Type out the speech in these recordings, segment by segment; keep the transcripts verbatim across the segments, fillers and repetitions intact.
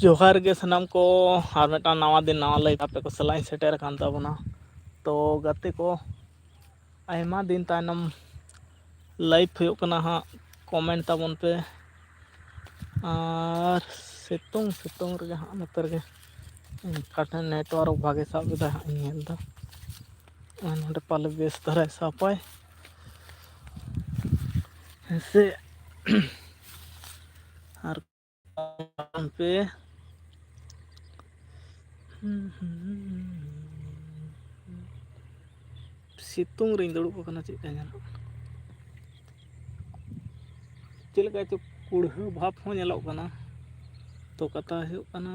ᱡᱚᱦᱟᱨ ᱜᱮ ᱥᱟᱱᱟᱢ ᱠᱚ, ᱟᱨ ᱢᱤᱫᱴᱟᱝ ᱱᱟᱣᱟ ᱫᱤᱱ, ᱱᱟᱣᱟ live ᱟᱯᱮ ᱠᱚ ᱥᱟᱞᱟᱜ ᱤᱧ ᱥᱮᱴᱮᱨ ᱟᱠᱟᱱ ᱛᱟᱵᱚᱱᱟ᱾ ᱛᱚ ᱜᱟᱛᱮ ᱠᱚ, ᱟᱭᱢᱟ ᱫᱤᱱ ᱛᱟᱭᱱᱚᱢ live ᱦᱩᱭᱩᱜ ᱠᱟᱱᱟ ᱦᱟᱸᱜ, comment ᱛᱟᱵᱚᱱ ᱯᱮ᱾ ᱟᱨ ᱥᱤᱛᱩᱝ, ᱥᱤᱛᱩᱝ ᱨᱮᱜᱮ ᱦᱟᱸᱜ ᱱᱚᱛᱮ ᱨᱮᱜᱮ ᱚᱠᱟ ᱴᱷᱮᱱ network ᱵᱷᱟᱜᱮ ᱥᱟᱵ ᱮᱫᱟ ᱦᱟᱸᱜ, ᱤᱧ ᱧᱮᱞ ᱮᱫᱟ᱾ ᱟᱨ ᱱᱚᱰᱮ ᱯᱟᱞᱮ ᱵᱮᱥ ᱫᱷᱟᱨᱟᱭ ᱥᱟᱵᱟᱭ᱾ ᱦᱮᱸ ᱥᱮ? ᱟᱨ ᱯᱮ ᱥᱤᱛᱩᱝ ᱨᱤᱧ ᱫᱩᱲᱩᱵ ᱟᱠᱟᱱᱟ, ᱪᱮᱫ ᱞᱮᱠᱟ ᱧᱮᱞᱚᱜ ᱠᱟᱱᱟ? ᱪᱮᱫ ᱞᱮᱠᱟ ᱪᱚ ᱠᱩᱲᱦᱟᱹ ᱵᱷᱟᱵᱽ ᱦᱚᱸ ᱧᱮᱞᱚᱜ ᱠᱟᱱᱟ᱾ ᱛᱚ ᱠᱟᱛᱷᱟ ᱦᱩᱭᱩᱜ ᱠᱟᱱᱟ,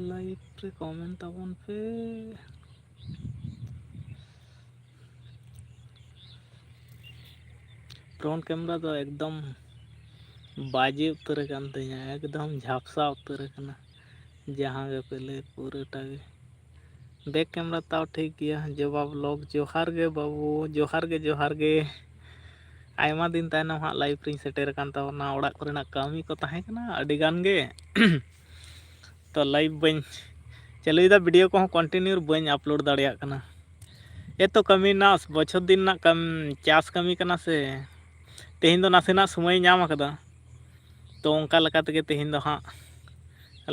live ᱨᱮ comment ᱛᱟᱵᱚᱱ ᱯᱮ᱾ Front camera ᱫᱚ ᱮᱠᱫᱚᱢ ᱵᱟᱡᱮ ᱩᱛᱟᱹᱨ ᱟᱠᱟᱱ ᱛᱤᱧᱟ, ᱮᱠᱫᱚᱢ ᱡᱷᱟᱯᱥᱟ ᱩᱛᱟᱹᱨ ᱟᱠᱟᱱᱟ᱾ ᱡᱟᱦᱟᱸ ᱜᱮᱯᱮ ᱞᱟᱹᱭ, ᱯᱩᱨᱟᱹᱴᱟ ᱜᱮ᱾ Back camera ᱛᱟᱣ ᱴᱷᱤᱠ ᱜᱮᱭᱟ᱾ ᱡᱚᱵᱟ vlog, ᱡᱚᱦᱟᱨ ᱜᱮ ᱵᱟᱹᱵᱩ, ᱡᱚᱦᱟᱨ ᱜᱮ, ᱡᱚᱦᱟᱨ ᱜᱮ᱾ ᱟᱭᱢᱟ ᱫᱤᱱ ᱛᱟᱭᱱᱚᱢ ᱦᱟᱸᱜ live ᱨᱤᱧ ᱥᱮᱴᱮᱨ ᱟᱠᱟᱱ ᱛᱟᱵᱚᱱᱟ᱾ ᱚᱲᱟᱜ ᱠᱚᱨᱮᱱᱟᱜ ᱠᱟᱹᱢᱤ ᱠᱚ ᱛᱟᱦᱮᱸ ᱠᱟᱱᱟ ᱟᱹᱰᱤ ᱜᱟᱱ ᱜᱮ᱾ ᱛᱚ live ᱵᱟᱹᱧ ᱪᱟᱹᱞᱩᱭᱮᱫᱟ, video ᱠᱚᱦᱚᱸ continue ᱵᱟᱹᱧ upload ᱫᱟᱲᱮᱭᱟᱜ ᱠᱟᱱᱟ᱾ ᱮᱛᱚ ᱠᱟᱹᱢᱤ ᱨᱮᱱᱟᱜ, ᱵᱚᱪᱷᱚᱨ ᱫᱤᱱ ᱨᱮᱱᱟᱜ ᱠᱟᱹᱢ-, ᱪᱟᱥ ᱠᱟᱹᱢᱤ ᱠᱟᱱᱟ ᱥᱮ᱾ ᱛᱮᱦᱮᱧ ᱫᱚ ᱱᱟᱥᱮᱱᱟᱜ ᱥᱚᱢᱚᱭ ᱧᱟᱢ ᱟᱠᱟᱫᱟ, ᱛᱚ ᱚᱱᱠᱟ ᱞᱮᱠᱟ ᱛᱮᱜᱮ ᱛᱮᱦᱮᱧ ᱫᱚ ᱦᱟᱸᱜ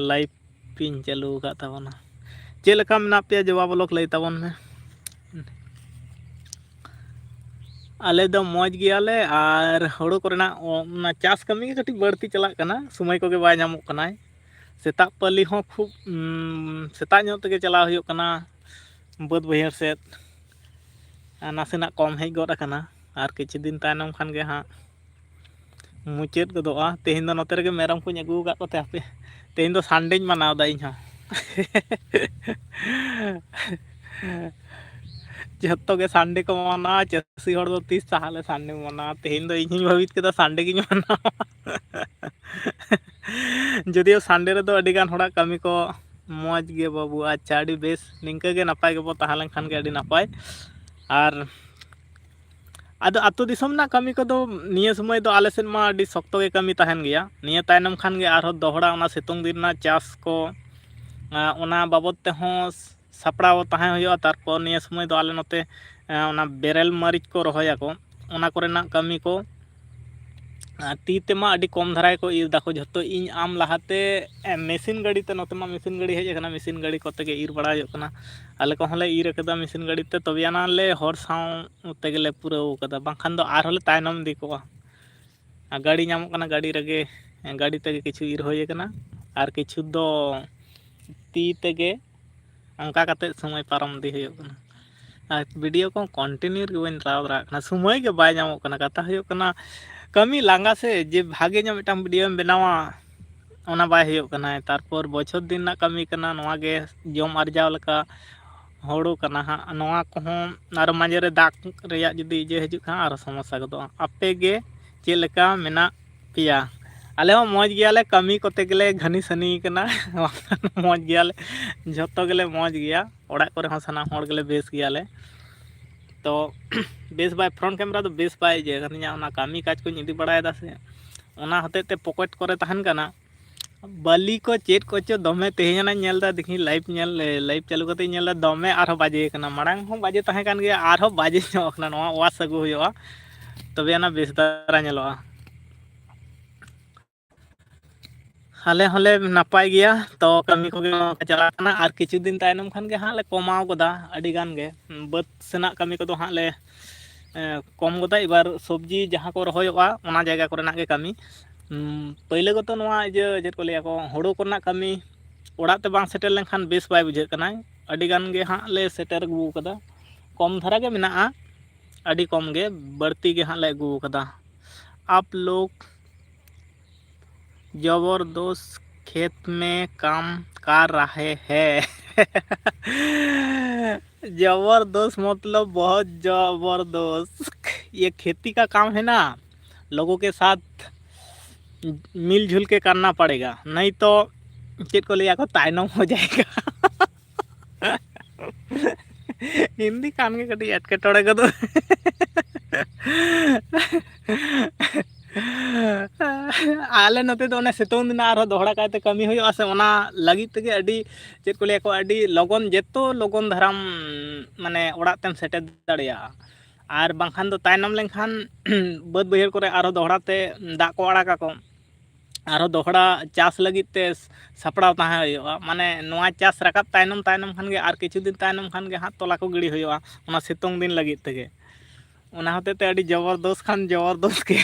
live ᱤᱧ ᱪᱟᱹᱞᱩ ᱟᱠᱟᱫ ᱛᱟᱵᱚᱱᱟ᱾ ᱪᱮᱫ ᱞᱮᱠᱟ ᱢᱮᱱᱟᱜ ᱯᱮᱭᱟ ᱡᱚᱵᱟ vlog, ᱞᱟᱹᱭ ᱛᱟᱵᱚᱱ ᱢᱮ᱾ ᱟᱞᱮ ᱫᱚ ᱢᱚᱡᱽ ᱜᱮᱭᱟᱞᱮ, ᱟᱨ ᱦᱩᱲᱩ ᱠᱚᱨᱮᱱᱟᱜ ᱚ-, ᱚᱱᱟ ᱪᱟᱥ ᱠᱟᱹᱢᱤ ᱜᱮ ᱠᱟᱹᱴᱤᱡ ᱵᱟᱹᱲᱛᱤ ᱪᱟᱞᱟᱜ ᱠᱟᱱᱟ, ᱥᱚᱢᱚᱭ ᱠᱚᱜᱮ ᱵᱟᱭ ᱧᱟᱢᱚᱜ ᱠᱟᱱᱟᱭ᱾ ᱥᱮᱛᱟᱜ ᱯᱟᱹᱞᱤ ᱦᱚᱸ ᱠᱷᱩᱵ, ᱩᱢ, ᱥᱮᱛᱟᱜ ᱧᱚᱜ ᱛᱮᱜᱮ ᱪᱟᱞᱟᱣ ᱦᱩᱭᱩᱜ ᱠᱟᱱᱟ ᱵᱟᱹᱫᱽ ᱵᱟᱹᱭᱦᱟᱹᱲ ᱥᱮᱫ᱾ ᱟᱨ ᱱᱟᱥᱮᱱᱟᱜ ᱠᱚᱢ ᱦᱮᱡ ᱜᱚᱫ ᱟᱠᱟᱱᱟ, ᱟᱨ ᱠᱤᱪᱷᱩ ᱫᱤᱱ ᱛᱟᱭᱱᱚᱢ ᱠᱷᱟᱱ ᱜᱮ ᱦᱟᱸᱜ ᱢᱩᱪᱟᱹᱫ ᱜᱚᱫᱚᱜᱼᱟ᱾ ᱛᱮᱦᱮᱧ ᱫᱚ ᱱᱚᱛᱮ ᱨᱮᱜᱮ ᱢᱮᱨᱚᱢ ᱠᱚᱧ ᱟᱹᱜᱩ ᱟᱠᱟᱫ ᱠᱚᱛᱮ ᱦᱟᱯᱮ, ᱛᱮᱦᱮᱧ ᱫᱚ Sundayᱧ ᱢᱟᱱᱟᱣ ᱮᱫᱟ ᱤᱧ ᱦᱚᱸ᱾ ᱡᱚᱛᱚ ᱜᱮ Sunday ᱠᱚ ᱢᱟᱱᱟᱣᱟ, ᱪᱟᱹᱥᱤ ᱦᱚᱲ ᱫᱚ ᱛᱤᱥ ᱛᱟᱦᱞᱮ Sundayᱢ ᱢᱟᱱᱟᱣᱟ? ᱛᱮᱦᱮᱧ ᱫᱚ ᱤᱧ ᱦᱚᱸᱧ ᱵᱷᱟᱹᱵᱤᱛ ᱠᱮᱫᱟ Sunday ᱜᱤᱧ ᱢᱟᱱᱟᱣᱟ᱾ ᱡᱚᱫᱤᱭᱳ Sunday ᱨᱮᱫᱚ ᱟᱹᱰᱤ ᱜᱟᱱ ᱦᱚᱲᱟᱜ ᱠᱟᱹᱢᱤ ᱠᱚ ᱢᱚᱡᱽ ᱜᱮ ᱵᱟᱹᱵᱩ᱾ ᱟᱪᱪᱷᱟ, ᱟᱹᱰᱤ ᱵᱮᱥ, ᱱᱤᱝᱠᱟᱹ ᱜᱮ ᱱᱟᱯᱟᱭ ᱜᱮᱵᱚ ᱛᱟᱦᱮᱸ ᱞᱮᱱᱠᱷᱟᱱ ᱜᱮ ᱟᱹᱰᱤ ᱱᱟᱯᱟᱭ᱾ ᱟᱨ ᱟᱫᱚ ᱟᱹᱛᱩ ᱫᱤᱥᱚᱢ ᱨᱮᱱᱟᱜ ᱠᱟᱹᱢᱤ ᱠᱚᱫᱚ ᱱᱤᱭᱟᱹ ᱥᱚᱢᱚᱭ ᱫᱚ ᱟᱞᱮ ᱥᱮᱫ ᱢᱟ ᱟᱹᱰᱤ ᱥᱚᱠᱛᱚ ᱜᱮ ᱠᱟᱹᱢᱤ ᱛᱟᱦᱮᱱ ᱜᱮᱭᱟ᱾ ᱱᱤᱭᱟᱹ ᱛᱟᱭᱱᱚᱢ ᱠᱷᱟᱱ ᱜᱮ ᱟᱨᱦᱚᱸ ᱫᱚᱦᱲᱟ ᱚᱱᱟ ᱥᱤᱛᱩᱝ ᱫᱤᱱ ᱨᱮᱱᱟᱜ ᱪᱟᱥ ᱠᱚ, ᱟᱸ, ᱚᱱᱟ ᱵᱟᱵᱚᱫ ᱛᱮᱦᱚᱸ ᱥᱟᱯᱲᱟᱣ ᱛᱟᱦᱮᱸ ᱦᱩᱭᱩᱜᱼᱟ᱾ ᱛᱟᱨᱯᱚᱨ ᱱᱤᱭᱟᱹ ᱥᱚᱢᱚᱭ ᱫᱚ ᱟᱞᱮ ᱱᱚᱛᱮ, ᱟᱸ, ᱚᱱᱟ ᱵᱮᱨᱮᱞ ᱢᱟᱹᱨᱤᱪ ᱠᱚ ᱨᱚᱦᱚᱭᱟᱠᱚ, ᱚᱱᱟ ᱠᱚᱨᱮᱱᱟᱜ ᱠᱟᱹᱢᱤ ᱠᱚ᱾ ᱟᱨ ᱛᱤ ᱛᱮᱢᱟ ᱟᱹᱰᱤ ᱠᱚᱢ ᱫᱷᱟᱨᱟ ᱜᱮᱠᱚ ᱤᱨ ᱫᱟᱠᱚ ᱡᱷᱚᱛᱚ᱾ ᱤᱧ ᱟᱢ ᱞᱟᱦᱟᱛᱮ, ᱮ, ᱢᱮᱥᱤᱱ ᱜᱟᱹᱰᱤ ᱛᱮ, ᱱᱚᱛᱮ ᱢᱟ ᱢᱮᱥᱤᱱ ᱜᱟᱹᱰᱤ ᱦᱮᱡ ᱟᱠᱟᱱᱟ, ᱢᱮᱥᱤᱱ ᱜᱟᱹᱰᱤ ᱠᱚᱛᱮ ᱜᱮ ᱤᱨ ᱵᱟᱲᱟ ᱦᱩᱭᱩᱜ ᱠᱟᱱᱟ᱾ ᱟᱞᱮ ᱠᱚᱦᱚᱸ ᱞᱮ ᱤᱨ ᱟᱠᱟᱫᱟ ᱢᱮᱥᱤᱱ ᱜᱟᱹᱰᱤ ᱛᱮ, ᱛᱚᱵᱮ ᱟᱱᱟ ᱞᱮ ᱦᱚᱲ ᱥᱟᱶ ᱛᱮᱜᱮ ᱞᱮ ᱯᱩᱨᱟᱹᱣ ᱠᱟᱫᱟ, ᱵᱟᱝᱠᱷᱟᱱ ᱫᱚ ᱟᱨᱦᱚᱸ ᱞᱮ ᱛᱟᱭᱱᱚᱢ ᱤᱫᱤ ᱠᱚᱜᱼᱟ᱾ ᱟᱨ ᱜᱟᱹᱰᱤ ᱧᱟᱢᱚᱜ ᱠᱟᱱᱟ, ᱜᱟᱹᱰᱤ ᱨᱮᱜᱮ, ᱜᱟᱹᱰᱤ ᱛᱮᱜᱮ ᱠᱤᱪᱷᱩ ᱤᱨ ᱦᱩᱭ ᱟᱠᱟᱱᱟ ᱟᱨ ᱠᱤᱪᱷᱩ ᱫᱚ ᱛᱤ ᱛᱮᱜᱮ ᱚᱱᱠᱟ ᱠᱟᱛᱮᱫ ᱥᱚᱢᱚᱭ ᱯᱟᱨᱚᱢ ᱤᱫᱤ ᱦᱩᱭᱩᱜ ᱠᱟᱱᱟ᱾ ᱟᱨ ᱵᱷᱤᱰᱤᱭᱳ ᱠᱚ ᱠᱚᱱᱴᱤᱱᱤᱭᱩ ᱨᱮᱜᱮ ᱵᱟᱹᱧ ᱫᱟᱲᱟᱣ ᱫᱟᱲᱮᱭᱟᱜ ᱠᱟᱱᱟ, ᱥᱚᱢᱚᱭ ᱜᱮ ᱵᱟᱭ ᱧᱟᱢᱚᱜ ᱠᱟᱱᱟ᱾ ᱠᱟᱛᱷᱟ ᱦᱩᱭᱩᱜ ᱠᱟᱱᱟ, ᱠᱟᱹᱢᱤ ᱞᱟᱸᱜᱟ ᱥᱮ, ᱡᱮ ᱵᱷᱟᱜᱮ ᱧᱚᱜ ᱢᱤᱫᱴᱟᱝ ᱵᱷᱤᱰᱤᱭᱳᱢ ᱵᱮᱱᱟᱣᱟ, ᱚᱱᱟ ᱵᱟᱭ ᱦᱩᱭᱩᱜ ᱠᱟᱱᱟ᱾ ᱛᱟᱨᱯᱚᱨ ᱵᱚᱪᱷᱚᱨ ᱫᱤᱱ ᱨᱮᱱᱟᱜ ᱠᱟᱹᱢᱤ ᱠᱟᱱᱟ, ᱱᱚᱣᱟ ᱜᱮ ᱡᱚᱢ ᱟᱨᱡᱟᱣ ᱞᱮᱠᱟ ᱦᱳᱲᱳ ᱠᱟᱱᱟ ᱦᱟᱸᱜ᱾ ᱱᱚᱣᱟ ᱠᱚᱦᱚᱸ ᱟᱨᱚ ᱢᱟᱡᱷᱮ ᱨᱮ ᱫᱟᱜ ᱨᱮᱭᱟᱜ ᱡᱩᱫᱤ ᱤᱭᱟᱹ ᱦᱤᱡᱩᱜ ᱠᱷᱟᱱ, ᱟᱨᱚ ᱥᱚᱢᱚᱥᱥᱟ ᱜᱚᱫᱚᱜᱼᱟ᱾ ᱟᱯᱮ ᱜᱮ ᱪᱮᱫ ᱞᱮᱠᱟ ᱢᱮᱱᱟᱜ ᱯᱮᱭᱟ? ᱟᱞᱮ ᱦᱚᱸ ᱢᱚᱡᱽ ᱜᱮᱭᱟᱞᱮ, ᱠᱟᱹᱢᱤ ᱠᱚᱛᱮ ᱜᱮᱞᱮ ᱜᱷᱟᱹᱱᱤ ᱥᱟᱹᱱᱤ ᱠᱟᱱᱟ᱾ ᱢᱚᱡᱽ ᱜᱮᱭᱟᱞᱮ, ᱡᱷᱚᱛᱚ ᱜᱮᱞᱮ ᱢᱚᱡᱽ ᱜᱮᱭᱟ, ᱚᱲᱟᱜ ᱠᱚᱨᱮ ᱦᱚᱸ ᱥᱟᱱᱟᱢ ᱦᱚᱲ ᱜᱮᱞᱮ ᱵᱮᱥ ᱜᱮᱭᱟᱞᱮ᱾ ᱛᱚ ᱵᱮᱥ ᱵᱟᱭ, ᱯᱷᱨᱚᱱᱴ ᱠᱮᱢᱮᱨᱟ ᱫᱚ ᱵᱮᱥ ᱵᱟᱭ ᱤᱭᱟᱹ ᱠᱟᱱ ᱛᱤᱧᱟ, ᱚᱱᱟ ᱠᱟᱹᱢᱤ ᱠᱟᱡᱽ ᱠᱚᱧ ᱤᱫᱤ ᱵᱟᱲᱟᱭᱮᱫᱟ ᱥᱮ, ᱚᱱᱟ ᱦᱚᱛᱮᱡ ᱛᱮ ᱯᱚᱠᱮᱴ ᱠᱚᱨᱮ ᱛᱟᱦᱮᱱ ᱠᱟᱱᱟ᱾ ᱵᱟᱹᱞᱤ ᱠᱚ ᱪᱮᱫ ᱠᱚᱪᱚ ᱫᱚᱢᱮ ᱛᱮᱦᱮᱧ ᱟᱱᱟᱜ ᱧᱮᱞ ᱮᱫᱟ, ᱫᱮᱠᱷᱤᱧ ᱞᱟᱭᱤᱵᱷ ᱧᱮᱞ, ᱞᱟᱭᱤᱵᱷ ᱪᱟᱹᱞᱩ ᱠᱟᱛᱮᱧ ᱧᱮᱞ ᱮᱫᱟ, ᱫᱚᱢᱮ ᱟᱨᱦᱚᱸ ᱵᱟᱡᱮ ᱠᱟᱱᱟ᱾ ᱢᱟᱲᱟᱝ ᱦᱚᱸ ᱵᱟᱡᱮ ᱛᱟᱦᱮᱸ ᱠᱟᱱ ᱜᱮᱭᱟ, ᱟᱨᱦᱚᱸ ᱵᱟᱡᱮ ᱧᱚᱜ ᱠᱟᱱᱟ᱾ ᱱᱚᱣᱟ ᱣᱟᱥ ᱟᱹᱜᱩ ᱦᱩᱭᱩᱜᱼᱟ, ᱛᱚᱵᱮ ᱟᱱᱟ ᱵᱮᱥ ᱫᱷᱟᱨᱟ ᱧᱮᱞᱚᱜᱼᱟ᱾ ᱟᱞᱮ ᱦᱚᱸᱞᱮ ᱱᱟᱯᱟᱭ ᱜᱮᱭᱟ, ᱛᱚ ᱠᱟᱹᱢᱤ ᱠᱚᱜᱮ ᱱᱚᱝᱠᱟ ᱪᱟᱞᱟᱜ ᱠᱟᱱᱟ᱾ ᱟᱨ ᱠᱤᱪᱷᱩ ᱫᱤᱱ ᱛᱟᱭᱱᱚᱢ ᱠᱷᱟᱱ ᱜᱮ ᱦᱟᱸᱜ ᱞᱮ ᱠᱚᱢᱟᱣ ᱜᱚᱫᱟ ᱟᱹᱰᱤ ᱜᱟᱱ ᱜᱮ᱾ ᱵᱟᱹᱫᱽ ᱥᱮᱱᱟᱜ ᱠᱟᱹᱢᱤ ᱠᱚᱫᱚ ᱦᱟᱸᱜ ᱞᱮ, ᱮ, ᱠᱚᱢ ᱜᱚᱫᱟ᱾ ᱮᱵᱟᱨ ᱥᱚᱵᱽᱡᱤ ᱡᱟᱦᱟᱸ ᱠᱚ ᱨᱚᱦᱚᱭᱚᱜᱼᱟ, ᱚᱱᱟ ᱡᱟᱭᱜᱟ ᱠᱚᱨᱮᱱᱟᱜ ᱜᱮ ᱠᱟᱹᱢᱤ᱾ ᱩᱢ, ᱯᱟᱹᱭᱞᱟᱹ ᱜᱚᱛᱚ ᱱᱚᱣᱟ ᱤᱭᱟᱹ, ᱪᱮᱫ ᱠᱚ ᱞᱟᱹᱭᱟ ᱠᱚ, ᱦᱳᱲᱳ ᱠᱚᱨᱮᱱᱟᱜ ᱠᱟᱹᱢᱤ ᱚᱲᱟᱜ ᱛᱮ ᱵᱟᱝ ᱥᱮᱴᱮᱨ ᱞᱮᱱᱠᱷᱟᱱ ᱵᱮᱥ ᱵᱟᱭ ᱵᱩᱡᱷᱟᱹᱜ ᱠᱟᱱᱟ᱾ ᱟᱹᱰᱤ ᱜᱟᱱ ᱜᱮ ᱦᱟᱸᱜ ᱞᱮ ᱥᱮᱴᱮᱨ ᱟᱹᱜᱩ ᱠᱟᱫᱟ, ᱠᱚᱢ ᱫᱷᱟᱨᱟ ᱜᱮ ᱢᱮᱱᱟᱜᱼᱟ, ᱟᱹᱰᱤ ᱠᱚᱢ ᱜᱮ, ᱵᱟᱹᱲᱛᱤ ᱜᱮ ᱦᱟᱸᱜ ᱞᱮ ᱟᱹᱜᱩ ᱠᱟᱫᱟ᱾ ᱟᱯ ᱞᱳᱜ ᱡᱚᱵᱚᱨᱫᱚᱥ ᱠᱷᱮᱛ ᱢᱮ ᱠᱟᱢ ᱠᱟᱨ ᱨᱟᱦᱮ ᱦᱮ᱾ ᱡᱚᱵᱚᱨᱫᱚᱥ ᱢᱚᱛᱞᱚᱵ ᱵᱚᱦᱚᱛ ᱡᱚᱵᱚᱨᱫᱚᱥ᱾ ᱤᱭᱮ ᱠᱷᱮᱛᱤ ᱠᱟ ᱠᱟᱢ ᱦᱮ ᱱᱟ, ᱞᱳᱜᱳ ᱠᱮ ᱥᱟᱛᱷ ᱢᱤᱞᱡᱩᱞ ᱠᱮ ᱠᱟᱨᱱᱟ ᱯᱟᱲᱮᱜᱟ, ᱱᱟᱦᱤ ᱛᱚ ᱪᱮᱫ ᱠᱚ ᱞᱟᱹᱭᱟ ᱠᱚ, ᱛᱟᱭᱱᱚᱢ ᱦᱚ ᱡᱟᱭᱮᱜᱟ᱾ ᱦᱤᱱᱫᱤ ᱠᱟᱱ ᱜᱮ ᱠᱟᱹᱴᱤᱡ ᱮᱴᱠᱮᱴᱚᱬᱮ ᱜᱚᱫᱚᱜ᱾ ᱟᱞᱮ ᱱᱚᱛᱮ ᱫᱚ ᱚᱱᱮ ᱥᱤᱛᱩᱝ ᱫᱤᱱ ᱟᱨᱦᱚᱸ ᱫᱚᱦᱲᱟ ᱠᱟᱭᱛᱮ ᱠᱟᱹᱢᱤ ᱦᱩᱭᱩᱜᱼᱟ ᱥᱮ, ᱚᱱᱟ ᱞᱟᱹᱜᱤᱫ ᱛᱮᱜᱮ ᱟᱹᱰᱤ, ᱪᱮᱫ ᱠᱚ ᱞᱟᱹᱭᱟ ᱠᱚ, ᱟᱹᱰᱤ ᱞᱚᱜᱚᱱ, ᱡᱮᱛᱚ ᱞᱚᱜᱚᱱ ᱫᱷᱟᱨᱟᱢ ᱢᱟᱱᱮ ᱚᱲᱟᱜ ᱛᱮᱢ ᱥᱮᱴᱮᱨ ᱫᱟᱲᱮᱭᱟᱜᱼᱟ᱾ ᱟᱨ ᱵᱟᱝᱠᱷᱟᱱ ᱫᱚ ᱛᱟᱭᱱᱚᱢ ᱞᱮᱱᱠᱷᱟᱱ ᱵᱟᱹᱫᱽ ᱵᱟᱹᱭᱦᱟᱹᱲ ᱠᱚᱨᱮ ᱟᱨᱦᱚᱸ ᱫᱚᱦᱲᱟ ᱛᱮ ᱫᱟᱜ ᱠᱚ ᱟᱲᱟᱜᱟᱠᱚ, ᱟᱨᱦᱚᱸ ᱫᱚᱦᱲᱟ ᱪᱟᱥ ᱞᱟᱹᱜᱤᱫ ᱛᱮ ᱥᱟᱯᱲᱟᱣ ᱛᱟᱦᱮᱸ ᱦᱩᱭᱩᱜᱼᱟ᱾ ᱢᱟᱱᱮ ᱱᱚᱣᱟ ᱪᱟᱥ ᱨᱟᱠᱟᱵ ᱛᱟᱭᱱᱚᱢ, ᱛᱟᱭᱱᱚᱢ ᱠᱷᱟᱱ ᱜᱮ, ᱟᱨ ᱠᱤᱪᱷᱩ ᱫᱤᱱ ᱛᱟᱭᱱᱚᱢ ᱠᱷᱟᱱ ᱜᱮ ᱦᱟᱸᱜ ᱛᱚᱞᱟ ᱠᱚ ᱜᱤᱰᱤ ᱦᱩᱭᱩᱜᱼᱟ, ᱚᱱᱟ ᱥᱤᱛᱩᱝ ᱫᱤᱱ ᱞᱟᱹᱜᱤᱫ ᱛᱮᱜᱮ᱾ ᱚᱱᱟ ᱦᱚᱛᱮ ᱛᱮ ᱟᱹᱰᱤ ᱡᱚᱵᱚᱨᱫᱚᱥ ᱠᱷᱟᱱ ᱡᱚᱵᱚᱨᱫᱚᱥ ᱜᱮ᱾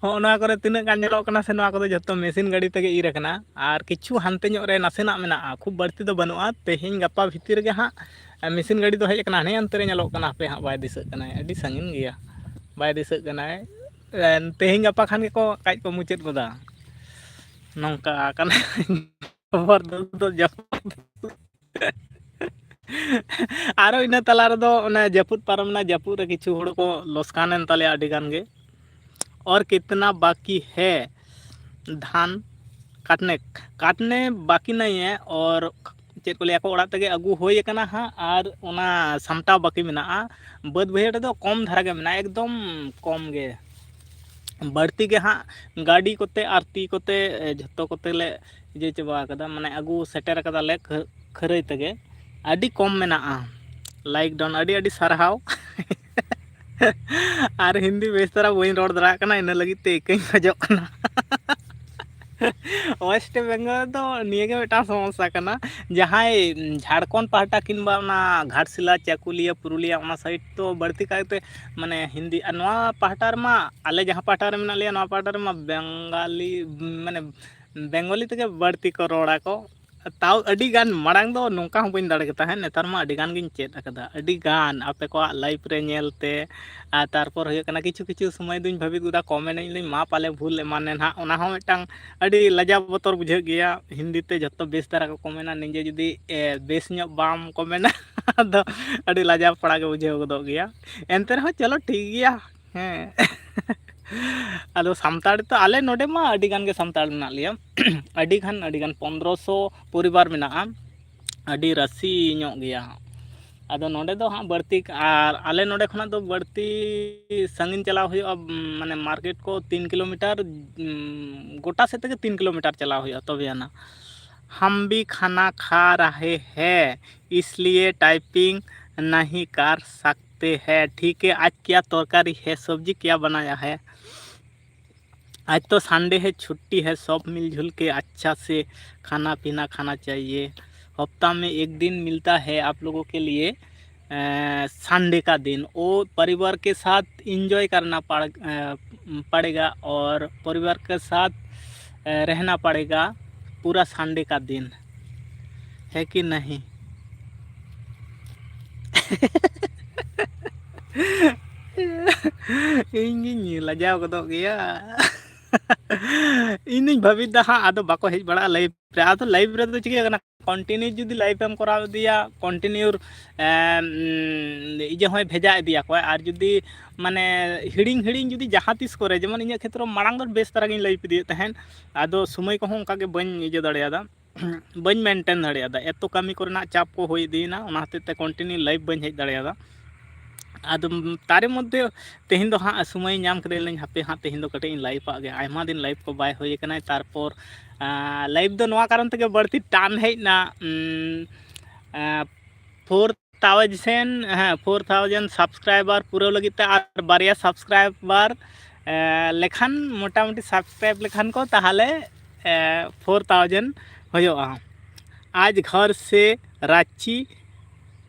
ᱦᱚᱸᱜᱼᱚ ᱱᱚᱣᱟ ᱠᱚᱨᱮ ᱛᱤᱱᱟᱹᱜ ᱜᱟᱱ ᱧᱮᱞᱚᱜ ᱠᱟᱱᱟ ᱥᱮ, ᱱᱚᱣᱟ ᱠᱚᱫᱚ ᱡᱷᱚᱛᱚ ᱢᱮᱥᱤᱱ ᱜᱟᱹᱰᱤ ᱛᱮᱜᱮ ᱤᱨ ᱟᱠᱟᱱᱟ᱾ ᱟᱨ ᱠᱤᱪᱷᱩ ᱦᱟᱱᱛᱮ ᱧᱚᱜ ᱨᱮ ᱱᱟᱥᱮᱱᱟᱜ ᱢᱮᱱᱟᱜᱼᱟ, ᱠᱷᱩᱵ ᱵᱟᱹᱲᱛᱤ ᱫᱚ ᱵᱟᱹᱱᱩᱜᱼᱟ᱾ ᱛᱮᱦᱮᱧ ᱜᱟᱯᱟ ᱵᱷᱤᱛᱤᱨ ᱨᱮᱜᱮ ᱦᱟᱸᱜ ᱢᱮᱥᱤᱱ ᱜᱟᱹᱰᱤ ᱫᱚ ᱦᱮᱡ ᱟᱠᱟᱱᱟ, ᱦᱟᱱᱮ ᱦᱟᱱᱛᱮ ᱨᱮ ᱧᱮᱞᱚᱜ ᱠᱟᱱᱟ, ᱦᱟᱯᱮ ᱦᱟᱸᱜ ᱵᱟᱭ ᱫᱤᱥᱟᱹᱜ ᱠᱟᱱᱟᱭ, ᱟᱹᱰᱤ ᱥᱟᱺᱜᱤᱧ ᱜᱮᱭᱟ, ᱵᱟᱭ ᱫᱤᱥᱟᱹᱜ ᱠᱟᱱᱟᱭ᱾ ᱮᱱ, ᱛᱮᱦᱮᱧ ᱜᱟᱯᱟ ᱠᱷᱟᱱ ᱜᱮᱠᱚ ᱠᱟᱡ ᱠᱚ ᱢᱩᱪᱟᱹᱫ ᱜᱚᱫᱟ, ᱱᱚᱝᱠᱟ ᱠᱟᱱᱟ᱾ ᱡᱚᱵᱚᱨᱫᱚᱥ ᱫᱚ ᱡᱚᱵᱚᱨᱫᱚᱥ᱾ ᱟᱨᱚ ᱤᱱᱟᱹ ᱛᱟᱞᱟ ᱨᱮᱫᱚ ᱚᱱᱮ ᱡᱟᱹᱯᱩᱫ ᱯᱟᱨᱚᱢᱮᱱᱟ, ᱡᱟᱹᱯᱩᱫ ᱨᱮ ᱠᱤᱪᱷᱩ ᱦᱩᱲᱩ ᱠᱚ ᱞᱚᱥᱠᱟᱱ ᱮᱱ ᱛᱟᱞᱮᱭᱟ ᱟᱹᱰᱤ ᱜᱟᱱ ᱜᱮ᱾ ᱚᱨ ᱠᱤᱛᱱᱟ ᱵᱟᱠᱤ ᱦᱮ ᱫᱷᱟᱱ ᱠᱟᱴᱱᱮ, ᱠᱟᱴᱱᱮ ᱵᱟᱠᱤ ᱱᱟᱦᱤ ᱦᱮ, ᱚᱨ ᱪᱮᱫ ᱠᱚ ᱞᱟᱹᱭᱟ ᱠᱚ, ᱚᱲᱟᱜ ᱛᱮᱜᱮ ᱟᱹᱜᱩ ᱦᱩᱭ ᱟᱠᱟᱱᱟ ᱦᱟᱸᱜ, ᱟᱨ ᱚᱱᱟ ᱥᱟᱢᱴᱟᱣ ᱵᱟᱹᱠᱤ ᱢᱮᱱᱟᱜᱼᱟ᱾ ᱵᱟᱹᱫᱽ ᱵᱟᱹᱭᱦᱟᱹᱲ ᱨᱮᱫᱚ ᱠᱚᱢ ᱫᱷᱟᱨᱟ ᱜᱮ ᱢᱮᱱᱟᱜᱼᱟ, ᱮᱠᱫᱚᱢ ᱠᱚᱢ ᱜᱮ᱾ ᱵᱟᱹᱲᱛᱤ ᱜᱮ ᱦᱟᱸᱜ ᱜᱟᱹᱰᱤ ᱠᱚᱛᱮ ᱟᱨ ᱛᱤ ᱠᱚᱛᱮ, ᱮ, ᱡᱷᱚᱛᱚ ᱠᱚᱛᱮ ᱞᱮ ᱤᱭᱟᱹ ᱪᱟᱵᱟ ᱟᱠᱟᱫᱟ, ᱢᱟᱱᱮ ᱟᱹᱜᱩ ᱥᱮᱴᱮᱨ ᱟᱠᱟᱫᱟ ᱞᱮ ᱠᱷᱟᱹ-, ᱠᱷᱟᱹᱨᱟᱹᱭ ᱛᱮᱜᱮ᱾ ᱟᱹᱰᱤ ᱠᱚᱢ ᱢᱮᱱᱟᱜᱼᱟ᱾ ᱞᱟᱭᱤᱠ ᱰᱟᱣᱩᱱ, ᱟᱹᱰᱤ ᱟᱹᱰᱤ ᱥᱟᱨᱦᱟᱣ᱾ ᱟᱨ ᱦᱤᱱᱫᱤ ᱵᱮᱥ ᱫᱷᱟᱨᱟ ᱵᱟᱹᱧ ᱨᱚᱲ ᱫᱟᱲᱮᱭᱟᱜ ᱠᱟᱱᱟ, ᱤᱱᱟᱹ ᱞᱟᱹᱜᱤᱫ ᱛᱮ ᱤᱠᱟᱹᱧ ᱠᱷᱚᱡᱚᱜ ᱠᱟᱱᱟ᱾ ᱳᱭᱮᱥᱴ ᱵᱮᱝᱜᱚᱞ ᱨᱮᱫᱚ ᱱᱤᱭᱟᱹ ᱜᱮ ᱢᱤᱫᱴᱟᱝ ᱥᱚᱢᱚᱥᱥᱟ ᱠᱟᱱᱟ, ᱡᱟᱦᱟᱸᱭ ᱡᱷᱟᱲᱠᱷᱚᱸᱰ ᱯᱟᱦᱴᱟ ᱠᱤᱝᱵᱟ ᱚᱱᱟ ᱜᱷᱟᱴᱥᱤᱞᱟ, ᱪᱟᱹᱠᱩᱞᱤᱭᱟᱹ, ᱯᱩᱨᱩᱞᱤᱭᱟᱹ, ᱚᱱᱟ ᱥᱟᱭᱤᱰ ᱫᱚ ᱵᱟᱹᱲᱛᱤ ᱠᱟᱭᱛᱮ ᱢᱟᱱᱮ ᱦᱤᱱᱫᱤ, ᱟᱨ ᱱᱚᱣᱟ ᱯᱟᱦᱴᱟ ᱨᱮᱢᱟ, ᱟᱞᱮ ᱡᱟᱦᱟᱸ ᱯᱟᱦᱴᱟ ᱨᱮ ᱢᱮᱱᱟᱜ ᱞᱮᱭᱟ, ᱱᱚᱣᱟ ᱯᱟᱦᱴᱟ ᱨᱮᱢᱟ ᱵᱮᱝᱜᱟᱞᱤ, ᱢᱟᱱᱮ ᱵᱮᱝᱜᱚᱞᱤ ᱛᱮᱜᱮ ᱵᱟᱹᱲᱛᱤ ᱠᱚ ᱨᱚᱲᱟ ᱠᱚ᱾ ᱛᱟᱣ ᱟᱹᱰᱤ ᱜᱟᱱ, ᱢᱟᱲᱟᱝ ᱫᱚ ᱱᱚᱝᱠᱟ ᱦᱚᱸ ᱵᱟᱹᱧ ᱫᱟᱲᱮ ᱜᱮ ᱛᱟᱦᱮᱸᱫ, ᱱᱮᱛᱟᱨ ᱢᱟ ᱟᱹᱰᱤ ᱜᱟᱱ ᱜᱤᱧ ᱪᱮᱫ ᱟᱠᱟᱫᱟ, ᱟᱹᱰᱤ ᱜᱟᱱ ᱟᱯᱮ ᱠᱚᱣᱟᱜ ᱞᱟᱭᱤᱯᱷ ᱨᱮ ᱧᱮᱞ ᱛᱮ᱾ ᱟᱨ ᱛᱟᱨᱯᱚᱨ ᱦᱩᱭᱩᱜ ᱠᱟᱱᱟ, ᱠᱤᱪᱷᱩ ᱠᱤᱪᱷᱩ ᱥᱚᱢᱚᱭ ᱫᱩᱧ ᱵᱷᱟᱹᱵᱤ ᱜᱚᱫᱟ, ᱠᱚᱢᱮᱱᱴ ᱟᱹᱧ ᱞᱟᱹᱭ, ᱢᱟ ᱯᱟᱞᱮ ᱵᱷᱩᱞ ᱮᱢᱟᱱ ᱱᱟᱦᱟᱜ, ᱚᱱᱟ ᱦᱚᱸ ᱢᱤᱫᱴᱟᱝ ᱟᱹᱰᱤ ᱞᱟᱡᱟᱣ ᱵᱚᱛᱚᱨ ᱵᱩᱡᱷᱟᱹᱜ ᱜᱮᱭᱟ᱾ ᱦᱤᱱᱫᱤ ᱛᱮ ᱡᱷᱚᱛᱚ ᱵᱮᱥ ᱫᱷᱟᱨᱟ ᱠᱚ ᱠᱚᱢᱮᱱᱟ, ᱱᱤᱡᱮ ᱡᱩᱫᱤ, ᱮ, ᱵᱮᱥ ᱧᱚᱜ ᱵᱟᱢ ᱠᱚᱢᱮᱱᱟ, ᱟᱫᱚ ᱟᱹᱰᱤ ᱞᱟᱡᱟᱣ ᱯᱟᱲᱟ ᱜᱮ ᱵᱩᱡᱷᱟᱹᱣ ᱜᱚᱫᱚᱜ ᱜᱮᱭᱟ᱾ ᱮᱱᱛᱮ ᱨᱮᱦᱚᱸ ᱪᱚᱞᱚ ᱴᱷᱤᱠ ᱜᱮᱭᱟ, ᱦᱮᱸ᱾ ᱟᱫᱚ ᱥᱟᱱᱛᱟᱲ ᱛᱚ ᱟᱞᱮ ᱱᱚᱰᱮ ᱢᱟ ᱟᱹᱰᱤ ᱜᱟᱱ ᱜᱮ ᱥᱟᱱᱛᱟᱲ ᱢᱮᱱᱟᱜ ᱞᱮᱭᱟ, ᱟᱹᱰᱤ ᱜᱟᱱ, ᱟᱹᱰᱤ ᱜᱟᱱ, ᱯᱚᱱᱫᱽᱨᱚᱥᱚ ᱯᱚᱨᱤᱵᱟᱨ ᱢᱮᱱᱟᱜᱼᱟ, ᱟᱹᱰᱤ ᱨᱟᱥᱤ ᱧᱚᱜ ᱜᱮᱭᱟ᱾ ᱟᱫᱚ ᱱᱚᱰᱮ ᱫᱚ ᱦᱟᱸᱜ ᱵᱟᱹᱲᱛᱤ, ᱟᱨ ᱟᱞᱮ ᱱᱚᱰᱮ ᱠᱷᱚᱱᱟᱜ ᱫᱚ ᱵᱟᱹᱲᱛᱤ ᱥᱟᱺᱜᱤᱧ ᱪᱟᱞᱟᱣ ᱦᱩᱭᱩᱜᱼᱟ, ᱢᱟᱱᱮ ᱢᱟᱨᱠᱮᱴ ᱠᱚ ᱛᱤᱱ ᱠᱤᱞᱳᱢᱤᱴᱟᱨ, ᱩᱢ, ᱜᱚᱴᱟ ᱥᱮᱫ ᱛᱮᱜᱮ ᱛᱤᱱ ᱠᱤᱞᱳᱢᱤᱴᱟᱨ ᱪᱟᱞᱟᱣ ᱦᱩᱭᱩᱜᱼᱟ, ᱛᱚᱵᱮ ᱟᱱᱟ᱾ हम भी खाना खा रहे हैं, इसलिए टाइपिंग नहीं कर सकते हैं। ठीक है, आज क्या तरकारी है, सब्जी क्या बनाया है? आज तो संडे है, छुट्टी है, सब मिलजुल के अच्छा से खाना पीना खाना चाहिए। हफ्ता में एक दिन मिलता है आप लोगों के लिए, संडे का दिन, वो परिवार के साथ एंजॉय करना पड़, पड़ेगा और परिवार के साथ रहना पड़ेगा पूरा संडे का दिन, है कि नहीं? ᱤᱧ ᱜᱤᱧ ᱞᱟᱡᱟᱣ ᱜᱚᱫᱚᱜ ᱜᱮᱭᱟ᱾ ᱤᱧ ᱫᱩᱧ ᱵᱷᱟᱹᱵᱤᱛ ᱫᱟ ᱦᱟᱸᱜ, ᱟᱫᱚ ᱵᱟᱠᱚ ᱦᱮᱡ ᱵᱟᱲᱟᱜᱼᱟ ᱞᱟᱭᱤᱵᱷ ᱨᱮ᱾ ᱟᱫᱚ ᱞᱟᱭᱤᱵᱷ ᱨᱮᱫᱚ ᱪᱤᱠᱟᱹᱜ ᱠᱟᱱᱟ, ᱠᱚᱱᱴᱤᱱᱤᱭᱩ ᱡᱩᱫᱤ ᱞᱟᱭᱤᱵᱷ ᱮᱢ ᱠᱚᱨᱟᱣ ᱤᱫᱤᱭᱟ, ᱠᱚᱱᱴᱤᱱᱤᱭᱩ ᱤᱭᱟᱹ ᱦᱚᱸᱭ ᱵᱷᱮᱡᱟ ᱤᱫᱤᱭᱟᱠᱚ᱾ ᱟᱨ ᱡᱩᱫᱤ ᱢᱟᱱᱮ ᱦᱤᱲᱤᱧ ᱦᱤᱲᱤᱧ ᱡᱩᱫᱤ ᱡᱟᱦᱟᱸ ᱛᱤᱥ ᱠᱚᱨᱮ, ᱡᱮᱢᱚᱱ ᱤᱧᱟᱹᱜ ᱠᱷᱮᱛᱨᱚ ᱢᱟᱲᱟᱝ ᱫᱚ ᱵᱮᱥ ᱫᱷᱟᱨᱟ ᱜᱤᱧ ᱞᱟᱭᱤᱵᱷ ᱤᱫᱤᱭᱮᱫ ᱛᱟᱦᱮᱸᱫ, ᱟᱫᱚ ᱥᱚᱢᱚᱭ ᱠᱚᱦᱚᱸ ᱚᱱᱠᱟ ᱜᱮ ᱵᱟᱹᱧ ᱤᱭᱟᱹ ᱫᱟᱲᱮᱭᱟᱫᱟ᱾ ᱵᱟᱹᱧ ᱢᱮᱱᱴᱮᱱ ᱫᱟᱲᱮᱭᱟᱫᱟ, ᱮᱛᱚ ᱠᱟᱹᱢᱤ ᱠᱚᱨᱮᱱᱟᱜ ᱪᱟᱯ ᱠᱚ ᱦᱩᱭ ᱤᱫᱤᱭᱮᱱᱟ, ᱚᱱᱟ ᱦᱚᱛᱮᱡ ᱛᱮ ᱠᱚᱱᱴᱤᱱᱤᱭᱩ ᱞᱟᱭᱤᱵᱷ ᱵᱟᱹᱧ ᱦᱮᱡ ᱫᱟᱲᱮᱭᱟᱫᱟ᱾ ᱟᱫᱚ ᱛᱟᱨᱮ ᱢᱚᱫᱽᱫᱷᱮ ᱛᱮᱦᱮᱧ ᱫᱚ ᱦᱟᱸᱜ ᱥᱚᱢᱚᱭ ᱧᱟᱢ ᱠᱮᱫᱟᱞᱤᱧ, ᱦᱟᱯᱮ ᱦᱟᱸᱜ ᱛᱮᱦᱮᱧ ᱫᱚ ᱠᱟᱹᱴᱤᱡ ᱤᱧ ᱞᱟᱭᱤᱵᱷ ᱟᱜ ᱜᱮ, ᱟᱭᱢᱟ ᱫᱤᱱ ᱞᱟᱭᱤᱵᱷ ᱠᱚ ᱵᱟᱭ ᱦᱩᱭ ᱟᱠᱟᱱᱟ᱾ ᱛᱟᱨᱯᱚᱨ ᱞᱟᱭᱤᱵᱷ ᱫᱚ ᱱᱚᱣᱟ ᱠᱟᱨᱚᱱ ᱛᱮᱜᱮ ᱵᱟᱹᱲᱛᱤ ᱴᱟᱱ ᱦᱮᱡ ᱮᱱᱟ, ᱯᱷᱳᱨ ᱛᱷᱟᱣᱡᱮᱱᱰ, ᱦᱮᱸ, ᱯᱷᱳᱨ ᱛᱷᱟᱣᱡᱮᱱᱰ ᱥᱟᱵᱥᱠᱨᱟᱭᱵᱟᱨ ᱯᱩᱨᱟᱹᱣ ᱞᱟᱹᱜᱤᱫ ᱛᱮ ᱟᱨ ᱵᱟᱨᱭᱟ ᱥᱟᱵᱥᱠᱨᱟᱭᱵᱟᱨ ᱞᱮᱠᱷᱟᱱ, ᱢᱚᱴᱟᱢᱩᱴᱤ ᱥᱟᱵᱥᱠᱨᱟᱭᱤᱵ ᱞᱮᱠᱷᱟᱱ ᱠᱚ, ᱛᱟᱦᱚᱞᱮ ᱯᱷᱳᱨ ᱛᱷᱟᱣᱡᱮᱱᱰ ᱦᱩᱭᱩᱜᱼᱟ᱾ आज घर से रांची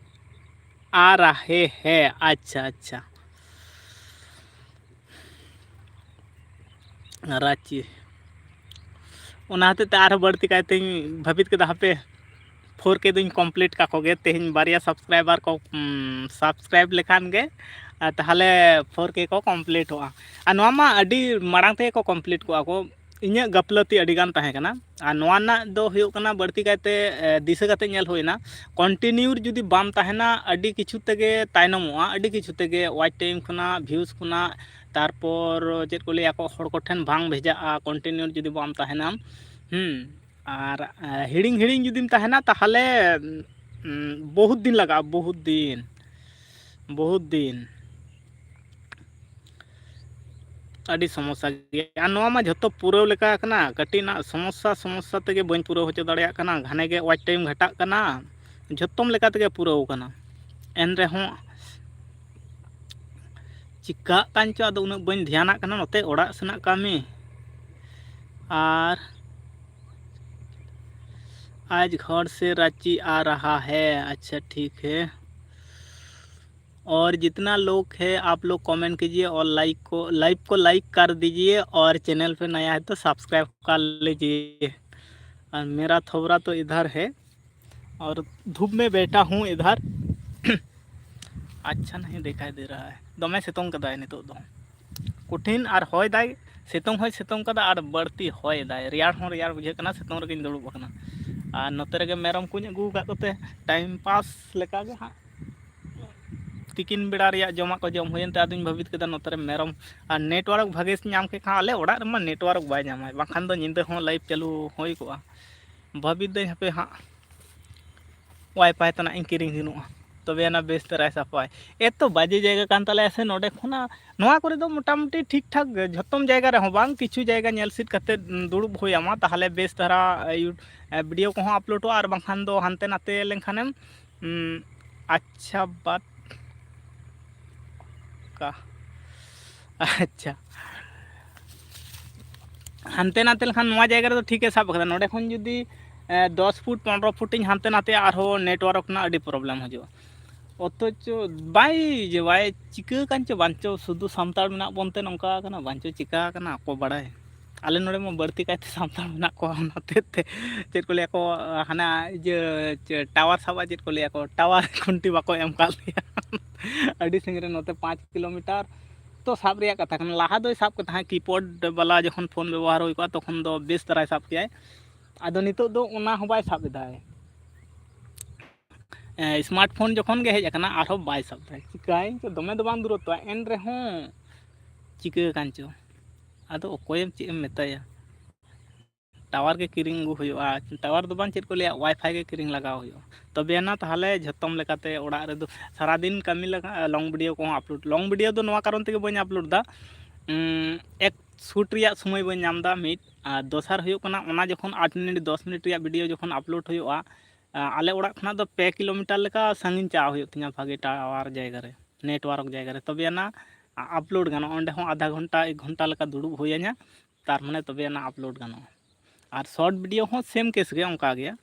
आ रहे हैं। ᱟᱪᱪᱷᱟ, ᱟᱪᱪᱷᱟ, ᱨᱟᱸᱪᱤ᱾ ᱚᱱᱟ ᱦᱚᱛᱮᱡ ᱛᱮ ᱟᱨᱦᱚᱸ ᱵᱟᱹᱲᱛᱤ ᱠᱟᱭᱛᱮᱧ ᱵᱷᱟᱹᱵᱤᱛ ᱠᱮᱫᱟ, ᱦᱟᱯᱮ ᱯᱷᱳᱨ ᱠᱮ ᱫᱚᱧ ᱠᱚᱢᱯᱞᱤᱴ ᱠᱟᱠᱚ ᱜᱮ᱾ ᱛᱮᱦᱮᱧ ᱵᱟᱨᱭᱟ ᱥᱟᱵᱥᱠᱨᱟᱭᱵᱟᱨ ᱠᱚ ᱥᱟᱵᱥᱠᱨᱟᱭᱤᱵ ᱞᱮᱠᱷᱟᱱ ᱜᱮ, ᱟᱨ ᱛᱟᱦᱚᱞᱮ ᱯᱷᱳᱨ ᱠᱮ ᱠᱚ ᱠᱚᱢᱯᱞᱤᱴᱚᱜᱼᱟ᱾ ᱟᱨ ᱱᱚᱣᱟ ᱢᱟ ᱟᱹᱰᱤ ᱢᱟᱲᱟᱝ ᱛᱮᱜᱮ ᱠᱚ ᱠᱚᱢᱯᱞᱤᱴ ᱠᱚᱜᱼᱟ ᱠᱚ᱾ ᱤᱧᱟᱹᱜ ᱜᱟᱹᱯᱞᱟᱹᱛᱤ ᱟᱹᱰᱤ ᱜᱟᱱ ᱛᱟᱦᱮᱸ ᱠᱟᱱᱟ᱾ ᱟᱨ ᱱᱚᱣᱟ ᱨᱮᱱᱟᱜ ᱫᱚ ᱦᱩᱭᱩᱜ ᱠᱟᱱᱟ, ᱵᱟᱹᱲᱛᱤ ᱠᱟᱭᱛᱮ ᱮ, ᱫᱤᱥᱟᱹ ᱠᱟᱛᱮ ᱧᱮᱞ ᱦᱩᱭᱱᱟ, ᱠᱚᱱᱴᱤᱱᱤᱭᱩ ᱡᱩᱫᱤ ᱵᱟᱢ ᱛᱟᱦᱮᱱᱟ, ᱟᱹᱰᱤ ᱠᱤᱪᱷᱩ ᱛᱮᱜᱮ ᱛᱟᱭᱱᱚᱢᱚᱜᱼᱟ, ᱟᱹᱰᱤ ᱠᱤᱪᱷᱩ ᱛᱮᱜᱮ ᱣᱟᱪ ᱴᱟᱭᱤᱢ ᱠᱷᱚᱱᱟᱜ, ᱵᱷᱤᱭᱩᱡᱽ ᱠᱷᱚᱱᱟᱜ, ᱛᱟᱨᱯᱚᱨ ᱪᱮᱫ ᱠᱚ ᱞᱟᱹᱭᱟ, ᱟᱠᱚ ᱦᱚᱲ ᱠᱚᱴᱷᱮᱱ ᱵᱟᱝ ᱵᱷᱮᱡᱟᱜᱼᱟ, ᱠᱚᱱᱴᱤᱱᱤᱭᱩ ᱡᱩᱫᱤ ᱵᱟᱢ ᱛᱟᱦᱮᱱᱟ᱾ ᱦᱩᱸ, ᱟᱨ ᱮ, ᱦᱤᱲᱤᱧ ᱦᱤᱲᱤᱧ ᱡᱩᱫᱤᱢ ᱛᱟᱦᱮᱱᱟ, ᱛᱟᱦᱚᱞᱮ ᱩᱢ, ᱩᱸ, ᱵᱚᱦᱩᱛ ᱫᱤᱱ ᱞᱟᱜᱟᱜᱼᱟ, ᱵᱚᱦᱩᱛ ᱫᱤᱱ, ᱵᱚᱦᱩᱛ ᱫᱤᱱ᱾ ᱟᱹᱰᱤ ᱥᱚᱢᱚᱥᱥᱟ ᱜᱮᱭᱟ᱾ ᱟᱨ ᱱᱚᱣᱟ ᱢᱟ ᱡᱷᱚᱛᱚ ᱯᱩᱨᱟᱹᱣ ᱞᱮᱠᱟ ᱠᱟᱱᱟ, ᱠᱟᱹᱴᱤᱡ ᱨᱮᱱᱟᱜ ᱥᱚᱢᱚᱥᱥᱟ, ᱥᱚᱢᱚᱥᱥᱟ ᱛᱮᱜᱮ ᱵᱟᱹᱧ ᱯᱩᱨᱟᱹᱣ ᱦᱚᱪᱚ ᱫᱟᱲᱮᱭᱟᱜ ᱠᱟᱱᱟ, ᱜᱷᱟᱱᱮ ᱜᱮ watch time ᱜᱷᱟᱴᱟᱜ ᱠᱟᱱᱟ, ᱡᱷᱚᱛᱚᱢ ᱞᱮᱠᱟ ᱛᱮᱜᱮ ᱯᱩᱨᱟᱹᱣ ᱠᱟᱱᱟ᱾ ᱮᱱ ᱨᱮᱦᱚᱸ ᱪᱤᱠᱟᱹᱜ ᱠᱟᱱ ᱪᱚ, ᱟᱫᱚ ᱩᱱᱟᱹᱜ ᱵᱟᱹᱧ ᱫᱷᱮᱭᱟᱱᱟᱜ ᱠᱟᱱᱟ, ᱱᱚᱛᱮ ᱚᱲᱟᱜ ᱥᱮᱱᱟᱜ ᱠᱟᱹᱢᱤ᱾ ᱟᱨ ᱟᱡ ᱜᱷᱚᱨ ᱥᱮ ᱨᱟᱸᱪᱤ ᱟ ᱨᱟᱦᱟ ᱦᱮ, ᱟᱪᱪᱷᱟ ᱴᱷᱤᱠ ᱦᱮ᱾ और जितना लोग है आप लोग कमेंट कीजिए और लाइक को, लाइव को लाइक कर दीजिए और चैनल पे नया है तो सब्सक्राइब कर लीजिए। और मेरा थोबरा तो इधर है और धूप में बैठा हूँ इधर। अच्छा नहीं दिखाई दे रहा है। ᱫᱚᱢᱮ ᱥᱤᱛᱩᱝ ᱠᱟᱫᱟᱭ ᱱᱤᱛᱚᱜ ᱫᱚ, ᱠᱚᱴᱷᱤᱱ ᱟᱨ ᱦᱚᱭ ᱫᱟᱭ᱾ ᱥᱤᱛᱩᱝ ᱦᱚᱸᱭ ᱥᱤᱛᱩᱝ ᱠᱟᱫᱟ ᱟᱨ ᱵᱟᱹᱲᱛᱤ ᱦᱚᱭ ᱫᱟᱭ, ᱨᱮᱭᱟᱲ ᱦᱚᱸ ᱨᱮᱭᱟᱲ ᱵᱩᱡᱷᱟᱹᱜ ᱠᱟᱱᱟ᱾ ᱥᱤᱛᱩᱝ ᱨᱮᱜᱮᱧ ᱫᱩᱲᱩᱵ ᱟᱠᱟᱱᱟ᱾ ᱟᱨ ᱱᱚᱛᱮ ᱨᱮᱜᱮ ᱢᱮᱨᱚᱢ ᱠᱚᱧ ᱟᱹᱜᱩ ᱟᱠᱟᱫ ᱠᱚᱛᱮ ᱴᱟᱭᱤᱢ ᱯᱟᱥ ᱞᱮᱠᱟᱜᱮ ᱦᱟᱸᱜ ᱛᱤᱠᱤᱱ ᱵᱮᱲᱟ ᱨᱮᱭᱟᱜ ᱡᱚᱢᱟᱜ ᱠᱚ ᱡᱚᱢ ᱦᱩᱭᱮᱱ ᱛᱮ ᱟᱫᱚᱧ ᱵᱷᱟᱹᱵᱤᱛ ᱠᱮᱫᱟ ᱱᱚᱛᱮ ᱨᱮ ᱢᱮᱨᱚᱢ ᱟᱨ network ᱵᱷᱟᱜᱮ ᱧᱟᱢ ᱠᱮᱫ ᱠᱷᱟᱱ, ᱟᱞᱮ ᱚᱲᱟᱜ ᱨᱮᱢᱟ network ᱵᱟᱭ ᱧᱟᱢᱟᱭ, ᱵᱟᱝᱠᱷᱟᱱ ᱫᱚ ᱧᱤᱫᱟᱹ ᱦᱚᱸ ᱞᱟᱭᱤᱵᱷ ᱪᱟᱹᱞᱩ ᱦᱩᱭ ᱠᱚᱜᱼᱟ᱾ ᱵᱷᱟᱹᱵᱤᱛ ᱫᱟᱹᱧ ᱦᱟᱯᱮ ᱦᱟᱸᱜ ᱣᱟᱭᱯᱷᱟᱭ ᱛᱟᱱᱟᱜ ᱤᱧ ᱠᱤᱨᱤᱧ ᱡᱚᱱᱚᱜᱼᱟ, ᱛᱚᱵᱮ ᱟᱱᱟ ᱵᱮᱥ ᱫᱷᱟᱨᱟᱭ ᱥᱟᱯᱷᱟᱭ᱾ ᱮᱛᱚ ᱵᱟᱡᱮ ᱡᱟᱭᱜᱟ ᱠᱟᱱ ᱛᱟᱞᱮᱭᱟ ᱥᱮ, ᱱᱚᱰᱮ ᱠᱷᱚᱱᱟᱜ ᱱᱚᱣᱟ ᱠᱚᱨᱮ ᱫᱚ ᱢᱚᱴᱟᱢᱩᱴᱤ ᱴᱷᱤᱠ ᱴᱷᱟᱠ ᱜᱮ, ᱡᱷᱚᱛᱚᱢ ᱡᱟᱭᱜᱟ ᱨᱮᱦᱚᱸ ᱵᱟᱝ, ᱠᱤᱪᱷᱩ ᱡᱟᱭᱜᱟ ᱧᱮᱞ ᱥᱤᱫ ᱠᱟᱛᱮ ᱫᱩᱲᱩᱵ ᱦᱩᱭ ᱟᱢᱟ, ᱛᱟᱦᱚᱞᱮ ᱵᱮᱥ ᱫᱷᱟᱨᱟ ᱤᱭᱩ-, ᱮ, ᱵᱷᱤᱰᱤᱭᱳ ᱠᱚᱦᱚᱸ ᱟᱯᱞᱳᱰᱚᱜᱼᱟ, ᱟᱨ ᱵᱟᱝᱠᱷᱟᱱ ᱫᱚ ᱦᱟᱱᱛᱮ ᱱᱟᱛᱮ ᱞᱮᱱᱠᱷᱟᱱᱮᱢ, ᱩᱸ, ᱟᱪᱪᱷᱟ ᱵᱟᱛ ᱠᱟ, ᱟᱪᱪᱷᱟ, ᱦᱟᱱᱛᱮ ᱱᱟᱛᱮ ᱞᱮᱠᱷᱟᱱ ᱱᱚᱣᱟ ᱡᱟᱭᱜᱟ ᱨᱮᱫᱚ ᱴᱷᱤᱠ ᱮ ᱥᱟᱵ ᱟᱠᱟᱫᱟ, ᱱᱚᱰᱮ ᱠᱷᱚᱱ ᱡᱩᱫᱤ, ᱮ, ᱫᱚᱥ ᱯᱷᱩᱴ, ᱯᱚᱱᱨᱚ ᱯᱷᱩᱴ ᱤᱧ ᱦᱟᱱᱛᱮ ᱱᱟᱛᱮᱭᱟ, ᱟᱨᱦᱚᱸ network ᱨᱮᱱᱟᱜ ᱟᱹᱰᱤ problem ᱦᱤᱡᱩᱜᱼᱟ᱾ ᱚᱛᱷᱚᱪᱚ ᱵᱟᱭ, ᱡᱮ ᱵᱟᱭ ᱪᱤᱠᱟᱹ ᱠᱟᱱ ᱪᱚ, ᱵᱟᱝᱪᱚ ᱥᱩᱫᱷᱩ ᱥᱟᱱᱛᱟᱲ ᱢᱮᱱᱟᱜ ᱵᱚᱱᱛᱮ ᱱᱚᱝᱠᱟ ᱠᱟᱱᱟ, ᱵᱟᱝᱪᱚ ᱪᱤᱠᱟᱹ ᱠᱟᱱᱟ, ᱚᱠᱚᱭ ᱵᱟᱲᱟᱭ᱾ ᱟᱞᱮ ᱱᱚᱰᱮ ᱢᱟ ᱵᱟᱹᱲᱛᱤ ᱠᱟᱭᱛᱮ ᱥᱟᱱᱛᱟᱲ ᱢᱮᱱᱟᱜ ᱠᱚᱣᱟ, ᱚᱱᱟ ᱦᱚᱛᱮᱡ ᱛᱮ ᱪᱮᱫ ᱠᱚ ᱞᱟᱹᱭᱟ ᱠᱚ, ᱦᱟᱱᱟ ᱤᱭᱟᱹ, ᱪᱮ-, tower ᱥᱟᱵ ᱪᱮᱫ ᱠᱚ ᱞᱟᱹᱭᱟ ᱠᱚ, tower ᱠᱷᱩᱱᱴᱤ ᱵᱟᱠᱚ ᱮᱢ ᱠᱟᱜ ᱞᱮᱭᱟ᱾ ᱟᱹᱰᱤ ᱥᱟᱺᱜᱤᱧ ᱨᱮ, ᱱᱚᱛᱮ ᱯᱟᱸᱪ ᱠᱤᱞᱳᱢᱤᱴᱟᱨ᱾ ᱛᱚ ᱥᱟᱵ ᱨᱮᱭᱟᱜ ᱠᱟᱛᱷᱟ ᱠᱟᱱᱟ, ᱞᱟᱦᱟ ᱫᱚᱭ ᱥᱟᱵ ᱠᱮᱫ ᱛᱟᱦᱮᱸᱫ, keyboard ᱵᱟᱞᱟ ᱡᱚᱠᱷᱚᱱ ᱯᱷᱳᱱ ᱵᱮᱵᱚᱦᱟᱨ ᱦᱩᱭ ᱠᱚᱜᱼᱟ, ᱛᱚᱠᱷᱚᱱ ᱫᱚ ᱵᱮᱥ ᱫᱷᱟᱨᱟᱭ ᱥᱟᱵ ᱠᱮᱭᱟᱭ᱾ ᱟᱫᱚ ᱱᱤᱛᱚᱜ ᱫᱚ ᱚᱱᱟ ᱦᱚᱸ ᱵᱟᱭ ᱥᱟᱵ ᱮᱫᱟᱭ᱾ ᱮ, smartphone ᱡᱚᱠᱷᱚᱱ ᱜᱮ ᱦᱮᱡ ᱟᱠᱟᱱᱟ, ᱟᱨᱦᱚᱸ ᱵᱟᱭ ᱥᱟᱵ ᱮᱫᱟᱭ᱾ ᱪᱤᱠᱟᱹᱭᱮᱱ ᱪᱚ, ᱫᱚᱢᱮ ᱫᱚ ᱵᱟᱝ ᱫᱩᱨᱚᱛᱛᱚ, ᱮᱱ ᱨᱮᱦᱚᱸ ᱪᱤᱠᱟᱹ ᱟᱠᱟᱱ ᱪᱚ᱾ ᱟᱫᱚ ᱚᱠᱚᱭᱮᱢ ᱪᱮᱫ ᱮᱢ ᱢᱮᱛᱟᱭᱟ? ᱴᱟᱣᱟᱨ ᱜᱮ ᱠᱤᱨᱤᱧ ᱟᱹᱜᱩ ᱦᱩᱭᱩᱜᱼᱟ᱾ ᱴᱟᱣᱟᱨ ᱫᱚ ᱵᱟᱝ, ᱪᱮᱫ ᱠᱚ ᱞᱟᱹᱭᱟ, ᱣᱟᱭᱯᱷᱟᱭ ᱜᱮ ᱠᱤᱨᱤᱧ ᱞᱟᱜᱟᱣ ᱦᱩᱭᱩᱜᱼᱟ᱾ ᱛᱚᱵᱮ ᱟᱱᱟ ᱛᱟᱦᱚᱞᱮ ᱡᱷᱚᱛᱚᱢ ᱞᱮᱠᱟᱛᱮ ᱚᱲᱟᱜ ᱨᱮᱫᱚ ᱥᱟᱨᱟᱫᱤᱱ ᱠᱟᱹᱢᱤ ᱞᱟᱜᱟᱜᱼᱟ, ᱞᱚᱝ ᱵᱷᱤᱰᱤᱭᱳ ᱠᱚᱦᱚᱸ ᱟᱯᱞᱳᱰ᱾ ᱞᱚᱝ ᱵᱷᱤᱰᱤᱭᱳ ᱫᱚ ᱱᱚᱣᱟ ᱠᱟᱨᱚᱱ ᱛᱮᱜᱮ ᱵᱟᱹᱧ ᱟᱯᱞᱳᱰ ᱮᱫᱟ, ᱩᱸ, ᱮᱠ, ᱥᱩᱴ ᱨᱮᱭᱟᱜ ᱥᱚᱢᱚᱭ ᱵᱟᱹᱧ ᱧᱟᱢ ᱮᱫᱟ ᱢᱤᱫ, ᱟᱨ ᱫᱚᱥᱟᱨ ᱦᱩᱭᱩᱜ ᱠᱟᱱᱟ, ᱚᱱᱟ ᱡᱚᱠᱷᱚᱱ ᱟᱴ ᱢᱤᱱᱤᱴ ᱫᱚᱥ ᱢᱤᱱᱤᱴ ᱨᱮᱭᱟᱜ ᱵᱷᱤᱰᱤᱭᱳ ᱡᱚᱠᱷᱚᱱ ᱟᱯᱞᱳᱰ ᱦᱩᱭᱩᱜᱼᱟ, ᱟ, ᱟᱞᱮ ᱚᱲᱟᱜ ᱠᱷᱚᱱᱟᱜ ᱫᱚ ᱯᱮ ᱠᱤᱞᱳᱢᱤᱴᱟᱨ ᱞᱮᱠᱟ ᱥᱟᱺᱜᱤᱧ ᱪᱟᱞᱟᱣ ᱦᱩᱭᱩᱜ ᱛᱤᱧᱟ ᱵᱷᱟᱜᱮ ᱴᱟᱣᱟᱨ ᱡᱟᱭᱜᱟ ᱨᱮ, ᱱᱮᱴᱣᱟᱨᱠ ᱡᱟᱭᱜᱟ ᱨᱮ, ᱛᱚᱵᱮ ᱟᱱᱟ ᱟ-, ᱟᱯᱞᱳᱰ ᱜᱟᱱᱚᱜᱼᱟ᱾ ᱚᱸᱰᱮ ᱦᱚᱸ ᱟᱫᱷᱟ ᱜᱷᱚᱱᱴᱟ, ᱮᱠ ᱜᱷᱚᱱᱴᱟ ᱞᱮᱠᱟ ᱫᱩᱲᱩᱵ ᱦᱩᱭ ᱟᱹᱧᱟ, ᱛᱟᱨ ᱢᱟᱱᱮ ᱛᱚᱵᱮ ᱟᱱᱟ ᱟᱯᱞᱳᱰ ᱜᱟᱱᱚᱜᱼᱟ᱾ ᱟᱨ ᱥᱚᱨᱴ ᱵᱷᱤᱰᱤᱭᱳ ᱦᱚᱸ ᱥᱮᱢ ᱠᱮᱥ ᱜᱮ, ᱚᱱᱠᱟ ᱜᱮᱭᱟ᱾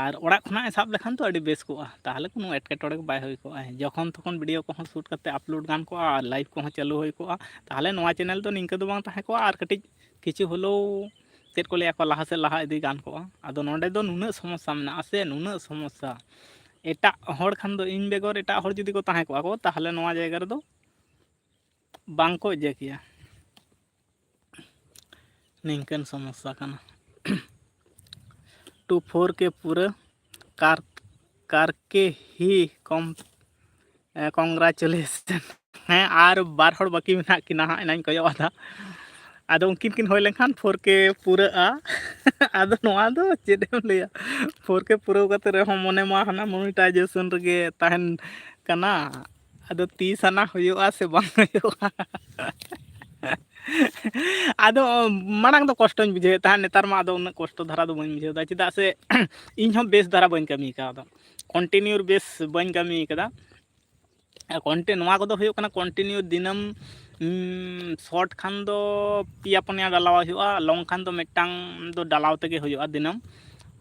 ᱟᱨ ᱚᱲᱟᱜ ᱠᱷᱚᱱᱟᱜ ᱮ ᱥᱟᱵ ᱞᱮᱠᱷᱟᱱ ᱫᱚ ᱟᱹᱰᱤ ᱵᱮᱥ ᱠᱚᱜᱼᱟ, ᱛᱟᱦᱚᱞᱮ ᱠᱳᱱᱳ ᱮᱴᱠᱮᱴᱚᱬᱮ ᱜᱮ ᱵᱟᱭ ᱦᱩᱭ ᱠᱚᱜᱼᱟ᱾ ᱡᱚᱠᱷᱚᱱ ᱛᱚᱠᱷᱚᱱ ᱵᱷᱤᱰᱤᱭᱳ ᱠᱚᱦᱚᱸ ᱥᱩᱴ ᱠᱟᱛᱮ ᱟᱯᱞᱳᱰ ᱜᱟᱱ ᱠᱚᱜᱼᱟ, ᱟᱨ ᱞᱟᱭᱤᱵᱷ ᱠᱚᱦᱚᱸ ᱪᱟᱹᱞᱩ ᱦᱩᱭ ᱠᱚᱜᱼᱟ, ᱛᱟᱦᱚᱞᱮ ᱱᱚᱣᱟ ᱪᱮᱱᱮᱞ ᱫᱚ ᱱᱤᱝᱠᱟᱹ ᱫᱚ ᱵᱟᱝ ᱛᱟᱦᱮᱸ ᱠᱚᱜᱼᱟ, ᱟᱨ ᱠᱟᱹᱴᱤᱡ ᱠᱤᱪᱷᱩ ᱦᱚᱞᱮᱣ, ᱪᱮᱫ ᱠᱚ ᱞᱟᱹᱭᱟ ᱠᱚ, ᱞᱟᱦᱟ ᱥᱮᱫ ᱞᱟᱦᱟ ᱤᱫᱤ ᱜᱟᱱ ᱠᱚᱜᱼᱟ᱾ ᱟᱫᱚ ᱱᱚᱰᱮ ᱫᱚ ᱱᱩᱱᱟᱹᱜ ᱥᱚᱢᱚᱥᱥᱟ ᱢᱮᱱᱟᱜᱼᱟ ᱥᱮ, ᱱᱩᱱᱟᱹᱜ ᱥᱚᱢᱚᱥᱥᱟ᱾ ᱮᱴᱟᱜ ᱦᱚᱲ ᱠᱷᱟᱱ ᱫᱚ, ᱤᱧ ᱵᱮᱜᱚᱨ ᱮᱴᱟᱜ ᱦᱚᱲ ᱡᱩᱫᱤ ᱠᱚ ᱛᱟᱦᱮᱸ ᱠᱚᱜᱼᱟ ᱠᱚ, ᱛᱟᱦᱚᱞᱮ ᱱᱚᱣᱟ ᱡᱟᱭᱜᱟ ᱨᱮᱫᱚ ᱵᱟᱝ ᱠᱚ ᱤᱭᱟᱹ ᱠᱮᱭᱟ᱾ ᱱᱤᱝᱠᱟᱹᱱ ᱥᱚᱢᱚᱥᱥᱟ ᱠᱟᱱᱟ᱾ ᱴᱩ ᱯᱷᱳᱨ ᱠᱮ ᱯᱩᱨᱟᱹ ᱠᱟᱨ, ᱠᱟᱨᱠᱮ ᱦᱤ ᱠᱚᱢ, ᱮ, congratulation᱾ ᱦᱮᱸ, ᱟᱨ ᱵᱟᱨ ᱦᱚᱲ ᱵᱟᱹᱠᱤ ᱢᱮᱱᱟᱜ ᱠᱤᱱᱟ ᱦᱟᱸᱜ, ᱮᱱᱟᱧ ᱠᱚᱭᱚᱜ ᱟᱫᱟ᱾ ᱟᱫᱚ ᱩᱱᱠᱤᱱ ᱠᱤᱱ ᱦᱩᱭ ᱞᱮᱱᱠᱷᱟᱱ ᱯᱷᱳᱨ ᱠᱮ ᱯᱩᱨᱟᱹᱜᱼᱟ᱾ ᱟᱫᱚ ᱱᱚᱣᱟ ᱫᱚ ᱪᱮᱫ ᱮᱢ ᱞᱟᱹᱭᱟ, ᱯᱷᱳᱨ ᱠᱮ ᱯᱩᱨᱟᱹᱣ ᱠᱟᱛᱮ ᱨᱮᱦᱚᱸ ᱢᱚᱱᱮ ᱢᱟ ᱦᱟᱱᱟ ᱢᱚᱱᱤᱴᱟᱭᱡᱮᱥᱚᱱ ᱨᱮᱜᱮ ᱛᱟᱦᱮᱱ ᱠᱟᱱᱟ᱾ ᱟᱫᱚ ᱛᱤᱥ ᱟᱱᱟ ᱦᱩᱭᱩᱜᱼᱟ ᱥᱮ ᱵᱟᱝ ᱦᱩᱭᱩᱜᱼᱟ? ᱟᱫᱚ ᱢᱟᱲᱟᱝ ᱫᱚ ᱠᱚᱥᱴᱚᱧ ᱵᱩᱡᱷᱟᱹᱣᱮᱫ ᱛᱟᱦᱮᱸᱫ, ᱱᱮᱛᱟᱨ ᱢᱟ ᱟᱫᱚ ᱩᱱᱟᱹᱜ ᱠᱚᱥᱴᱚ ᱫᱷᱟᱨᱟ ᱫᱚ ᱵᱟᱹᱧ ᱵᱩᱡᱷᱟᱹᱣ ᱮᱫᱟ, ᱪᱮᱫᱟᱜ ᱥᱮ ᱤᱧ ᱦᱚᱸ ᱵᱮᱥ ᱫᱷᱟᱨᱟ ᱵᱟᱹᱧ ᱠᱟᱹᱢᱤ ᱠᱟᱣᱫᱟ, ᱠᱚᱱᱴᱤᱱᱤᱭᱩ ᱵᱮᱥ ᱵᱟᱹᱧ ᱠᱟᱹᱢᱤ ᱠᱟᱫᱟ᱾ ᱠᱚᱱᱴᱤ-, ᱱᱚᱣᱟ ᱠᱚᱫᱚ ᱦᱩᱭᱩᱜ ᱠᱟᱱᱟ ᱠᱚᱱᱴᱤᱱᱤᱭᱩ ᱫᱤᱱᱟᱹᱢ, ᱩᱸ, ᱥᱚᱨᱴ ᱠᱷᱟᱱ ᱫᱚ ᱯᱮᱭᱟ ᱯᱩᱱᱭᱟ ᱰᱟᱞᱟᱣ ᱦᱩᱭᱩᱜᱼᱟ, ᱞᱚᱝ ᱠᱷᱟᱱ ᱫᱚ ᱢᱤᱫᱴᱟᱝ ᱫᱚ ᱰᱟᱞᱟᱣ ᱛᱮᱜᱮ ᱦᱩᱭᱩᱜᱼᱟ ᱫᱤᱱᱟᱹᱢ᱾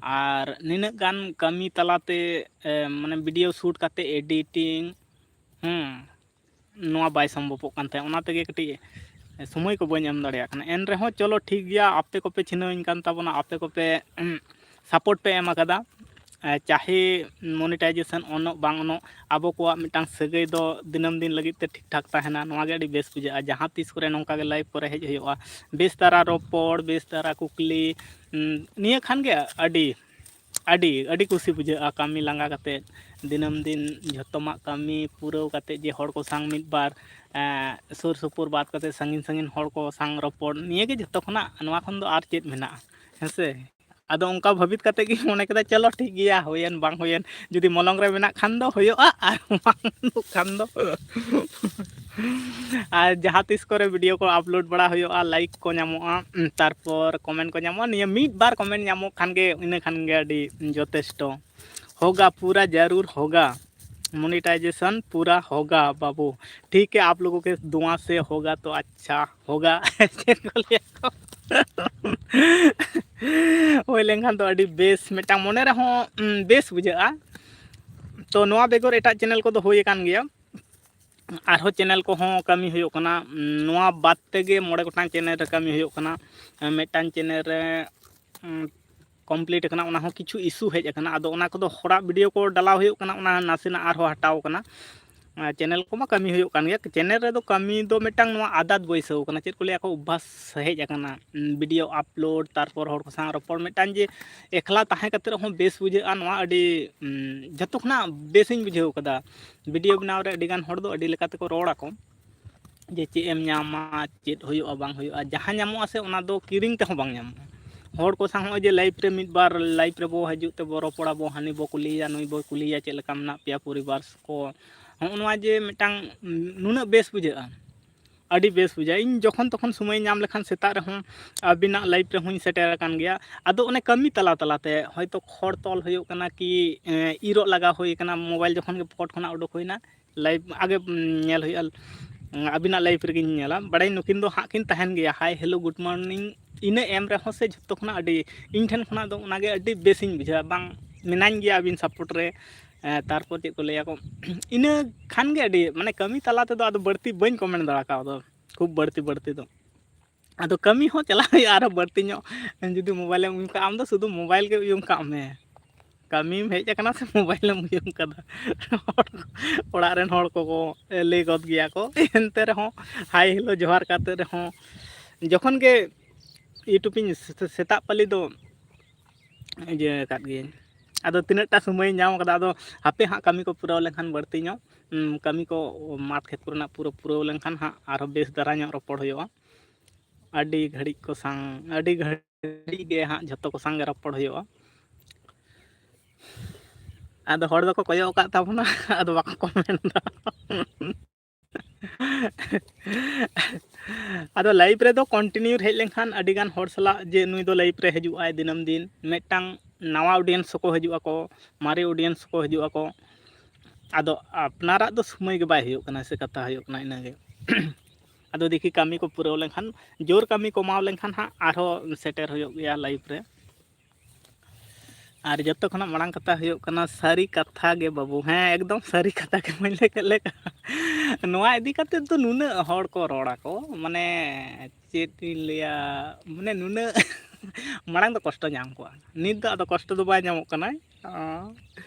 ᱟᱨ ᱱᱤᱱᱟᱹᱜ ᱜᱟᱱ ᱠᱟᱹᱢᱤ ᱛᱟᱞᱟᱛᱮ, ᱮ, ᱢᱟᱱᱮ ᱵᱷᱤᱰᱤᱭᱳ ᱥᱩᱴ ᱠᱟᱛᱮ ᱮᱰᱤᱴᱤᱝ, ᱦᱩᱸ, ᱱᱚᱣᱟ ᱵᱟᱭ ᱥᱚᱢᱵᱷᱚᱵᱚᱜ ᱠᱟᱱ ᱛᱟᱦᱮᱸᱫ, ᱚᱱᱟ ᱛᱮᱜᱮ ᱠᱟᱹᱴᱤᱡ ᱥᱚᱢᱚᱭ ᱠᱚ ᱵᱟᱹᱧ ᱮᱢ ᱫᱟᱲᱮᱭᱟᱜ ᱠᱟᱱᱟ᱾ ᱮᱱ ᱨᱮᱦᱚᱸ ᱪᱚᱞᱚ ᱴᱷᱤᱠ ᱜᱮᱭᱟ, ᱟᱯᱮ ᱠᱚᱯᱮ ᱪᱤᱱᱦᱟᱹᱣᱤᱧ ᱠᱟᱱ ᱛᱟᱵᱚᱱᱟ, ᱟᱯᱮ ᱠᱚᱯᱮ ᱥᱟᱯᱳᱨᱴ ᱯᱮ ᱮᱢ ᱟᱠᱟᱫᱟ᱾ ᱮ, ᱪᱟᱦᱮ ᱢᱚᱱᱤᱴᱟᱭᱡᱮᱥᱚᱱ ᱚᱱᱚᱜ ᱵᱟᱝ ᱚᱱᱚᱜ, ᱟᱵᱚ ᱠᱚᱣᱟᱜ ᱢᱤᱫᱴᱟᱝ ᱥᱟᱹᱜᱟᱹᱭ ᱫᱚ ᱫᱤᱱᱟᱹᱢ ᱫᱤᱱ ᱞᱟᱹᱜᱤᱫ ᱛᱮ ᱴᱷᱤᱠ ᱴᱷᱟᱠ ᱛᱟᱦᱮᱱᱟ, ᱱᱚᱣᱟ ᱜᱮ ᱟᱹᱰᱤ ᱵᱮᱥ ᱵᱩᱡᱷᱟᱹᱜᱼᱟ᱾ ᱡᱟᱦᱟᱸ ᱛᱤᱥ ᱠᱚᱨᱮ ᱱᱚᱝᱠᱟ ᱜᱮ ᱞᱟᱭᱤᱵᱷ ᱠᱚᱨᱮ ᱦᱮᱡ ᱦᱩᱭᱩᱜᱼᱟ, ᱵᱮᱥ ᱫᱷᱟᱨᱟ ᱨᱚᱯᱚᱲ, ᱵᱮᱥ ᱫᱷᱟᱨᱟ ᱠᱩᱠᱞᱤ, ᱩᱸ, ᱱᱤᱭᱟᱹ ᱠᱷᱟᱱ ᱜᱮ ᱟᱹᱰᱤ, ᱟᱹᱰᱤ, ᱟᱹᱰᱤ ᱠᱩᱥᱤ ᱵᱩᱡᱷᱟᱹᱜᱼᱟ᱾ ᱠᱟᱹᱢᱤ ᱞᱟᱸᱜᱟ ᱠᱟᱛᱮᱫ, ᱫᱤᱱᱟᱹᱢ ᱫᱤᱱ ᱡᱷᱚᱛᱚᱢᱟᱜ ᱠᱟᱹᱢᱤ ᱯᱩᱨᱟᱹᱣ ᱠᱟᱛᱮᱫ ᱡᱮ ᱦᱚᱲ ᱠᱚ ᱥᱟᱝ ᱢᱤᱫ ᱵᱟᱨ, ᱮᱸ, ᱥᱩᱨ ᱥᱩᱯᱩᱨ ᱵᱟᱫ ᱠᱟᱛᱮᱫ ᱥᱟᱺᱜᱤᱧ ᱥᱟᱺᱜᱤᱧ ᱦᱚᱲ ᱠᱚ ᱥᱟᱝ ᱨᱚᱯᱚᱲ, ᱱᱤᱭᱟᱹ ᱜᱮ ᱡᱷᱚᱛᱚ ᱠᱷᱚᱱᱟᱜ, ᱱᱚᱣᱟ ᱠᱷᱚᱱ ᱫᱚ ᱟᱨ ᱪᱮᱫ ᱢᱮᱱᱟᱜᱼᱟ? ᱦᱮᱸ ᱥᱮ᱾ ᱟᱫᱚ ᱚᱱᱠᱟ ᱵᱷᱟᱹᱵᱤᱛ ᱠᱟᱛᱮ ᱜᱮ ᱢᱚᱱᱮ ᱠᱮᱫᱟ, ᱪᱚᱞᱚ ᱴᱷᱤᱠ ᱜᱮᱭᱟ, ᱦᱩᱭᱮᱱ ᱵᱟᱝ ᱦᱩᱭᱮᱱ, ᱡᱩᱫᱤ ᱢᱚᱞᱚᱝ ᱨᱮ ᱢᱮᱱᱟᱜ ᱠᱷᱟᱱ ᱫᱚ ᱦᱩᱭᱩᱜᱼᱟ, ᱟᱨ ᱵᱟᱝ ᱠᱷᱟᱱ ᱫᱚ ᱟᱨ ᱡᱟᱦᱟᱸ ᱛᱤᱥ ᱠᱚᱨᱮ video ᱠᱚ upload ᱵᱟᱲᱟ ᱦᱩᱭᱩᱜᱼᱟ, like ᱠᱚ ᱧᱟᱢᱚᱜᱼᱟ, ᱛᱟᱨᱯᱚᱨ comment ᱠᱚ ᱧᱟᱢᱚᱜᱼᱟ᱾ ᱱᱤᱭᱟᱹ ᱢᱤᱫ ᱵᱟᱨ comment ᱧᱟᱢᱚᱜ ᱠᱷᱟᱱ ᱜᱮ, ᱤᱱᱟᱹ ᱠᱷᱟᱱ ᱜᱮ ᱟᱹᱰᱤ ᱡᱚᱛᱷᱮᱥᱴᱚ᱾ ᱦᱳᱜᱟ, ᱯᱩᱨᱟ ᱡᱟᱨᱩᱨ ᱦᱳᱜᱟ, monetization ᱯᱩᱨᱟ ᱦᱳᱜᱟ ᱵᱟᱵᱩ᱾ ᱴᱷᱤᱠ ᱦᱮ, ᱟᱯ ᱞᱳᱜᱳ ᱠᱮ ᱫᱩᱣᱟ ᱥᱮ ᱦᱳᱜᱟ ᱛᱚ ᱟᱪᱪᱷᱟ ᱦᱳᱜᱟ᱾ ᱪᱮᱫ ᱠᱚ ᱞᱟᱹᱭᱟ ᱠᱚ? ᱦᱩᱭ ᱞᱮᱱᱠᱷᱟᱱ ᱫᱚ ᱟᱹᱰᱤ ᱵᱮᱥ, ᱢᱤᱫᱴᱟᱝ ᱢᱚᱱᱮ ᱨᱮᱦᱚᱸ, ᱩᱢ, ᱵᱮᱥ ᱵᱩᱡᱷᱟᱹᱜᱼᱟ᱾ ᱛᱚ ᱱᱚᱣᱟ ᱵᱮᱜᱚᱨ ᱮᱴᱟᱜ channel ᱠᱚᱫᱚ ᱦᱩᱭ ᱟᱠᱟᱱ ᱜᱮᱭᱟ, ᱟᱨᱦᱚᱸ channel ᱠᱚᱦᱚᱸ ᱠᱟᱹᱢᱤ ᱦᱩᱭᱩᱜ ᱠᱟᱱᱟ᱾ ᱩᱢ, ᱱᱚᱣᱟ ᱵᱟᱫ ᱛᱮᱜᱮ ᱢᱚᱬᱮ ᱜᱚᱴᱟᱝ channel ᱨᱮ ᱠᱟᱹᱢᱤ ᱦᱩᱭᱩᱜ ᱠᱟᱱᱟ᱾ ᱢᱤᱫᱴᱟᱝ channel ᱨᱮ, ᱩᱢ, complete ᱟᱠᱟᱱᱟ, ᱚᱱᱟ ᱦᱚᱸ ᱠᱤᱪᱷᱩ issue ᱦᱮᱡ ᱟᱠᱟᱱᱟ᱾ ᱟᱫᱚ ᱚᱱᱟ ᱠᱚᱫᱚ ᱦᱚᱲᱟᱜ video ᱠᱚ ᱰᱟᱞᱟᱣ ᱦᱩᱭᱩᱜ ᱠᱟᱱᱟ, ᱚᱱᱟ ᱱᱟᱥᱮᱱᱟᱜ ᱟᱨᱦᱚᱸ ᱦᱟᱴᱟᱣ ᱠᱟᱱᱟ᱾ ᱟᱨ channel ᱠᱚᱢᱟ ᱠᱟᱹᱢᱤ ᱦᱩᱭᱩᱜ ᱠᱟᱱ ᱜᱮᱭᱟ, channel ᱨᱮᱫᱚ ᱠᱟᱹᱢᱤ ᱫᱚ ᱢᱤᱫᱴᱟᱝ ᱱᱚᱣᱟ ᱟᱫᱟᱛ ᱵᱟᱹᱭᱥᱟᱹᱣ ᱠᱟᱱᱟ, ᱪᱮᱫ ᱠᱚ ᱞᱟᱹᱭᱟ ᱠᱚ, ᱚᱵᱵᱷᱟᱥ ᱦᱮᱡ ᱟᱠᱟᱱᱟ᱾ ᱩᱢ, video upload, ᱛᱟᱨᱯᱚᱨ ᱦᱚᱲ ᱠᱚ ᱥᱟᱶ ᱨᱚᱯᱚᱲ, ᱢᱤᱫᱴᱟᱝ ᱡᱮ ᱮᱠᱞᱟ ᱛᱟᱦᱮᱸ ᱠᱟᱛᱮ ᱨᱮᱦᱚᱸ ᱵᱮᱥ ᱵᱩᱡᱷᱟᱹᱜᱼᱟ, ᱱᱚᱣᱟ ᱟᱹᱰᱤ, ᱩᱢ, ᱡᱚᱛᱚ ᱠᱷᱚᱱᱟᱜ ᱵᱮᱥᱤᱧ ᱵᱩᱡᱷᱟᱹᱣ ᱠᱟᱫᱟ᱾ Video ᱵᱮᱱᱟᱣ ᱨᱮ ᱟᱹᱰᱤ ᱜᱟᱱ ᱦᱚᱲ ᱫᱚ ᱟᱹᱰᱤ ᱞᱮᱠᱟ ᱛᱮᱠᱚ ᱨᱚᱲ ᱟᱠᱚ, ᱡᱮ ᱪᱮᱫ ᱮᱢ ᱧᱟᱢᱟ, ᱪᱮᱫ ᱦᱩᱭᱩᱜᱼᱟ, ᱵᱟᱝ ᱦᱩᱭᱩᱜᱼᱟ, ᱡᱟᱦᱟᱸ ᱧᱟᱢᱚᱜᱼᱟ ᱥᱮ ᱚᱱᱟ ᱫᱚ ᱠᱤᱨᱤᱧ ᱛᱮᱦᱚᱸ ᱵᱟᱝ ᱧᱟᱢᱚᱜᱼᱟ᱾ ᱦᱚᱲ ᱠᱚ ᱥᱟᱶ ᱱᱚᱜᱼᱚᱭ ᱡᱮ live ᱨᱮ ᱢᱤᱫ ᱵᱟᱨ live ᱨᱮᱵᱚ ᱦᱤᱡᱩᱜ ᱛᱮᱵᱚ ᱨᱚᱯᱚᱲᱟᱵᱚ, ᱦᱟᱹᱱᱤ ᱵᱚ ᱠᱩᱞᱤᱭᱮᱭᱟ, ᱱᱩᱭ ᱵᱚ ᱠᱩᱞᱤᱭᱮᱭᱟ, ᱪᱮᱫ ᱞᱮᱠᱟ ᱢᱮᱱᱟᱜ ᱯᱮᱭᱟ ᱯᱚᱨᱤᱵᱟᱨ ᱠᱚ, ᱦᱚᱸᱜᱼᱚ ᱱᱚᱣᱟ ᱡᱮ ᱢᱤᱫᱴᱟᱝ ᱱᱩᱱᱟᱹᱜ ᱵᱮᱥ ᱵᱩᱡᱷᱟᱹᱜᱼᱟ, ᱟᱹᱰᱤ ᱵᱮᱥ ᱵᱩᱡᱷᱟᱹᱜᱼᱟ᱾ ᱤᱧ ᱡᱚᱠᱷᱚᱱ ᱛᱚᱠᱷᱚᱱ ᱥᱚᱢᱚᱭ ᱧᱟᱢ ᱞᱮᱠᱷᱟᱱ ᱥᱮᱛᱟᱜ ᱨᱮᱦᱚᱸ ᱟᱹᱵᱤᱱᱟᱜ live ᱨᱮᱦᱚᱸᱧ ᱥᱮᱴᱮᱨ ᱟᱠᱟᱱ ᱜᱮᱭᱟ᱾ ᱟᱫᱚ ᱚᱱᱮ ᱠᱟᱹᱢᱤ ᱛᱟᱞᱟ ᱛᱟᱞᱟᱛᱮ ᱦᱚᱭᱛᱳ ᱠᱷᱚᱲ ᱛᱚᱞ ᱦᱩᱭᱩᱜ ᱠᱟᱱᱟ ᱠᱤ, ᱮᱸ, ᱤᱨᱚᱜ ᱞᱟᱜᱟᱣ ᱦᱩᱭ ᱠᱟᱱᱟ, mobile ᱡᱚᱠᱷᱚᱱ ᱜᱮ pocket ᱠᱷᱚᱱᱟᱜ ᱩᱰᱩᱠ ᱦᱩᱭᱱᱟ, live ᱟᱜᱮ, ᱩᱢ, ᱧᱮᱞ ᱦᱩᱭᱩᱜᱼᱟ, ᱩᱢ, ᱟᱹᱵᱤᱱᱟᱜ live ᱨᱮᱜᱮᱧ ᱧᱮᱞᱟ᱾ ᱵᱟᱲᱟᱭ ᱱᱩᱠᱤᱱ ᱫᱚ ᱦᱟᱸᱜ ᱠᱤᱱ ᱛᱟᱦᱮᱱ ᱜᱮᱭᱟ, hi hello good morning ᱤᱱᱟᱹ ᱮᱢ ᱨᱮᱦᱚᱸ ᱥᱮ ᱡᱷᱚᱛᱚ ᱠᱷᱚᱱᱟᱜ ᱟᱹᱰᱤ, ᱤᱧ ᱴᱷᱮᱱ ᱠᱷᱚᱱᱟᱜ ᱫᱚ ᱚᱱᱟᱜᱮ ᱟᱹᱰᱤ ᱵᱮᱥᱤᱧ ᱵᱩᱡᱷᱟᱹᱣᱟ, ᱵᱟᱝ ᱢᱮᱱᱟᱧ ᱜᱮᱭᱟ ᱟᱹᱵᱤᱱ support ᱨᱮ᱾ ᱮᱸ, ᱛᱟᱨᱯᱚᱨ ᱪᱮᱫ ᱠᱚ ᱞᱟᱹᱭᱟ ᱠᱚ, ᱤᱱᱟᱹ ᱠᱷᱟᱱ ᱜᱮ ᱟᱹᱰᱤ, ᱢᱟᱱᱮ, ᱠᱟᱹᱢᱤ ᱛᱟᱞᱟ ᱛᱮᱫᱚ ᱟᱫᱚ ᱵᱟᱹᱲᱛᱤ ᱵᱟᱹᱧ comment ᱫᱟᱲᱮ ᱠᱟᱣᱫᱟ, ᱠᱷᱩᱵ ᱵᱟᱹᱲᱛᱤ ᱵᱟᱹᱲᱛᱤ ᱫᱚ᱾ ᱟᱫᱚ ᱠᱟᱹᱢᱤ ᱦᱚᱸ ᱪᱟᱞᱟᱜ ᱦᱩᱭᱩᱜᱼᱟ ᱟᱨᱦᱚᱸ ᱵᱟᱹᱲᱛᱤ ᱧᱚᱜ, ᱡᱩᱫᱤ mobile ᱮᱢ ᱩᱭᱩᱝ ᱠᱟᱜᱼᱟ, ᱟᱢ ᱫᱚ ᱥᱩᱫᱷᱩ mobile ᱜᱮ ᱩᱭᱩᱝ ᱠᱟᱜ ᱢᱮ᱾ ᱠᱟᱹᱢᱤᱢ ᱦᱮᱡ ᱟᱠᱟᱱᱟ ᱥᱮ mobile ᱮᱢ ᱩᱭᱩᱝ ᱠᱟᱫᱟ? ᱦᱚᱲ, ᱚᱲᱟᱜ ᱨᱮᱱ ᱦᱚᱲ ᱠᱚᱠᱚ ᱞᱟᱹᱭ ᱜᱚᱫ ᱜᱮᱭᱟ ᱠᱚ, ᱮᱱᱛᱮ ᱨᱮᱦᱚᱸ hi hello ᱡᱚᱦᱟᱨ ᱠᱟᱛᱮ ᱨᱮᱦᱚᱸ, ᱡᱚᱠᱷᱚᱱ ᱜᱮ YouTube ᱤᱧ ᱥᱮ-, ᱥᱮᱛᱟᱜ ᱯᱟᱹᱞᱤ ᱫᱚ ᱤᱭᱟᱹ ᱟᱠᱟᱫ ᱜᱤᱭᱟᱹᱧ᱾ ᱟᱫᱚ ᱛᱤᱱᱟᱹᱜ ᱴᱟ ᱥᱚᱢᱚᱭᱤᱧ ᱧᱟᱢ ᱠᱟᱫᱟ, ᱟᱫᱚ ᱦᱟᱯᱮ ᱦᱟᱸᱜ ᱠᱟᱹᱢᱤ ᱠᱚ ᱯᱩᱨᱟᱹᱣ ᱞᱮᱱᱠᱷᱟᱱ ᱵᱟᱹᱲᱛᱤ ᱧᱚᱜ, ᱩᱸ, ᱠᱟᱹᱢᱤ ᱠᱚ ᱢᱟᱴᱷ ᱠᱷᱮᱛ ᱠᱚᱨᱮᱱᱟᱜ ᱯᱩᱨᱟᱹ ᱯᱩᱨᱟᱹᱣ ᱞᱮᱱᱠᱷᱟᱱ ᱦᱟᱸᱜ ᱟᱨᱦᱚᱸ ᱵᱮᱥ ᱫᱷᱟᱨᱟ ᱧᱚᱜ ᱨᱚᱯᱚᱲ ᱦᱩᱭᱩᱜᱼᱟ᱾ ᱟᱹᱰᱤ ᱜᱷᱟᱹᱲᱤᱡ ᱠᱚ ᱥᱟᱝ, ᱟᱹᱰᱤ ᱜᱷᱟᱹᱲᱤᱡ ᱜᱮ ᱦᱟᱸᱜ ᱡᱷᱚᱛᱚ ᱠᱚ ᱥᱟᱝ ᱜᱮ ᱨᱚᱯᱚᱲ ᱦᱩᱭᱩᱜᱼᱟ᱾ ᱟᱫᱚ ᱦᱚᱲ ᱫᱚᱠᱚ ᱠᱚᱭᱚᱜ ᱟᱠᱟᱫ ᱛᱟᱵᱚᱱᱟ, ᱟᱫᱚ ᱵᱟᱠᱚ ᱠᱚᱢᱮᱱᱴ ᱮᱫᱟ᱾ ᱟᱫᱚ ᱞᱟᱭᱤᱵᱷ ᱨᱮᱫᱚ ᱠᱚᱱᱴᱤᱱᱤᱭᱩ ᱦᱮᱡ ᱞᱮᱱᱠᱷᱟᱱ ᱟᱹᱰᱤᱜᱟᱱ ᱦᱚᱲ ᱥᱟᱞᱟᱜ, ᱡᱮ ᱱᱩᱭ ᱫᱚ ᱞᱟᱭᱤᱵᱷ ᱨᱮ ᱦᱤᱡᱩᱜ ᱟᱭ ᱫᱤᱱᱟᱹᱢ ᱫᱤᱱ, ᱢᱤᱫᱴᱟᱝ ᱱᱟᱣᱟ ᱚᱰᱤᱭᱮᱱᱥ ᱦᱚᱸᱠᱚ ᱦᱤᱡᱩᱜ ᱟᱠᱚ, ᱢᱟᱨᱮ ᱚᱰᱤᱭᱮᱱᱥ ᱦᱚᱸᱠᱚ ᱦᱤᱡᱩᱜ ᱟᱠᱚ᱾ ᱟᱫᱚ ᱟᱯᱱᱟᱨᱟᱜ ᱫᱚ ᱥᱚᱢᱚᱭ ᱜᱮ ᱵᱟᱭ ᱦᱩᱭᱩᱜ ᱠᱟᱱᱟ, ᱥᱮ ᱠᱟᱛᱷᱟ ᱦᱩᱭᱩᱜ ᱠᱟᱱᱟ ᱤᱱᱟᱹᱜᱮ᱾ ᱟᱫᱚ ᱫᱮᱠᱷᱤ ᱠᱟᱹᱢᱤ ᱠᱚ ᱯᱩᱨᱟᱹᱣ ᱞᱮᱱᱠᱷᱟᱱ, ᱡᱳᱨ ᱠᱟᱹᱢᱤ ᱠᱚᱢᱟᱣ ᱞᱮᱱᱠᱷᱟᱱ ᱦᱟᱸᱜ ᱟᱨᱦᱚᱸ ᱥᱮᱴᱮᱨ ᱦᱩᱭᱩᱜ ᱜᱮᱭᱟ ᱞᱟᱭᱤᱵᱷ ᱨᱮ᱾ ᱟᱨ ᱡᱚᱛᱚ ᱠᱷᱚᱱᱟᱜ ᱢᱟᱲᱟᱝ ᱠᱟᱛᱷᱟ ᱦᱩᱭᱩᱜ ᱠᱟᱱᱟ, ᱥᱟᱹᱨᱤ ᱠᱟᱛᱷᱟ ᱜᱮ ᱵᱟᱹᱵᱩ᱾ ᱦᱮᱸ, ᱮᱠᱫᱚᱢ ᱥᱟᱹᱨᱤ ᱠᱟᱛᱷᱟ ᱜᱮ ᱢᱟᱹᱧ ᱞᱟᱹᱭ ᱠᱮᱫ ᱞᱮᱠᱟ᱾ ᱱᱚᱣᱟ ᱤᱫᱤ ᱠᱟᱛᱮᱫ ᱫᱚ ᱱᱩᱱᱟᱹᱜ ᱦᱚᱲ ᱠᱚ ᱨᱚᱲ ᱟᱠᱚ, ᱢᱟᱱᱮ ᱪᱮᱫ ᱤᱧ ᱞᱟᱹᱭᱟ, ᱢᱟᱱᱮ ᱱᱩᱱᱟᱹᱜ ᱢᱟᱲᱟᱝ ᱫᱚ ᱠᱚᱥᱴᱚ ᱧᱟᱢ ᱠᱚᱜᱼᱟ, ᱱᱤᱛ ᱫᱚ ᱟᱫᱚ ᱠᱚᱥᱴᱚ ᱫᱚ ᱵᱟᱭ ᱧᱟᱢᱚᱜ ᱠᱟᱱᱟ᱾ ᱚ,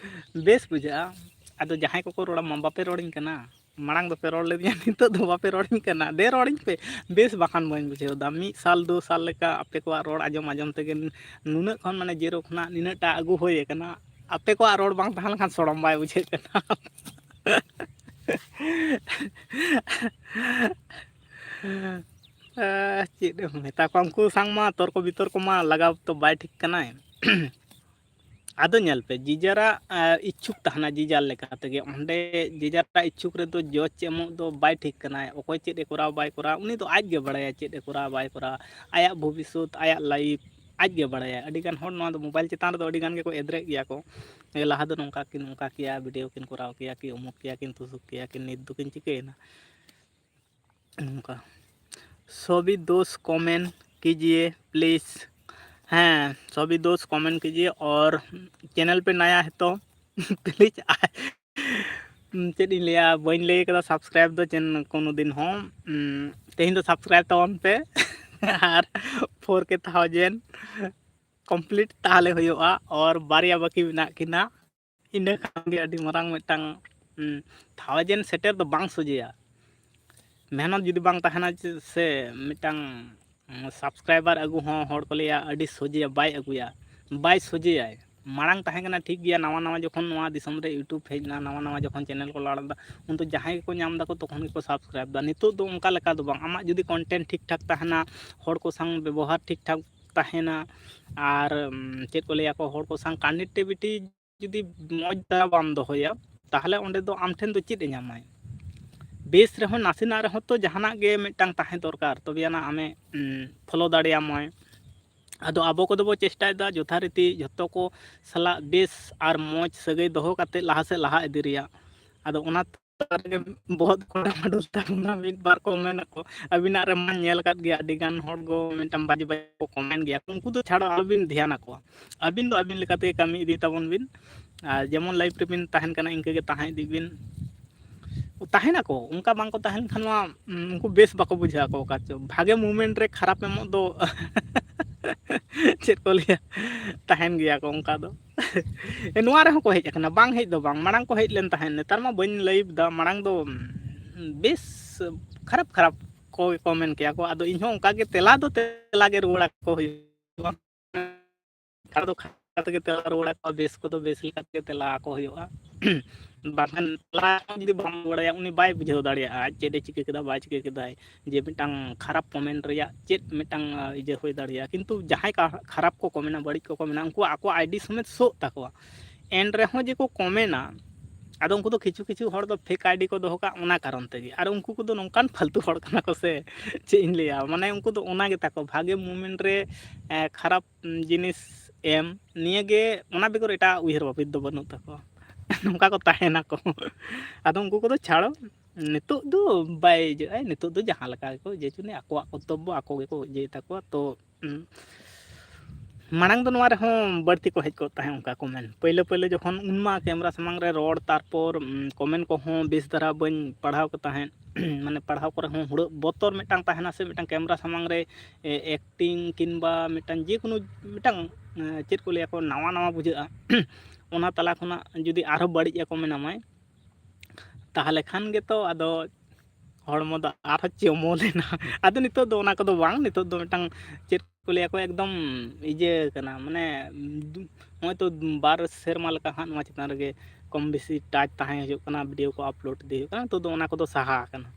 ᱵᱮᱥ ᱵᱩᱡᱷᱟᱹᱜᱼᱟ᱾ ᱟᱫᱚ ᱡᱟᱦᱟᱸᱭ ᱠᱚᱠᱚ ᱨᱚᱲᱟ, "ᱢᱟ ᱵᱟᱯᱮ ᱨᱚᱲᱤᱧ ᱠᱟᱱᱟ, ᱢᱟᱲᱟᱝ ᱫᱚᱯᱮ ᱨᱚᱲ ᱞᱮᱫᱤᱧᱟ, ᱱᱤᱛᱚᱜ ᱫᱚ ᱵᱟᱯᱮ ᱨᱚᱲᱤᱧ ᱠᱟᱱᱟ, ᱫᱮ ᱨᱚᱲᱤᱧ ᱯᱮ, ᱵᱮᱥ ᱵᱟᱠᱷᱟᱱ ᱵᱟᱹᱧ ᱵᱩᱡᱷᱟᱹᱣ ᱮᱫᱟ, ᱢᱤᱫ ᱥᱟᱞ ᱫᱩ ᱥᱟᱞ ᱞᱮᱠᱟ ᱟᱯᱮ ᱠᱚᱣᱟᱜ ᱨᱚᱲ ᱟᱸᱡᱚᱢ ᱟᱸᱡᱚᱢ ᱛᱮᱜᱮ ᱱᱩᱱᱟᱹᱜ ᱠᱷᱚᱱ ᱢᱟᱱᱮ ᱡᱮᱨᱳ ᱠᱷᱚᱱᱟᱜ ᱱᱤᱱᱟᱹᱜ ᱴᱟ ᱟᱹᱜᱩ ᱦᱩᱭ ᱟᱠᱟᱱᱟ, ᱟᱯᱮ ᱠᱚᱣᱟᱜ ᱨᱚᱲ ᱵᱟᱝ ᱛᱟᱦᱮᱸ ᱞᱮᱱᱠᱷᱟᱱ ᱥᱚᱲᱚᱢ ᱵᱟᱭ ᱵᱩᱡᱷᱟᱹᱜ ᱠᱟᱱᱟ᱾" ᱟᱦ, ᱪᱮᱫ ᱮᱢ ᱢᱮᱛᱟ ᱠᱚᱣᱟ, ᱩᱱᱠᱩ ᱥᱟᱝ ᱢᱟ ᱛᱚᱨᱠᱚ ᱵᱤᱛᱚᱨᱠᱚ ᱢᱟ ᱞᱟᱜᱟᱣ ᱛᱚ ᱵᱟᱭ ᱴᱷᱤᱠ ᱠᱟᱱᱟᱭ᱾ ᱟᱫᱚ ᱧᱮᱞ ᱯᱮ, ᱡᱮ ᱡᱟᱨᱟᱜ, ᱟ, ᱤᱪᱪᱷᱩᱠ ᱛᱟᱦᱮᱱᱟ, ᱡᱮ ᱡᱟᱨ ᱞᱮᱠᱟ ᱛᱮᱜᱮ᱾ ᱚᱸᱰᱮ ᱡᱮ ᱡᱟᱨᱟᱜ ᱤᱪᱪᱷᱩᱠ ᱨᱮᱫᱚ ᱡᱚᱡᱽ ᱮᱢᱚᱜ ᱫᱚ ᱵᱟᱭ ᱴᱷᱤᱠ ᱠᱟᱱᱟᱭ᱾ ᱚᱠᱚᱭ ᱪᱮᱫ ᱮ ᱠᱚᱨᱟᱣ ᱵᱟᱭ ᱠᱚᱨᱟᱣ, ᱩᱱᱤ ᱫᱚ ᱟᱡ ᱜᱮ ᱵᱟᱲᱟᱭᱟ ᱪᱮᱫ ᱮ ᱠᱚᱨᱟᱣ ᱵᱟᱭ ᱠᱚᱨᱟᱣ᱾ ᱟᱭᱟᱜ ᱵᱷᱚᱵᱤᱥᱥᱚᱛ, ᱟᱭᱟᱜ ᱞᱟᱭᱤᱯᱷ ᱟᱡ ᱜᱮ ᱵᱟᱲᱟᱭᱟ᱾ ᱟᱹᱰᱤ ᱜᱟᱱ ᱦᱚᱲ ᱱᱚᱣᱟ ᱫᱚ ᱢᱳᱵᱟᱭᱤᱞ ᱪᱮᱛᱟᱱ ᱨᱮᱫᱚ ᱟᱹᱰᱤ ᱜᱟᱱ ᱜᱮᱠᱚ ᱮᱫᱽᱨᱮᱜ ᱜᱮᱭᱟ ᱠᱚ, ᱞᱟᱦᱟ ᱫᱚ ᱱᱚᱝᱠᱟ ᱠᱤᱱ ᱱᱚᱝᱠᱟ ᱠᱮᱭᱟ, ᱵᱷᱤᱰᱤᱭᱳ ᱠᱤᱱ ᱠᱚᱨᱟᱣ ᱠᱮᱭᱟ ᱠᱤ, ᱩᱢᱩᱠ ᱠᱮᱭᱟ ᱠᱤᱱ, ᱛᱩᱥᱩᱠ ᱠᱮᱭᱟ ᱠᱤᱱ, ᱱᱤᱛ ᱫᱚᱠᱤᱱ ᱪᱤᱠᱟᱹᱭᱮᱱᱟ? ᱱᱚᱝᱠᱟ, ᱥᱚᱵᱤ ᱫᱳᱥ ᱠᱚᱢᱮᱱᱴ ᱠᱤᱡᱤᱭᱮ ᱯᱞᱤᱡᱽ᱾ ᱦᱮᱸ, ᱥᱚᱵᱤ ᱫᱳᱥ ᱠᱚᱢᱮᱱᱴ ᱠᱤᱡᱤᱭᱮ, ᱚᱨ ᱪᱮᱱᱮᱞ ᱯᱮ ᱱᱟᱭᱟ ᱦᱮ ᱛᱚ ᱯᱞᱤᱡᱽ᱾ ᱪᱮᱫ ᱤᱧ ᱞᱟᱹᱭᱟ, ᱵᱟᱹᱧ ᱞᱟᱹᱭ ᱠᱟᱫᱟ ᱥᱟᱵᱥᱠᱨᱟᱭᱤᱵ ᱫᱚ ᱪᱮᱫ ᱠᱳᱱᱳ ᱫᱤᱱ ᱦᱚᱸ᱾ ᱩᱢ, ᱛᱮᱦᱮᱧ ᱫᱚ ᱥᱟᱵᱥᱠᱨᱟᱭᱤᱵ ᱛᱟᱵᱚᱱ ᱯᱮ᱾ ᱟᱨ ᱯᱷᱳᱨ ᱠᱮ ᱛᱷᱟᱣᱡᱮᱱᱰ ᱠᱚᱢᱯᱞᱤᱴ ᱛᱟᱦᱞᱮ ᱦᱩᱭᱩᱜᱼᱟ, ᱟᱨ ᱵᱟᱨᱭᱟ ᱵᱟᱹᱠᱤ ᱢᱮᱱᱟᱜ ᱠᱤᱱᱟ᱾ ᱤᱱᱟᱹ ᱠᱷᱟᱱ ᱜᱮ ᱟᱹᱰᱤ ᱢᱟᱨᱟᱝ ᱢᱤᱫᱴᱟᱝ, ᱩᱢ, ᱛᱷᱟᱣᱡᱮᱱᱰ ᱥᱮᱴᱮᱨ ᱫᱚ ᱵᱟᱝ ᱥᱚᱡᱷᱮᱭᱟ᱾ ᱢᱮᱦᱱᱚᱛ ᱡᱩᱫᱤ ᱵᱟᱝ ᱛᱟᱦᱮᱱᱟ ᱪᱮ-, ᱥᱮ ᱢᱤᱫᱴᱟᱝ, ᱩᱢ, ᱥᱟᱵᱥᱠᱨᱟᱭᱵᱟᱨ ᱟᱹᱜᱩ ᱦᱚᱸ ᱦᱚᱲ ᱠᱚ ᱞᱟᱹᱭᱟ ᱟᱹᱰᱤ ᱥᱚᱡᱷᱮᱭᱟ, ᱵᱟᱭ ᱟᱹᱜᱩᱭᱟ, ᱵᱟᱭ ᱥᱚᱡᱷᱮᱭᱟᱭ᱾ ᱢᱟᱲᱟᱝ ᱛᱟᱦᱮᱸ ᱠᱟᱱᱟ ᱴᱷᱤᱠ ᱜᱮᱭᱟ, ᱱᱟᱣᱟ ᱱᱟᱣᱟ ᱡᱚᱠᱷᱚᱱ ᱱᱚᱣᱟ ᱫᱤᱥᱚᱢ ᱨᱮ YouTube ᱦᱮᱡ ᱮᱱᱟ, ᱱᱟᱣᱟ ᱱᱟᱣᱟ ᱡᱚᱠᱷᱚᱱ ᱪᱮᱱᱮᱞ ᱠᱚ ᱞᱟᱲᱟ ᱞᱮᱫᱟ, ᱩᱱ ᱫᱚ ᱡᱟᱦᱟᱸᱭ ᱜᱮᱠᱚ ᱧᱟᱢ ᱫᱟᱠᱚ ᱛᱚᱠᱷᱚᱱ ᱜᱮᱠᱚ ᱥᱟᱵᱥᱠᱨᱟᱭᱤᱵ ᱫᱟ᱾ ᱱᱤᱛᱚᱜ ᱫᱚ ᱚᱱᱠᱟ ᱞᱮᱠᱟ ᱫᱚ ᱵᱟᱝ, ᱟᱢᱟᱜ ᱡᱩᱫᱤ ᱠᱚᱱᱴᱮᱱᱴ ᱴᱷᱤᱠ ᱴᱷᱟᱠ ᱛᱟᱦᱮᱱᱟ, ᱦᱚᱲ ᱠᱚ ᱥᱟᱶ ᱵᱮᱵᱚᱦᱟᱨ ᱴᱷᱤᱠ ᱴᱷᱟᱠ ᱛᱟᱦᱮᱱᱟ, ᱟᱨ ᱩᱢ, ᱪᱮᱫ ᱠᱚ ᱞᱟᱹᱭᱟ ᱠᱚ, ᱦᱚᱲ ᱠᱚ ᱥᱟᱶ ᱠᱟᱱᱮᱠᱴᱤᱵᱷᱤᱴᱤ ᱡᱩᱫᱤ ᱢᱚᱡᱽ ᱫᱷᱟᱨᱟ ᱵᱟᱢ ᱫᱚᱦᱚᱭᱟ, ᱛᱟᱦᱚᱞᱮ ᱚᱸᱰᱮ ᱫᱚ ᱟᱢ ᱴᱷᱮᱱ ᱫᱚ ᱪᱮᱫ ᱮ ᱧᱟᱢᱟᱭ? ᱵᱮᱥ ᱨᱮᱦᱚᱸ, ᱱᱟᱥᱮᱱᱟᱜ ᱨᱮᱦᱚᱸ ᱛᱚ ᱡᱟᱦᱟᱱᱟᱜ ᱜᱮ ᱢᱤᱫᱴᱟᱝ ᱛᱟᱦᱮᱸ ᱫᱚᱨᱠᱟᱨ, ᱛᱚᱵᱮ ᱟᱱᱟᱜ ᱟᱢᱮ ᱯᱷᱚᱞᱳ ᱫᱟᱲᱮᱭᱟᱢᱟᱭ᱾ ᱟᱫᱚ ᱟᱵᱚ ᱠᱚᱫᱚ ᱵᱚ ᱪᱮᱥᱴᱟᱭᱮᱫᱟ ᱡᱚᱛᱷᱟᱨᱤᱛᱤ ᱡᱷᱚᱛᱚ ᱠᱚ ᱥᱟᱞᱟᱜ ᱵᱮᱥ ᱟᱨ ᱢᱚᱡᱽ ᱥᱟᱹᱜᱟᱹᱭ ᱫᱚᱦᱚ ᱠᱟᱛᱮ ᱞᱟᱦᱟ ᱥᱮᱫ ᱞᱟᱦᱟ ᱤᱫᱤ ᱨᱮᱭᱟᱜ᱾ ᱟᱫᱚ ᱚᱱᱟ ᱛᱟᱞᱟ ᱨᱮᱜᱮ ᱵᱚᱦᱚᱜ ᱠᱚ ᱰᱟᱢᱟᱰᱳᱞ ᱛᱟᱵᱚᱱᱟ, ᱢᱤᱫ ᱵᱟᱨ ᱠᱚ ᱢᱮᱱ ᱟᱠᱚ, ᱟᱹᱵᱤᱱᱟᱜ ᱨᱮᱢᱟ ᱧᱮᱞ ᱟᱠᱟᱫ ᱜᱮᱭᱟ, ᱟᱹᱰᱤ ᱜᱟᱱ ᱦᱚᱲ ᱠᱚ ᱢᱤᱫᱴᱟᱝ ᱵᱟᱡᱮ ᱵᱟᱡᱮ ᱠᱚ ᱠᱚᱢᱮᱱ ᱜᱮᱭᱟ, ᱩᱱᱠᱩ ᱫᱚ ᱪᱷᱟᱲᱟ ᱟᱞᱚᱵᱤᱱ ᱫᱷᱮᱭᱟᱱ ᱟᱠᱚᱣᱟ᱾ ᱟᱹᱵᱤᱱ ᱫᱚ ᱟᱹᱵᱤᱱ ᱞᱮᱠᱟᱛᱮ ᱠᱟᱹᱢᱤ ᱤᱫᱤ ᱛᱟᱵᱚᱱ ᱵᱤᱱ, ᱟᱨ ᱡᱮᱢᱚᱱ ᱞᱟᱭᱤᱯᱷ ᱨᱮᱵᱤᱱ ᱛᱟᱦᱮᱱ ᱠᱟᱱᱟ, ᱤᱱᱠᱟᱹ ᱜᱮ ᱛᱟᱦᱮᱸ ᱤᱫᱤ ᱵᱤᱱ᱾ ᱛᱟᱦᱮᱱᱟᱠᱚ, ᱚᱱᱠᱟ ᱵᱟᱝᱠᱚ ᱛᱟᱦᱮᱱ ᱠᱷᱟᱱ ᱢᱟ, ᱩᱱᱠᱩ ᱵᱮᱥ ᱵᱟᱠᱚ ᱵᱩᱡᱷᱟᱹᱣ ᱟᱠᱚ ᱚᱠᱟ ᱪᱚ᱾ ᱵᱷᱟᱜᱮ ᱢᱩᱢᱮᱱᱴ ᱨᱮ ᱠᱷᱟᱨᱟᱯ ᱮᱢᱚᱜ ᱫᱚ ᱪᱮᱫ ᱠᱚ ᱞᱟᱹᱭᱟ, ᱛᱟᱦᱮᱱ ᱜᱮᱭᱟ ᱠᱚ ᱚᱱᱠᱟ ᱫᱚ᱾ ᱱᱚᱣᱟ ᱨᱮᱦᱚᱸ ᱠᱚ ᱦᱮᱡ ᱟᱠᱟᱱᱟ, ᱵᱟᱝ ᱦᱮᱡ ᱫᱚ ᱵᱟᱝ, ᱢᱟᱲᱟᱝ ᱠᱚ ᱦᱮᱡ ᱞᱮᱱ ᱛᱟᱦᱮᱸᱫ, ᱱᱮᱛᱟᱨ ᱢᱟ ᱵᱟᱹᱧ ᱞᱟᱹᱭᱤᱵᱷ ᱫᱟ, ᱢᱟᱲᱟᱝ ᱫᱚ ᱵᱮᱥ ᱠᱷᱟᱨᱟᱯ ᱠᱷᱟᱨᱟᱯ ᱠᱚ ᱠᱚᱢᱮᱱ ᱠᱮᱭᱟ ᱠᱚ, ᱟᱫᱚ ᱤᱧᱦᱚᱸ ᱚᱱᱠᱟ ᱜᱮ ᱛᱮᱞᱟ ᱫᱚ ᱛᱮᱞᱟ ᱜᱮ ᱨᱩᱣᱟᱹᱲ ᱟᱠᱚ ᱦᱩᱭᱩᱜᱼᱟ᱾ ᱠᱷᱟᱨᱟᱯ ᱫᱚ ᱠᱷᱟᱨᱟᱯ ᱛᱮᱜᱮ ᱛᱮᱞᱟ ᱨᱩᱣᱟᱹᱲ ᱟᱠᱚ, ᱵᱮᱥ ᱠᱚᱫᱚ ᱵᱮᱥ ᱞᱮᱠᱟ ᱛᱮᱜᱮ ᱛᱮᱞᱟ ᱟᱠᱚ ᱦᱩᱭᱩᱜᱼᱟ᱾ ᱵᱟᱝᱠᱷᱟᱱ ᱛᱮᱞᱟ ᱡᱩᱫᱤ ᱵᱟᱢ ᱨᱩᱣᱟᱹᱲ ᱟᱭᱟ, ᱩᱱᱤ ᱵᱟᱭ ᱵᱩᱡᱷᱟᱹᱣ ᱫᱟᱲᱮᱭᱟᱜᱼᱟ ᱟᱡ ᱪᱮᱫ ᱮ ᱪᱤᱠᱟᱹ ᱠᱮᱫᱟ, ᱵᱟᱭ ᱪᱤᱠᱟᱹ ᱠᱮᱫᱟᱭ, ᱡᱮ ᱢᱤᱫᱴᱟᱝ ᱠᱷᱟᱨᱟᱯ ᱠᱚᱢᱮᱱᱴ ᱨᱮᱭᱟᱜ ᱪᱮᱫ ᱢᱤᱫᱴᱟᱝ, ᱟᱸ, ᱤᱭᱟᱹ ᱦᱩᱭ ᱫᱟᱲᱮᱭᱟᱜᱼᱟ᱾ ᱠᱤᱱᱛᱩ ᱡᱟᱦᱟᱸᱭ ᱠᱟ-, ᱠᱷᱟᱨᱟᱯ ᱠᱚ ᱠᱚᱢᱮᱱᱟ, ᱵᱟᱹᱲᱤᱡ ᱠᱚ ᱠᱚᱢᱮᱱᱟ, ᱩᱱᱠᱩ ᱟᱠᱚᱣᱟᱜ ᱟᱭᱰᱤ ᱥᱚᱢᱮᱛ ᱥᱳᱜ ᱛᱟᱠᱚᱣᱟ᱾ ᱮᱱ ᱨᱮᱦᱚᱸ ᱡᱮ ᱠᱚ ᱠᱚᱢᱮᱱᱟ, ᱟᱫᱚ ᱩᱱᱠᱩ ᱫᱚ ᱠᱤᱪᱷᱩ ᱠᱤᱪᱷᱩ ᱦᱚᱲ ᱫᱚ ᱯᱷᱮᱠ ᱟᱭᱰᱤ ᱠᱚ ᱫᱚᱦᱚ ᱠᱟᱜ, ᱚᱱᱟ ᱠᱟᱨᱚᱱ ᱛᱮᱜᱮ᱾ ᱟᱨ ᱩᱱᱠᱩ ᱠᱚᱫᱚ ᱱᱚᱝᱠᱟᱱ ᱯᱷᱟᱞᱛᱩ ᱦᱚᱲ ᱠᱟᱱᱟ ᱠᱚ ᱥᱮ, ᱪᱮᱫ ᱤᱧ ᱞᱟᱹᱭᱟ, ᱢᱟᱱᱮ ᱩᱱᱠᱩ ᱫᱚ ᱚᱱᱟ ᱜᱮ ᱛᱟᱠᱚ ᱵᱷᱟᱜᱮ ᱢᱩᱢᱮᱱᱴ ᱨᱮ, ᱮ, ᱠᱷᱟᱨᱟᱯ ᱡᱤᱱᱤᱥ ᱮᱢ, ᱱᱤᱭᱟᱹ ᱜᱮ, ᱚᱱᱟ ᱵᱮᱜᱚᱨ ᱮᱴᱟᱜ ᱩᱭᱦᱟᱹᱨ ᱵᱷᱟᱵᱤᱛ ᱫᱚ ᱵᱟᱹᱱᱩᱜ ᱛᱟᱠᱚᱣᱟ᱾ ᱱᱚᱝᱠᱟ ᱠᱚ ᱛᱟᱦᱮᱱᱟᱠᱚ᱾ ᱟᱫᱚ ᱩᱱᱠᱩ ᱠᱚᱫᱚ ᱪᱷᱟᱲᱚ, ᱱᱤᱛᱚᱜ ᱫᱚ ᱵᱟᱭ ᱤᱭᱟᱹᱜᱼᱟᱭ, ᱱᱤᱛᱚᱜ ᱫᱚ ᱡᱟᱦᱟᱸ ᱞᱮᱠᱟ ᱜᱮᱠᱚ ᱤᱭᱟᱹ ᱦᱚᱪᱚᱱᱤᱡ, ᱟᱠᱚᱣᱟᱜ ᱠᱚᱨᱛᱚᱵᱵᱚ ᱟᱠᱚ ᱜᱮᱠᱚ ᱤᱭᱟᱹᱭ ᱛᱟᱠᱚᱣᱟ᱾ ᱛᱚ, ᱩᱸ, ᱢᱟᱲᱟᱝ ᱫᱚ ᱱᱚᱣᱟ ᱨᱮᱦᱚᱸ ᱵᱟᱹᱲᱛᱤ ᱠᱚ ᱦᱮᱡ ᱠᱚᱜ ᱛᱟᱦᱮᱸᱫ ᱚᱱᱠᱟ ᱠᱚᱢᱮᱱ᱾ ᱯᱟᱹᱭᱞᱟᱹ ᱯᱟᱹᱭᱞᱟᱹ ᱡᱚᱠᱷᱚᱱ ᱩᱱᱢᱟ ᱠᱮᱢᱨᱟ ᱥᱟᱢᱟᱝ ᱨᱮ ᱨᱚᱲ, ᱛᱟᱨᱯᱚᱨ, ᱩᱸ, ᱠᱚᱢᱮᱱ ᱠᱚᱦᱚᱸ ᱵᱮᱥ ᱫᱷᱟᱨᱟ ᱵᱟᱹᱧ ᱯᱟᱲᱦᱟᱣ ᱠᱚ ᱛᱟᱦᱮᱸᱫ᱾ ᱢᱟᱱᱮ ᱯᱟᱲᱦᱟᱣ ᱠᱚᱨᱮ ᱦᱚᱸ ᱦᱩᱲᱟᱹᱜ ᱵᱚᱛᱚᱨ ᱢᱤᱫᱴᱟᱝ ᱛᱟᱦᱮᱱᱟ ᱥᱮ, ᱢᱤᱫᱴᱟᱝ ᱠᱮᱢᱨᱟ ᱥᱟᱢᱟᱝ ᱨᱮ, ᱮ, ᱮᱠᱴᱤᱝ ᱠᱤᱱᱵᱟ ᱢᱤᱫᱴᱟᱝ ᱡᱮᱠᱳᱱᱳ ᱢᱤᱫᱴᱟᱝ, ᱮ, ᱪᱮᱫ ᱠᱚ ᱞᱟᱹᱭᱟ ᱠᱚ, ᱱᱟᱣᱟ ᱱᱟᱣᱟ ᱵᱩᱡᱷᱟᱹᱜᱼᱟ᱾ ᱚᱱᱟ ᱛᱟᱞᱟ ᱠᱷᱚᱱᱟᱜ ᱡᱩᱫᱤ ᱟᱨᱦᱚᱸ ᱵᱟᱹᱲᱤᱡ ᱮ ᱠᱚᱢᱮᱱ ᱟᱢᱟᱭ, ᱛᱟᱦᱚᱞᱮ ᱠᱷᱟᱱ ᱜᱮᱛᱚ ᱟᱫᱚ ᱦᱚᱲᱢᱚ ᱫᱚ ᱟᱨᱦᱚᱸ ᱪᱚᱢᱚᱞ ᱮᱱᱟ᱾ ᱟᱫᱚ ᱱᱤᱛᱚᱜ ᱫᱚ ᱚᱱᱟ ᱠᱚᱫᱚ ᱵᱟᱝ, ᱱᱤᱛᱚᱜ ᱫᱚ ᱢᱤᱫᱴᱟᱝ ᱪᱮᱫ ᱠᱚ ᱞᱟᱹᱭᱟ ᱠᱚ, ᱮᱠᱫᱚᱢ ᱤᱭᱟᱹ ᱠᱟᱱᱟ, ᱢᱟᱱᱮ, ᱫᱩ-, ᱱᱚᱜᱼᱚᱭ ᱛᱚ ᱵᱟᱨ ᱥᱮᱨᱢᱟ ᱞᱮᱠᱟ ᱦᱟᱸᱜ ᱱᱚᱣᱟ ᱪᱮᱛᱟᱱ ᱨᱮᱜᱮ ᱠᱚᱢ ᱵᱮᱥᱤ ᱴᱟᱪ ᱛᱟᱦᱮᱸ ᱦᱩᱭᱩᱜ ᱠᱟᱱᱟ, ᱵᱷᱤᱰᱤᱭᱳ ᱠᱚ ᱟᱯᱞᱳᱰ ᱤᱫᱤ ᱦᱩᱭᱩᱜ ᱠᱟᱱᱟ᱾ ᱱᱤᱛᱚᱜ ᱫᱚ ᱚᱱᱟ ᱠᱚᱫᱚ ᱥᱟᱦᱟ ᱟᱠᱟᱱᱟ᱾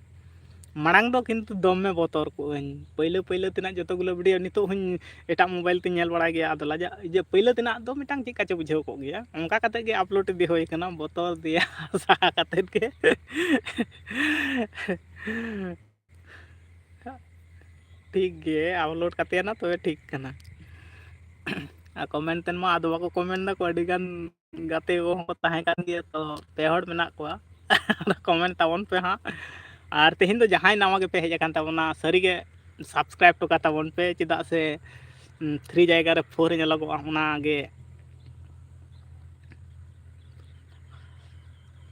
ᱢᱟᱲᱟᱝ ᱫᱚ ᱠᱤᱱᱛᱩ ᱫᱚᱢᱮ ᱵᱚᱛᱚᱨ ᱠᱚᱜ ᱟᱹᱧ, ᱯᱟᱹᱭᱞᱟᱹ ᱯᱟᱹᱭᱞᱟᱹ ᱛᱮᱱᱟᱜ ᱡᱚᱛᱚ ᱜᱩᱞᱟᱹ ᱵᱷᱤᱰᱤᱭᱳ ᱱᱤᱛᱚᱜ ᱦᱚᱸᱧ ᱮᱴᱟᱜ ᱢᱳᱵᱟᱭᱤᱞ ᱛᱮᱧ ᱧᱮᱞ ᱵᱟᱲᱟᱭ ᱜᱮᱭᱟ᱾ ᱟᱫᱚ ᱞᱟᱡᱟᱜ ᱤᱭᱟᱹ ᱯᱟᱹᱭᱞᱟᱹ ᱛᱮᱱᱟᱜ ᱫᱚ ᱢᱤᱫᱴᱟᱝ ᱪᱮᱫ ᱠᱟ ᱪᱚ ᱵᱩᱡᱷᱟᱹᱣ ᱠᱚᱜ ᱜᱮᱭᱟ, ᱚᱱᱠᱟ ᱠᱟᱛᱮ ᱜᱮ ᱟᱯᱞᱳᱰ ᱤᱫᱤ ᱦᱩᱭ ᱠᱟᱱᱟ, ᱵᱚᱛᱚᱨ ᱫᱮᱭᱟ ᱥᱟᱦᱟ ᱠᱟᱛᱮ ᱜᱮ᱾ ᱴᱷᱤᱠ ᱜᱮ, ᱟᱯᱞᱳᱰ ᱠᱟᱛᱮ ᱱᱟ ᱛᱚᱵᱮ ᱴᱷᱤᱠ ᱠᱟᱱᱟ᱾ ᱟᱨ ᱠᱚᱢᱮᱱᱴ ᱛᱮᱱ ᱢᱟ ᱟᱫᱚ ᱵᱟᱠᱚ ᱠᱚᱢᱮᱱᱴ ᱫᱟᱠᱚ, ᱟᱹᱰᱤ ᱜᱟᱱ ᱜᱟᱛᱮ ᱠᱚᱦᱚᱸ ᱠᱚ ᱛᱟᱦᱮᱸ ᱠᱟᱱ ᱜᱮᱭᱟ, ᱛᱚ ᱯᱮ ᱦᱚᱲ ᱢᱮᱱᱟᱜ ᱠᱚᱣᱟ᱾ ᱠᱚᱢᱮᱱᱴ ᱛᱟᱵᱚᱱ ᱯᱮ ᱦᱟᱸᱜ᱾ ᱟᱨ ᱛᱮᱦᱮᱧ ᱫᱚ ᱡᱟᱦᱟᱸᱭ ᱱᱟᱣᱟ ᱜᱮᱯᱮ ᱦᱮᱡ ᱟᱠᱟᱱ ᱛᱟᱵᱚᱱᱟ, ᱥᱟᱹᱨᱤᱜᱮ ᱥᱟᱵᱥᱠᱨᱟᱭᱤᱵ ᱦᱚᱴᱚ ᱠᱟᱜ ᱛᱟᱵᱚᱱ ᱯᱮ, ᱪᱮᱫᱟᱜ ᱥᱮ ᱛᱷᱨᱤ ᱡᱟᱭᱜᱟ ᱨᱮ ᱯᱷᱳᱨ ᱧᱮᱞᱚᱜᱚᱜᱼᱟ, ᱚᱱᱟᱜᱮ᱾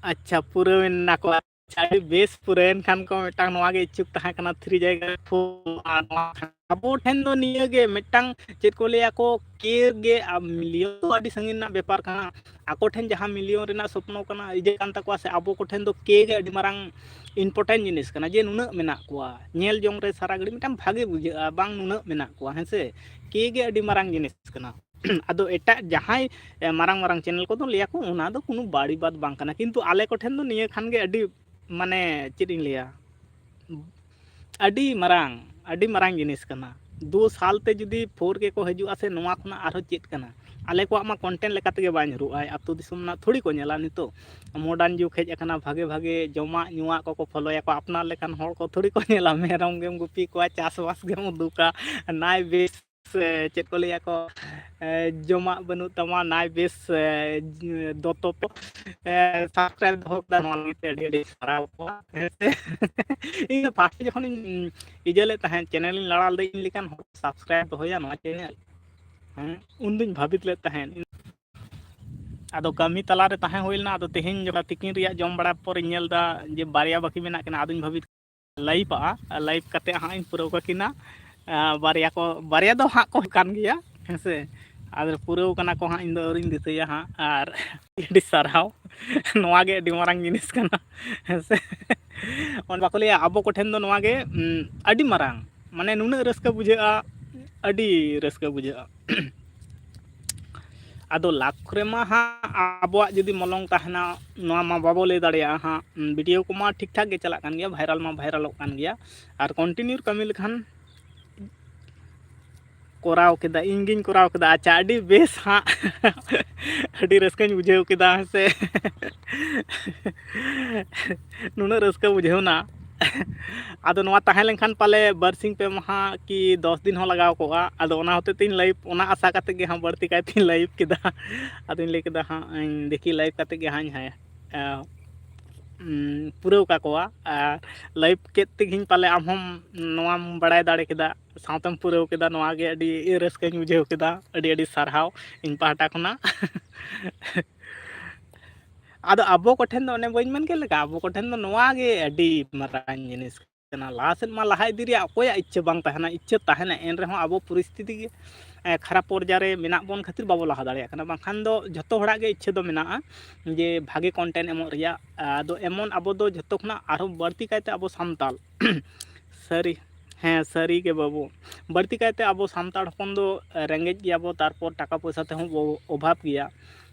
ᱟᱪᱪᱷᱟ, ᱯᱩᱨᱟᱹᱣᱮᱱ ᱱᱟᱠᱚ᱾ ᱟᱪᱪᱷᱟ, ᱟᱹᱰᱤ ᱵᱮᱥ, ᱯᱩᱨᱟᱹᱣᱮᱱ ᱠᱷᱟᱱ ᱠᱚ᱾ ᱢᱤᱫᱴᱟᱝ ᱱᱚᱣᱟ ᱜᱮ ᱤᱪᱪᱷᱩᱠ ᱛᱟᱦᱮᱸ ᱠᱟᱱᱟ, ᱛᱷᱨᱤ ᱡᱟᱭᱜᱟ ᱨᱮ ᱯᱷᱳᱨ᱾ ᱟᱨ ᱱᱚᱣᱟ ᱟᱵᱚ ᱴᱷᱮᱱ ᱫᱚ ᱱᱤᱭᱟᱹ ᱜᱮ ᱢᱤᱫᱴᱟᱝ, ᱪᱮᱫ ᱠᱚ ᱞᱟᱹᱭᱟ ᱠᱚ, ᱠᱮ ᱜᱮ ᱢᱤᱞᱤᱭᱚᱱ ᱫᱚ ᱟᱹᱰᱤ ᱥᱟᱺᱜᱤᱧ ᱨᱮᱱᱟᱜ ᱵᱮᱯᱟᱨ ᱠᱟᱱᱟ᱾ ᱟᱠᱚ ᱴᱷᱮᱱ ᱡᱟᱦᱟᱸ ᱢᱤᱞᱤᱭᱚᱱ ᱨᱮᱱᱟᱜ ᱥᱚᱯᱱᱚ ᱠᱟᱱᱟ, ᱤᱭᱟᱹ ᱠᱟᱱ ᱛᱟᱠᱚᱣᱟ ᱥᱮ, ᱟᱵᱚ ᱠᱚᱴᱷᱮᱱ ᱫᱚ ᱠᱮ ᱜᱮ ᱟᱹᱰᱤ ᱢᱟᱨᱟᱝ ᱤᱢᱯᱚᱨᱴᱮᱱᱴ ᱡᱤᱱᱤᱥ ᱠᱟᱱᱟ, ᱡᱮ ᱱᱩᱱᱟᱹᱜ ᱢᱮᱱᱟᱜ ᱠᱚᱣᱟ, ᱧᱮᱞ ᱡᱚᱝ ᱨᱮ ᱥᱟᱨᱟ ᱜᱷᱟᱹᱲᱤᱡ ᱢᱤᱫᱴᱟᱝ ᱵᱷᱟᱜᱮ ᱵᱩᱡᱷᱟᱹᱜᱼᱟ, ᱵᱟᱝ ᱱᱩᱱᱟᱹᱜ ᱢᱮᱱᱟᱜ ᱠᱚᱣᱟ, ᱦᱮᱸ ᱥᱮ? ᱠᱮ ᱜᱮ ᱟᱹᱰᱤ ᱢᱟᱨᱟᱝ ᱡᱤᱱᱤᱥ ᱠᱟᱱᱟ᱾ ᱟᱫᱚ ᱮᱴᱟᱜ ᱡᱟᱦᱟᱸᱭ, ᱮ, ᱢᱟᱨᱟᱝ ᱢᱟᱨᱟᱝ ᱪᱮᱱᱮᱞ ᱠᱚᱫᱚ ᱞᱟᱹᱭᱟᱠᱚ ᱚᱱᱟ ᱫᱚ ᱠᱳᱱᱳ ᱵᱟᱹᱲᱤ ᱵᱟᱫ ᱵᱟᱝ ᱠᱟᱱᱟ, ᱠᱤᱱᱛᱩ ᱟᱞᱮ ᱠᱚᱴᱷᱮᱱ ᱫᱚ ᱱᱤᱭᱟᱹ ᱠᱷᱟᱱ ᱜᱮ ᱟᱹᱰᱤ, ᱢᱟᱱᱮ, ᱪᱮᱫ ᱤᱧ ᱞᱟᱹᱭᱟ, ᱟᱹᱰᱤ ᱢᱟᱨᱟᱝ, ᱟᱹᱰᱤ ᱢᱟᱨᱟᱝ ᱡᱤᱱᱤᱥ ᱠᱟᱱᱟ᱾ ᱫᱩ ᱥᱟᱞ ᱛᱮ ᱡᱩᱫᱤ ᱯᱷᱳᱨ ᱜᱮᱠᱚ ᱦᱤᱡᱩᱜᱼᱟ ᱥᱮ, ᱱᱚᱣᱟ ᱠᱷᱚᱱᱟᱜ ᱟᱨᱦᱚᱸ ᱪᱮᱫ ᱠᱟᱱᱟ? ᱟᱞᱮ ᱠᱚᱣᱟᱜ ᱢᱟ ᱠᱚᱱᱴᱮᱱᱴ ᱞᱮᱠᱟ ᱛᱮᱜᱮ ᱵᱟᱝ ᱧᱩᱨᱩᱜᱼᱟ᱾ ᱟᱹᱛᱩ ᱫᱤᱥᱚᱢ ᱨᱮᱱᱟᱜ ᱛᱷᱚᱲᱤ ᱠᱚ ᱧᱮᱞᱟ᱾ ᱱᱤᱛᱚᱜ ᱢᱚᱰᱟᱨᱱ ᱡᱩᱜᱽ ᱦᱮᱡ ᱟᱠᱟᱱᱟ, ᱵᱷᱟᱜᱮ ᱵᱷᱟᱜᱮ ᱡᱚᱢᱟᱜ ᱧᱩᱣᱟᱜ ᱠᱚᱠᱚ ᱯᱷᱚᱞᱳᱭᱟᱠᱚ᱾ ᱟᱯᱱᱟᱨ ᱞᱮᱠᱟᱱ ᱦᱚᱲ ᱠᱚ ᱛᱷᱚᱲᱤ ᱠᱚ ᱧᱮᱞᱟ᱾ ᱢᱮᱨᱚᱢ ᱜᱮᱢ ᱜᱩᱯᱤ ᱠᱚᱣᱟ, ᱪᱟᱥᱵᱟᱥ ᱜᱮᱢ ᱩᱫᱩᱜᱟ, ᱱᱟᱭ ᱵᱮᱥ, ᱮ, ᱪᱮᱫ ᱠᱚ ᱞᱟᱹᱭᱟ ᱠᱚ, ᱮ, ᱡᱚᱢᱟᱜ ᱵᱟᱹᱱᱩᱜ ᱛᱟᱢᱟ, ᱱᱟᱭ ᱵᱮᱥ, ᱮ, ᱫᱚᱛᱚ ᱯᱚ-, ᱮ, ᱥᱟᱵᱥᱠᱨᱟᱭᱤᱵ ᱫᱚᱦᱚ ᱠᱮᱫᱟ, ᱱᱚᱣᱟ ᱞᱟᱹᱜᱤᱫ ᱛᱮ ᱟᱹᱰᱤ ᱟᱹᱰᱤ ᱥᱟᱨᱦᱟᱣ ᱠᱚᱣᱟ, ᱦᱮᱸ ᱥᱮ? ᱤᱧ ᱫᱚ ᱯᱷᱟᱥᱴ ᱡᱚᱠᱷᱚᱱᱤᱧ ᱤᱭᱟᱹ ᱞᱮᱫ ᱛᱟᱦᱮᱸᱫ, ᱪᱮᱱᱮᱞ ᱤᱧ ᱞᱟᱲᱟᱣ ᱞᱮᱫᱟ, ᱤᱧ ᱞᱮᱠᱟᱱ ᱦᱚᱲ ᱥᱟᱵᱥᱠᱨᱟᱭᱤᱵ ᱫᱚᱦᱚᱭᱟ ᱱᱚᱣᱟ ᱪᱮᱱᱮᱞ, ᱦᱮᱸ, ᱩᱱᱫᱩᱧ ᱵᱷᱟᱵᱤᱛ ᱞᱮᱫ ᱛᱟᱦᱮᱸᱫ᱾ ᱟᱫᱚ ᱠᱟᱹᱢᱤ ᱛᱟᱞᱟᱨᱮ ᱛᱟᱦᱮᱸ ᱦᱩᱭ ᱞᱮᱱᱟ, ᱟᱫᱚ ᱛᱮᱦᱮᱧ ᱡᱚᱠᱷᱚᱱ ᱛᱤᱠᱤᱱ ᱨᱮᱭᱟᱜ ᱡᱚᱢ ᱵᱟᱲᱟ ᱯᱚᱨ ᱤᱧ ᱧᱮᱞ ᱮᱫᱟ ᱡᱮ ᱵᱟᱨᱭᱟ ᱵᱟᱹᱠᱤ ᱢᱮᱱᱟᱜ ᱠᱤᱱᱟ, ᱟᱫᱚᱧ ᱵᱷᱟᱵᱤᱛ ᱞᱟᱭᱤᱵᱷ ᱟᱜᱼᱟ, ᱞᱟᱭᱤᱵᱷ ᱠᱟᱛᱮ ᱦᱟᱸᱜ ᱤᱧ ᱯᱩᱨᱟᱹᱣ ᱠᱟᱠᱤᱱᱟ᱾ ᱟᱨ ᱵᱟᱨᱭᱟ ᱠᱚ, ᱵᱟᱨᱭᱟ ᱫᱚ ᱦᱟᱸᱜ ᱠᱚ ᱠᱟᱱ ᱜᱮᱭᱟ, ᱦᱮᱸ ᱥᱮ? ᱟᱫᱚ ᱯᱩᱨᱟᱹᱣ ᱠᱟᱱᱟ ᱠᱚ ᱦᱟᱸᱜ, ᱤᱧ ᱫᱚ ᱟᱹᱣᱨᱤᱧ ᱫᱤᱥᱟᱹᱭᱟ ᱦᱟᱸᱜ᱾ ᱟᱨ ᱟᱹᱰᱤ ᱥᱟᱨᱦᱟᱣ, ᱱᱚᱣᱟ ᱜᱮ ᱟᱹᱰᱤ ᱢᱟᱨᱟᱝ ᱡᱤᱱᱤᱥ ᱠᱟᱱᱟ, ᱦᱮᱸ ᱥᱮ? ᱚᱱᱟ ᱵᱟᱠᱚ ᱞᱟᱹᱭᱟ, ᱟᱵᱚ ᱠᱚᱴᱷᱮᱱ ᱫᱚ ᱱᱚᱣᱟ ᱜᱮ, ᱩᱸ, ᱟᱹᱰᱤ ᱢᱟᱨᱟᱝ, ᱢᱟᱱᱮ, ᱱᱩᱱᱟᱹᱜ ᱨᱟᱹᱥᱠᱟᱹ ᱵᱩᱡᱷᱟᱹᱜᱼᱟ, ᱟᱹᱰᱤ ᱨᱟᱹᱥᱠᱟᱹ ᱵᱩᱡᱷᱟᱹᱜᱼᱟ᱾ ᱟᱫᱚ ᱞᱟᱠᱷ ᱨᱮᱢᱟ ᱦᱟᱸᱜ ᱟᱵᱚᱣᱟᱜ ᱡᱩᱫᱤ ᱢᱚᱞᱚᱝ ᱛᱟᱦᱮᱱᱟ, ᱱᱚᱣᱟ ᱢᱟ ᱵᱟᱵᱚ ᱞᱟᱹᱭ ᱫᱟᱲᱮᱭᱟᱜᱼᱟ ᱦᱟᱸᱜ᱾ ᱵᱷᱤᱰᱤᱭᱳ ᱠᱚᱢᱟ ᱴᱷᱤᱠ ᱴᱷᱟᱠ ᱜᱮ ᱪᱟᱞᱟᱜ ᱠᱟᱱ ᱜᱮᱭᱟ, ᱵᱷᱟᱭᱨᱟᱞ ᱢᱟ ᱵᱷᱟᱭᱨᱟᱞᱚᱜ ᱠᱟᱱ ᱜᱮᱭᱟ, ᱟᱨ ᱠᱚᱱᱴᱤᱱᱤᱭᱩ ᱠᱟᱹᱢᱤ ᱞᱮᱠᱷᱟᱱ ᱠᱚᱨᱟᱣ ᱠᱮᱫᱟ, ᱤᱧ ᱜᱤᱧ ᱠᱚᱨᱟᱣ ᱠᱮᱫᱟ᱾ ᱟᱪᱪᱷᱟ, ᱟᱹᱰᱤ ᱵᱮᱥ ᱦᱟᱸᱜ᱾ ᱟᱹᱰᱤ ᱨᱟᱹᱥᱠᱟᱹᱧ ᱵᱩᱡᱷᱟᱹᱣ ᱠᱮᱫᱟ, ᱦᱮᱸ ᱥᱮ᱾ ᱱᱩᱱᱟᱹᱜ ᱨᱟᱹᱥᱠᱟᱹ ᱵᱩᱡᱷᱟᱹᱣ ᱮᱱᱟ᱾ ᱟᱫᱚ ᱱᱚᱣᱟ ᱛᱟᱦᱮᱸ ᱞᱮᱱᱠᱷᱟᱱ ᱯᱟᱞᱮ ᱵᱟᱨᱥᱤᱧ ᱯᱮ ᱢᱟᱦᱟ ᱠᱤ ᱫᱚᱥ ᱫᱤᱱ ᱦᱚᱸ ᱞᱟᱜᱟᱣ ᱠᱚᱜᱼᱟ᱾ ᱟᱫᱚ ᱚᱱᱟ ᱦᱚᱛᱮᱡ ᱛᱮᱧ ᱞᱟᱭᱤᱵᱷ, ᱚᱱᱟ ᱟᱥᱟ ᱠᱟᱛᱮᱫ ᱜᱮ ᱦᱟᱸᱜ ᱵᱟᱹᱲᱛᱤ ᱠᱟᱭᱛᱮᱧ ᱞᱟᱭᱤᱵᱷ ᱠᱮᱫᱟ᱾ ᱟᱫᱚᱧ ᱞᱟᱹᱭ ᱠᱮᱫᱟ ᱦᱟᱸᱜ, ᱤᱧ ᱫᱮᱠᱷᱤ ᱞᱟᱭᱤᱵᱷ ᱠᱟᱛᱮᱫ ᱜᱮ ᱦᱟᱸᱜ ᱤᱧ ᱦᱮᱸ, ᱩᱸ, ᱯᱩᱨᱟᱹᱣ ᱠᱟᱠᱚᱣᱟ᱾ ᱟᱨ ᱞᱟᱭᱤᱵᱷ ᱠᱮᱫ ᱛᱮᱜᱮᱧ ᱯᱟᱞᱮ ᱟᱢ ᱦᱚᱸᱢ ᱱᱚᱣᱟᱢ ᱵᱟᱲᱟᱭ ᱫᱟᱲᱮ ᱠᱮᱫᱟ, ᱥᱟᱶᱛᱮᱢ ᱯᱩᱨᱟᱹᱣ ᱠᱮᱫᱟ᱾ ᱱᱚᱣᱟ ᱜᱮ ᱟᱹᱰᱤ ᱨᱟᱹᱥᱠᱟᱹᱧ ᱵᱩᱡᱷᱟᱹᱣ ᱠᱮᱫᱟ᱾ ᱟᱹᱰᱤ ᱟᱹᱰᱤ ᱥᱟᱨᱦᱟᱣ ᱤᱧ ᱯᱟᱦᱴᱟ ᱠᱷᱚᱱᱟᱜ᱾ ᱟᱫᱚ ᱟᱵᱚ ᱠᱚᱴᱷᱮᱱ ᱫᱚ ᱚᱱᱮ ᱵᱟᱹᱧ ᱢᱮᱱ ᱠᱮᱫ ᱞᱮᱠᱟ, ᱟᱵᱚ ᱠᱚᱴᱷᱮᱱ ᱫᱚ ᱱᱚᱣᱟ ᱜᱮ ᱟᱹᱰᱤ ᱢᱟᱨᱟᱝ ᱡᱤᱱᱤᱥ ᱠᱟᱱᱟ᱾ ᱞᱟᱦᱟ ᱥᱮᱫ ᱢᱟ ᱞᱟᱦᱟ ᱤᱫᱤ ᱨᱮᱭᱟᱜ ᱚᱠᱚᱭᱟᱜ ᱤᱪᱪᱷᱟᱹ ᱵᱟᱝ ᱛᱟᱦᱮᱱᱟ? ᱤᱪᱪᱷᱟᱹ ᱛᱟᱦᱮᱱᱟ, ᱮᱱ ᱨᱮᱦᱚᱸ ᱟᱵᱚ ᱯᱚᱨᱤᱥᱛᱷᱤᱛᱤ ᱜᱮ, ᱮ, ᱠᱷᱟᱨᱟᱯ ᱯᱚᱨᱡᱟᱭ ᱨᱮ ᱢᱮᱱᱟᱜ ᱵᱚᱱ ᱠᱷᱟᱹᱛᱤᱨ ᱵᱟᱵᱚ ᱞᱟᱦᱟ ᱫᱟᱲᱮᱭᱟᱜ ᱠᱟᱱᱟ᱾ ᱵᱟᱝᱠᱷᱟᱱ ᱫᱚ ᱡᱷᱚᱛᱚ ᱦᱚᱲᱟᱜ ᱜᱮ ᱤᱪᱪᱷᱟᱹ ᱫᱚ ᱢᱮᱱᱟᱜᱼᱟ ᱡᱮ ᱵᱷᱟᱜᱮ ᱠᱚᱱᱴᱮᱱᱴ ᱮᱢᱚᱜ ᱨᱮᱭᱟᱜ᱾ ᱟᱫᱚ ᱮᱢᱚᱱ ᱟᱵᱚ ᱫᱚ ᱡᱷᱚᱛᱚ ᱠᱷᱚᱱᱟᱜ ᱟᱨᱦᱚᱸ ᱵᱟᱹᱲᱛᱤ ᱠᱟᱭᱛᱮ ᱟᱵᱚ ᱥᱟᱱᱛᱟᱲ ᱥᱟᱹᱨᱤ, ᱦᱮᱸ, ᱥᱟᱹᱨᱤ ᱜᱮ ᱵᱟᱹᱵᱩ, ᱵᱟᱹᱲᱛᱤ ᱠᱟᱭᱛᱮ ᱟᱵᱚ ᱥᱟᱱᱛᱟᱲ ᱦᱚᱯᱚᱱ ᱫᱚ ᱨᱮᱸᱜᱮᱡ ᱜᱮᱭᱟᱵᱚ, ᱛᱟᱨᱯᱚᱨ ᱴᱟᱠᱟ ᱯᱚᱭᱥᱟ ᱛᱮᱦᱚᱸ ᱵᱚ ᱚᱵᱷᱟᱵᱽ ᱜᱮᱭᱟ᱾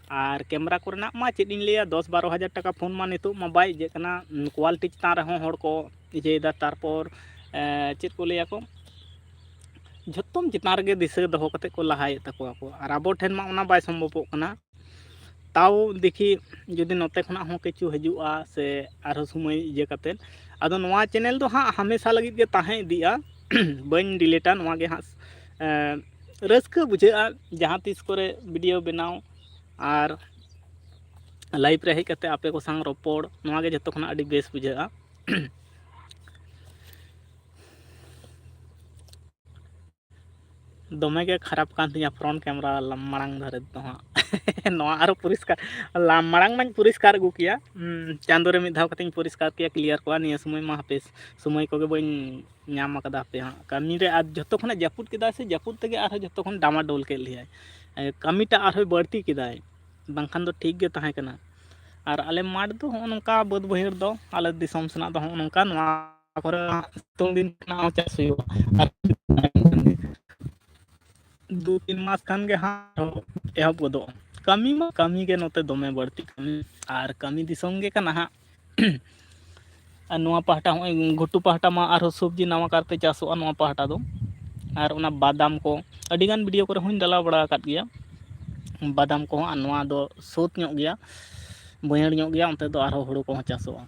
ᱟᱨ ᱠᱮᱢᱮᱨᱟ ᱠᱚᱨᱮᱱᱟᱜ ᱢᱟ ᱪᱮᱫ ᱤᱧ ᱞᱟᱹᱭᱟ, ᱫᱚᱥ ᱵᱟᱨᱚ ᱦᱟᱡᱟᱨ ᱴᱟᱠᱟ ᱯᱷᱳᱱ ᱢᱟ ᱱᱤᱛᱚᱜ ᱢᱟ ᱵᱟᱭ ᱤᱭᱟᱹᱜ ᱠᱟᱱᱟ, ᱠᱳᱣᱟᱞᱤᱴᱤ ᱪᱮᱛᱟᱱ ᱨᱮᱦᱚᱸ ᱦᱚᱲ ᱠᱚ ᱤᱭᱟᱹᱭᱮᱫᱟ᱾ ᱛᱟᱨᱯᱚᱨ, ᱮ, ᱪᱮᱫ ᱠᱚ ᱞᱟᱹᱭᱟᱠᱚ, ᱡᱷᱚᱛᱚᱢ ᱪᱮᱛᱟᱱ ᱨᱮᱜᱮ ᱫᱤᱥᱟᱹ ᱫᱚᱦᱚ ᱠᱟᱛᱮᱫ ᱠᱚ ᱞᱟᱦᱟᱭᱮᱫ ᱛᱟᱠᱚᱣᱟ ᱠᱚ, ᱟᱨ ᱟᱵᱚ ᱴᱷᱮᱱ ᱢᱟ ᱚᱱᱟ ᱵᱟᱭ ᱥᱚᱢᱵᱷᱚᱵᱚᱜ ᱠᱟᱱᱟ᱾ ᱛᱟᱣ ᱫᱮᱠᱷᱤ ᱡᱩᱫᱤ ᱱᱚᱛᱮ ᱠᱷᱚᱱᱟᱜ ᱦᱚᱸ ᱠᱤᱪᱷᱩ ᱦᱤᱡᱩᱜᱼᱟ ᱥᱮ ᱟᱨᱦᱚᱸ ᱥᱚᱢᱚᱭ ᱤᱭᱟᱹ ᱠᱟᱛᱮᱫ᱾ ᱟᱫᱚ ᱱᱚᱣᱟ ᱪᱮᱱᱮᱞ ᱫᱚ ᱦᱟᱸᱜ ᱦᱟᱢᱮᱥᱟ ᱞᱟᱹᱜᱤᱫ ᱜᱮ ᱛᱟᱦᱮᱸ ᱤᱫᱤᱜᱼᱟ, ᱵᱟᱹᱧ ᱰᱤᱞᱤᱴᱟ᱾ ᱱᱚᱣᱟ ᱜᱮ ᱦᱟᱸᱜ, ᱮᱸ, ᱨᱟᱹᱥᱠᱟᱹ ᱵᱩᱡᱷᱟᱹᱜᱼᱟ ᱡᱟᱦᱟᱸ ᱛᱤᱥ ᱠᱚᱨᱮ ᱵᱷᱤᱰᱤᱭᱳ ᱵᱮᱱᱟᱣ ᱟᱨ ᱞᱟᱭᱤᱵᱷ ᱨᱮ ᱦᱮᱡ ᱠᱟᱛᱮᱫ ᱟᱯᱮ ᱠᱚ ᱥᱟᱶ ᱨᱚᱯᱚᱲ, ᱱᱚᱣᱟ ᱜᱮ ᱡᱚᱛᱚ ᱠᱷᱚᱱᱟᱜ ᱟᱹᱰᱤ ᱵᱮᱥ ᱵᱩᱡᱷᱟᱹᱜᱼᱟ᱾ ᱫᱚᱢᱮ ᱜᱮ ᱠᱷᱟᱨᱟᱯ ᱠᱟᱱ ᱛᱤᱧᱟᱹ ᱯᱷᱨᱚᱱᱴ ᱠᱮᱢᱮᱨᱟ ᱢᱟᱲᱟᱝ ᱫᱷᱟᱨᱮ ᱫᱚ ᱦᱟᱸᱜ᱾ ᱱᱚᱣᱟ ᱟᱨᱚ ᱯᱚᱨᱤᱥᱠᱟᱨ, ᱞᱟ-, ᱢᱟᱲᱟᱝ ᱢᱟᱧ ᱯᱚᱨᱤᱥᱠᱟᱨ ᱟᱹᱜᱩ ᱠᱮᱭᱟ᱾ ᱩᱸ, ᱪᱟᱸᱫᱳ ᱨᱮ ᱢᱤᱫ ᱫᱷᱟᱣ ᱠᱟᱛᱮᱧ ᱯᱚᱨᱤᱥᱠᱟᱨ ᱠᱮᱭᱟ, ᱠᱞᱤᱭᱟᱨ ᱠᱚᱜᱼᱟ᱾ ᱱᱤᱭᱟᱹ ᱥᱚᱢᱚᱭ ᱢᱟ ᱦᱟᱯᱮ, ᱥᱚᱢᱚᱭ ᱠᱚᱜᱮ ᱵᱟᱹᱧ ᱧᱟᱢ ᱟᱠᱟᱫᱟ ᱦᱟᱯᱮ ᱦᱟᱸᱜ᱾ ᱠᱟᱹᱢᱤ ᱨᱮ ᱟᱨ ᱡᱷᱚᱛᱚ ᱠᱷᱚᱱᱟᱜ ᱡᱟᱹᱯᱩᱫ ᱠᱮᱫᱟᱭ ᱥᱮ, ᱡᱟᱹᱯᱩᱫ ᱛᱮᱜᱮ ᱟᱨᱦᱚᱸ ᱡᱷᱚᱛᱚ ᱠᱷᱚᱱ ᱰᱟᱢᱟᱰᱳᱞ ᱠᱮᱫ ᱞᱮᱭᱟᱭ᱾ ᱮ, ᱠᱟᱹᱢᱤᱴᱟᱜ ᱟᱨᱦᱚᱸᱭ ᱵᱟᱹᱲᱛᱤ ᱠᱮᱫᱟᱭ, ᱵᱟᱝᱠᱷᱟᱱ ᱫᱚ ᱴᱷᱤᱠ ᱜᱮ ᱛᱟᱦᱮᱸ ᱠᱟᱱᱟ᱾ ᱟᱨ ᱟᱞᱮ ᱢᱟᱴᱷ ᱫᱚ ᱦᱚᱸᱜᱼᱚ ᱱᱚᱝᱠᱟ ᱵᱟᱹᱫᱽ ᱵᱟᱹᱭᱦᱟᱹᱲ ᱫᱚ, ᱟᱞᱮ ᱫᱤᱥᱚᱢ ᱥᱮᱱᱟᱜ ᱫᱚ ᱦᱚᱸᱜᱼᱚ ᱱᱚᱝᱠᱟ, ᱱᱚᱣᱟ ᱠᱚᱨᱮ ᱥᱤᱛᱩᱝ ᱫᱤᱱ ᱠᱷᱚᱱᱟᱜ ᱦᱚᱸ ᱪᱟᱥ ᱦᱩᱭᱩᱜᱼᱟ᱾ ᱟᱨ ᱫᱩ ᱛᱤᱱ ᱢᱟᱥ ᱠᱷᱟᱱ ᱜᱮ ᱦᱟᱸᱜ ᱮᱦᱚᱵ ᱜᱚᱫᱚᱜᱼᱟ᱾ ᱠᱟᱹᱢᱤ ᱢᱟ ᱠᱟᱹᱢᱤ ᱜᱮ ᱱᱚᱛᱮ ᱫᱚᱢᱮ ᱵᱟᱹᱲᱛᱤ ᱠᱟᱹᱢᱤ, ᱟᱨ ᱠᱟᱹᱢᱤ ᱫᱤᱥᱚᱢ ᱜᱮ ᱠᱟᱱᱟ ᱦᱟᱸᱜ᱾ ᱟᱨ ᱱᱚᱣᱟ ᱯᱟᱦᱴᱟ ᱦᱚᱸᱜᱼᱚᱭ ᱜᱷᱩᱴᱩ ᱯᱟᱦᱴᱟ ᱢᱟ ᱟᱨᱦᱚᱸ ᱥᱚᱵᱽᱡᱤ ᱱᱟᱣᱟ ᱠᱟᱨᱛᱮ ᱪᱟᱥᱚᱜᱼᱟ ᱱᱚᱣᱟ ᱯᱟᱦᱴᱟ ᱫᱚ᱾ ᱟᱨ ᱚᱱᱟ ᱵᱟᱫᱟᱢ ᱠᱚ ᱟᱹᱰᱤᱜᱟᱱ ᱵᱷᱤᱰᱤᱭᱳ ᱠᱚᱨᱮ ᱦᱚᱸᱧ ᱰᱟᱞᱟᱣ ᱵᱟᱲᱟ ᱟᱠᱟᱫ ᱜᱮᱭᱟ, ᱵᱟᱫᱟᱢ ᱠᱚᱦᱚᱸ᱾ ᱟᱨ ᱱᱚᱣᱟ ᱫᱚ ᱥᱳᱛ ᱧᱚᱜ ᱜᱮᱭᱟ, ᱵᱟᱹᱭᱦᱟᱹᱲ ᱧᱚᱜ ᱜᱮᱭᱟ, ᱚᱱᱛᱮ ᱫᱚ ᱟᱨᱦᱚᱸ ᱦᱩᱲᱩ ᱠᱚᱦᱚᱸ ᱪᱟᱥᱚᱜᱼᱟ᱾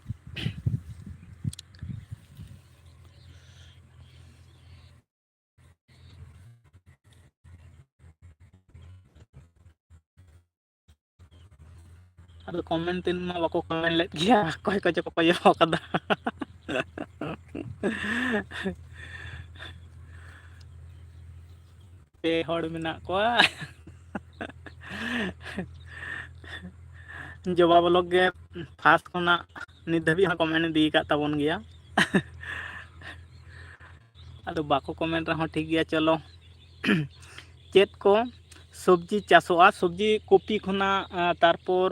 ᱟᱫᱚ ᱠᱚᱢᱮᱱᱴ ᱛᱤᱱ ᱢᱟ ᱵᱟᱠᱚ ᱠᱚᱢᱮᱱᱴ ᱞᱮᱫ ᱜᱮᱭᱟ, ᱚᱠᱚᱭ ᱠᱚᱪᱚ ᱠᱚ ᱠᱚᱭᱚᱜ ᱟᱠᱟᱫᱟ᱾ ᱯᱮ ᱦᱚᱲ ᱢᱮᱱᱟᱜ ᱠᱚᱣᱟ᱾ ᱡᱚᱵᱟ ᱵᱞᱚᱜ ᱜᱮ ᱯᱷᱟᱥᱴ ᱠᱷᱚᱱᱟᱜ ᱱᱤᱛ ᱫᱷᱟᱹᱵᱤᱡ ᱦᱚᱸ ᱠᱚᱢᱮᱱᱴ ᱤᱫᱤ ᱟᱠᱟᱫ ᱛᱟᱵᱚᱱ ᱜᱮᱭᱟ᱾ ᱟᱫᱚ ᱵᱟᱠᱚ ᱠᱚᱢᱮᱱᱴ ᱨᱮᱦᱚᱸ ᱴᱷᱤᱠ ᱜᱮᱭᱟ, ᱪᱚᱞᱚ᱾ ᱪᱮᱫ ᱠᱚ ᱥᱚᱵᱽᱡᱤ ᱪᱟᱥᱚᱜᱼᱟ? ᱥᱚᱵᱽᱡᱤ ᱠᱚᱯᱤ ᱠᱷᱚᱱᱟᱜ, ᱟᱸ, ᱛᱟᱨᱯᱚᱨ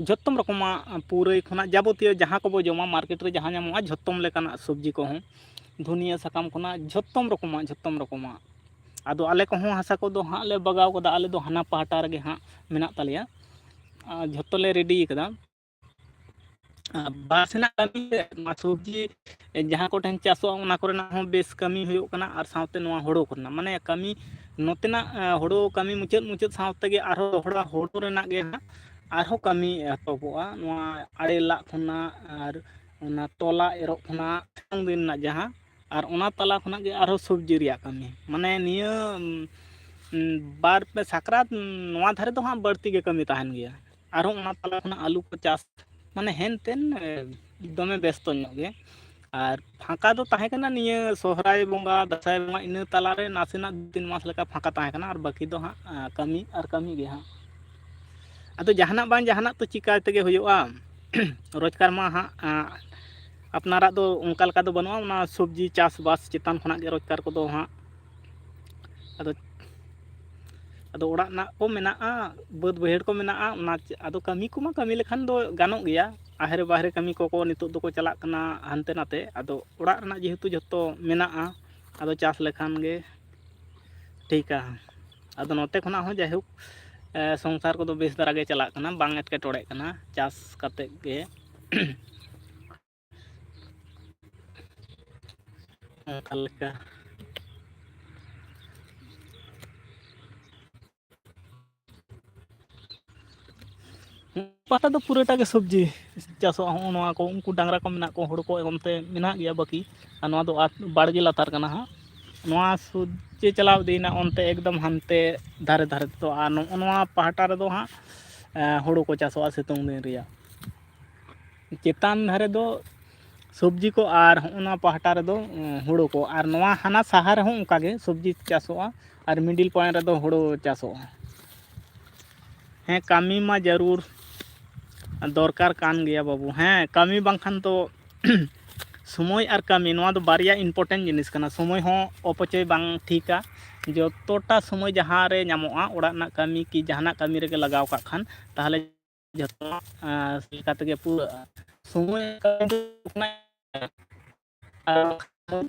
ᱡᱷᱚᱛᱚᱢ ᱨᱚᱠᱚᱢᱟᱜ, ᱟᱸ, ᱯᱩᱨᱟᱹᱭ ᱠᱷᱚᱱᱟᱜ ᱡᱟᱵᱚᱛᱤᱭᱚ ᱡᱟᱦᱟᱸ ᱠᱚᱵᱚ ᱡᱚᱢᱟ, ᱢᱟᱨᱠᱮᱴ ᱨᱮ ᱡᱟᱦᱟᱸ ᱧᱟᱢᱚᱜᱼᱟ, ᱡᱷᱚᱛᱚᱢ ᱞᱮᱠᱟᱱᱟᱜ ᱥᱚᱵᱽᱡᱤ ᱠᱚᱦᱚᱸ, ᱫᱷᱩᱱᱤᱭᱟᱹ ᱥᱟᱠᱟᱢ ᱠᱷᱚᱱᱟᱜ ᱡᱷᱚᱛᱚᱢ ᱨᱚᱠᱚᱢᱟᱜ, ᱡᱷᱚᱛᱚᱢ ᱨᱚᱠᱚᱢᱟᱜ᱾ ᱟᱫᱚ ᱟᱞᱮ ᱠᱚᱦᱚᱸ ᱦᱟᱥᱟ ᱠᱚᱫᱚ ᱦᱟᱸᱜ ᱞᱮ ᱵᱟᱜᱟᱣ ᱠᱟᱫᱟ, ᱟᱞᱮ ᱫᱚ ᱦᱟᱱᱟ ᱯᱟᱦᱴᱟ ᱨᱮᱜᱮ ᱦᱟᱸᱜ ᱢᱮᱱᱟᱜ ᱛᱟᱞᱮᱭᱟ᱾ ᱟᱨ ᱡᱷᱚᱛᱚ ᱞᱮ ᱨᱮᱰᱤ ᱠᱟᱫᱟ᱾ ᱟᱨ ᱵᱟᱥ ᱨᱮᱱᱟᱜ ᱠᱟᱹᱢᱤ ᱨᱮ ᱱᱚᱣᱟ ᱥᱚᱵᱽᱡᱤ ᱡᱟᱦᱟᱸ ᱠᱚᱴᱷᱮᱱ ᱪᱟᱥᱚᱜᱼᱟ, ᱚᱱᱟ ᱠᱚᱨᱮᱱᱟᱜ ᱦᱚᱸ ᱵᱮᱥ ᱠᱟᱹᱢᱤ ᱦᱩᱭᱩᱜ ᱠᱟᱱᱟ, ᱟᱨ ᱥᱟᱶᱛᱮ ᱱᱚᱣᱟ ᱦᱳᱲᱳ ᱠᱚᱨᱮᱱᱟᱜ, ᱢᱟᱱᱮ, ᱠᱟᱹᱢᱤ, ᱱᱚᱛᱮᱱᱟᱜ, ᱮ, ᱦᱳᱲᱳ ᱠᱟᱹᱢᱤ ᱢᱩᱪᱟᱹᱫ, ᱢᱩᱪᱟᱹᱫ ᱥᱟᱶ ᱛᱮᱜᱮ ᱟᱨᱦᱚᱸ ᱫᱚᱦᱲᱟ ᱦᱳᱲᱳ ᱨᱮᱱᱟᱜ ᱜᱮ ᱦᱟᱸᱜ ᱟᱨᱦᱚᱸ ᱠᱟᱹᱢᱤ ᱮᱛᱚᱦᱚᱵᱚᱜᱼᱟ᱾ ᱱᱚᱣᱟ ᱟᱲᱮ ᱞᱟᱜ ᱠᱷᱚᱱᱟᱜ ᱟᱨ ᱚᱱᱟ ᱛᱚᱞᱟ ᱮᱨᱚᱜ ᱠᱷᱚᱱᱟᱜ ᱥᱤᱛᱩᱝ ᱫᱤᱱ ᱨᱮᱱᱟᱜ ᱡᱟᱦᱟᱸ, ᱟᱨ ᱚᱱᱟ ᱛᱟᱞᱟ ᱠᱷᱚᱱᱟᱜ ᱜᱮ ᱟᱨᱦᱚᱸ ᱥᱚᱵᱽᱡᱤ ᱨᱮᱭᱟᱜ ᱠᱟᱹᱢᱤ, ᱢᱟᱱᱮ, ᱱᱤᱭᱟᱹ, ᱩᱢ, ᱩᱢ, ᱵᱟᱨ ᱯᱮ ᱥᱟᱠᱨᱟᱛ, ᱩᱢ, ᱱᱚᱣᱟ ᱫᱷᱟᱨᱮ ᱫᱚ ᱦᱟᱸᱜ ᱵᱟᱹᱲᱛᱤ ᱜᱮ ᱠᱟᱹᱢᱤ ᱛᱟᱦᱮᱱ ᱜᱮᱭᱟ᱾ ᱟᱨᱦᱚᱸ ᱚᱱᱟ ᱛᱟᱞᱟ ᱠᱷᱚᱱᱟᱜ ᱟᱹᱞᱩ ᱠᱚ ᱪᱟᱥ, ᱢᱟᱱᱮ, ᱦᱮᱱ ᱛᱮᱱ, ᱮ, ᱫᱚᱢᱮ ᱵᱮᱥᱛᱚ ᱧᱚᱜ ᱜᱮ᱾ ᱟᱨ ᱯᱷᱟᱸᱠᱟ ᱫᱚ ᱛᱟᱦᱮᱸ ᱠᱟᱱᱟ ᱱᱤᱭᱟᱹ ᱥᱚᱦᱨᱟᱭ ᱵᱚᱸᱜᱟ, ᱫᱟᱸᱥᱟᱭ ᱵᱚᱸᱜᱟ, ᱤᱱᱟᱹ ᱛᱟᱞᱟᱨᱮ ᱱᱟᱥᱮᱱᱟᱜ ᱫᱩ ᱛᱤᱱ ᱢᱟᱥ ᱞᱮᱠᱟ ᱯᱷᱟᱸᱠᱟ ᱛᱟᱦᱮᱸ ᱠᱟᱱᱟ, ᱟᱨ ᱵᱟᱹᱠᱤ ᱫᱚ ᱦᱟᱸᱜ, ᱟ, ᱠᱟᱹᱢᱤ ᱟᱨ ᱠᱟᱹᱢᱤ ᱜᱮ ᱦᱟᱸᱜ᱾ ᱟᱫᱚ ᱡᱟᱦᱟᱱᱟᱜ ᱵᱟᱝ ᱡᱟᱦᱟᱱᱟᱜ ᱛᱚ ᱪᱤᱠᱟᱹᱭ ᱛᱮᱜᱮ ᱦᱩᱭᱩᱜᱼᱟ᱾ ᱨᱳᱡᱽᱜᱟᱨ ᱢᱟ ᱦᱟᱸᱜ, ᱟ, ᱟᱯᱱᱟᱨᱟᱜ ᱫᱚ ᱚᱱᱠᱟ ᱞᱮᱠᱟ ᱫᱚ ᱵᱟᱹᱱᱩᱜᱼᱟ, ᱚᱱᱟ ᱥᱚᱵᱽᱡᱤ ᱪᱟᱥᱵᱟᱥ ᱪᱮᱛᱟᱱ ᱠᱷᱚᱱᱟᱜ ᱜᱮ ᱨᱳᱡᱽᱜᱟᱨ ᱠᱚᱫᱚ ᱦᱟᱸᱜ᱾ ᱟᱫᱚ, ᱟᱫᱚ ᱚᱲᱟᱜ ᱨᱮᱱᱟᱜ ᱠᱚ ᱢᱮᱱᱟᱜᱼᱟ, ᱵᱟᱹᱫᱽ ᱵᱟᱹᱭᱦᱟᱹᱲ ᱠᱚ ᱢᱮᱱᱟᱜᱼᱟ, ᱚᱱᱟ ᱪᱮ-, ᱟᱫᱚ ᱠᱟᱹᱢᱤ ᱠᱚᱢᱟ ᱠᱟᱹᱢᱤ ᱞᱮᱠᱷᱟᱱ ᱫᱚ ᱜᱟᱱᱚᱜ ᱜᱮᱭᱟ, ᱟᱦᱮᱨ ᱵᱟᱦᱨᱮ ᱠᱟᱹᱢᱤ ᱠᱚᱠᱚ ᱱᱤᱛᱚᱜ ᱫᱚᱠᱚ ᱪᱟᱞᱟᱜ ᱠᱟᱱᱟ ᱦᱟᱱᱛᱮ ᱱᱟᱛᱮ, ᱟᱫᱚ ᱚᱲᱟᱜ ᱨᱮᱱᱟᱜ ᱡᱮᱦᱮᱛᱩ ᱡᱷᱚᱛᱚ ᱢᱮᱱᱟᱜᱼᱟ, ᱟᱫᱚ ᱪᱟᱥ ᱞᱮᱠᱷᱟᱱ ᱜᱮ ᱴᱷᱤᱠᱟ᱾ ᱟᱫᱚ ᱱᱚᱛᱮ ᱠᱷᱚᱱᱟᱜ ᱦᱚᱸ ᱡᱟᱭᱦᱳᱠ, ᱮ, ᱥᱚᱝᱥᱟᱨ ᱠᱚᱫᱚ ᱵᱮᱥ ᱫᱷᱟᱨᱟ ᱜᱮ ᱪᱟᱞᱟᱜ ᱠᱟᱱᱟ, ᱵᱟᱝ ᱮᱴᱠᱮᱴᱚᱬᱮᱜ ᱠᱟᱱᱟ ᱪᱟᱥ ᱠᱟᱛᱮᱫ ᱜᱮ᱾ ᱚᱱᱠᱟ ᱞᱮᱠᱟ᱾ ᱯᱟᱦᱴᱟ ᱫᱚ ᱯᱩᱨᱟᱹᱴᱟ ᱜᱮ ᱥᱚᱵᱽᱡᱤ ᱪᱟᱥᱚᱜᱼᱟ᱾ ᱦᱚᱸᱜᱼᱚ ᱱᱚᱣᱟ ᱠᱚ, ᱩᱱᱠᱩ ᱰᱟᱝᱨᱟ ᱠᱚ ᱢᱮᱱᱟᱜ ᱠᱚ, ᱦᱳᱲᱳ ᱠᱚ ᱚᱱᱛᱮ ᱢᱮᱱᱟᱜ ᱜᱮᱭᱟ ᱵᱟᱹᱠᱤ, ᱟᱨ ᱱᱚᱣᱟ ᱫᱚ ᱟᱨ ᱵᱟᱲᱜᱮ ᱞᱟᱛᱟᱨ ᱠᱟᱱᱟ ᱦᱟᱸᱜ᱾ ᱱᱚᱣᱟ ᱥᱚᱡᱷᱮ ᱪᱟᱞᱟᱣ ᱤᱫᱤᱭᱮᱱᱟ ᱚᱱᱛᱮ ᱮᱠᱫᱚᱢ ᱦᱟᱱᱛᱮ ᱫᱷᱟᱨᱮ ᱫᱷᱟᱨᱮ ᱛᱮᱫᱚ, ᱟᱨ ᱱᱚᱜᱼᱚ ᱱᱚᱣᱟ ᱯᱟᱦᱴᱟ ᱨᱮᱫᱚ ᱦᱟᱸᱜ, ᱮᱸ, ᱦᱳᱲᱳ ᱠᱚ ᱪᱟᱥᱚᱜᱼᱟ ᱥᱤᱛᱩᱝ ᱫᱤᱱ ᱨᱮᱭᱟᱜ᱾ ᱪᱮᱛᱟᱱ ᱫᱷᱟᱨᱮ ᱫᱚ ᱥᱚᱵᱽᱡᱤ ᱠᱚ, ᱟᱨ ᱦᱚᱸᱜᱼᱚ ᱱᱚᱣᱟ ᱯᱟᱦᱴᱟ ᱨᱮᱫᱚ, ᱩᱸ, ᱦᱳᱲᱳ ᱠᱚ, ᱟᱨ ᱱᱚᱣᱟ ᱦᱟᱱᱟ ᱥᱟᱦᱟ ᱨᱮᱦᱚᱸ ᱚᱱᱠᱟ ᱜᱮ ᱥᱚᱵᱽᱡᱤ ᱪᱟᱥᱚᱜᱼᱟ, ᱟᱨ middle point ᱨᱮᱫᱚ ᱦᱳᱲᱳ ᱪᱟᱥᱚᱜᱼᱟ᱾ ᱦᱮᱸ, ᱠᱟᱹᱢᱤ ᱢᱟ ᱡᱟᱹᱨᱩᱲ, ᱫᱚᱨᱠᱟᱨ ᱠᱟᱱ ᱜᱮᱭᱟ ᱵᱟᱹᱵᱩ᱾ ᱦᱮᱸ, ᱠᱟᱹᱢᱤ ᱵᱟᱝᱠᱷᱟᱱ ᱫᱚ ᱥᱚᱢᱚᱭ ᱟᱨ ᱠᱟᱹᱢᱤ, ᱱᱚᱣᱟ ᱫᱚ ᱵᱟᱨᱭᱟ important ᱡᱤᱱᱤᱥ ᱠᱟᱱᱟ᱾ ᱥᱚᱢᱚᱭ ᱦᱚᱸ ᱚᱯᱚᱪᱚᱭ ᱵᱟᱝ ᱴᱷᱤᱠᱟ᱾ ᱡᱚᱛᱚᱴᱟ ᱥᱚᱢᱚᱭ ᱡᱟᱦᱟᱸ ᱨᱮ ᱧᱟᱢᱚᱜᱼᱟ, ᱚᱲᱟᱜ ᱨᱮᱱᱟᱜ ᱠᱟᱹᱢᱤ ᱠᱤ ᱡᱟᱦᱟᱱᱟᱜ ᱠᱟᱹᱢᱤ ᱨᱮᱜᱮ ᱞᱟᱜᱟᱣ ᱠᱟᱜ ᱠᱷᱟᱱ, ᱛᱟᱦᱚᱞᱮ ᱡᱚᱛᱚ, ᱟᱸ, ᱞᱮᱠᱟ ᱛᱮᱜᱮ ᱯᱩᱨᱟᱹᱜᱼᱟ᱾ ᱥᱚᱢᱚᱭ ᱟᱨ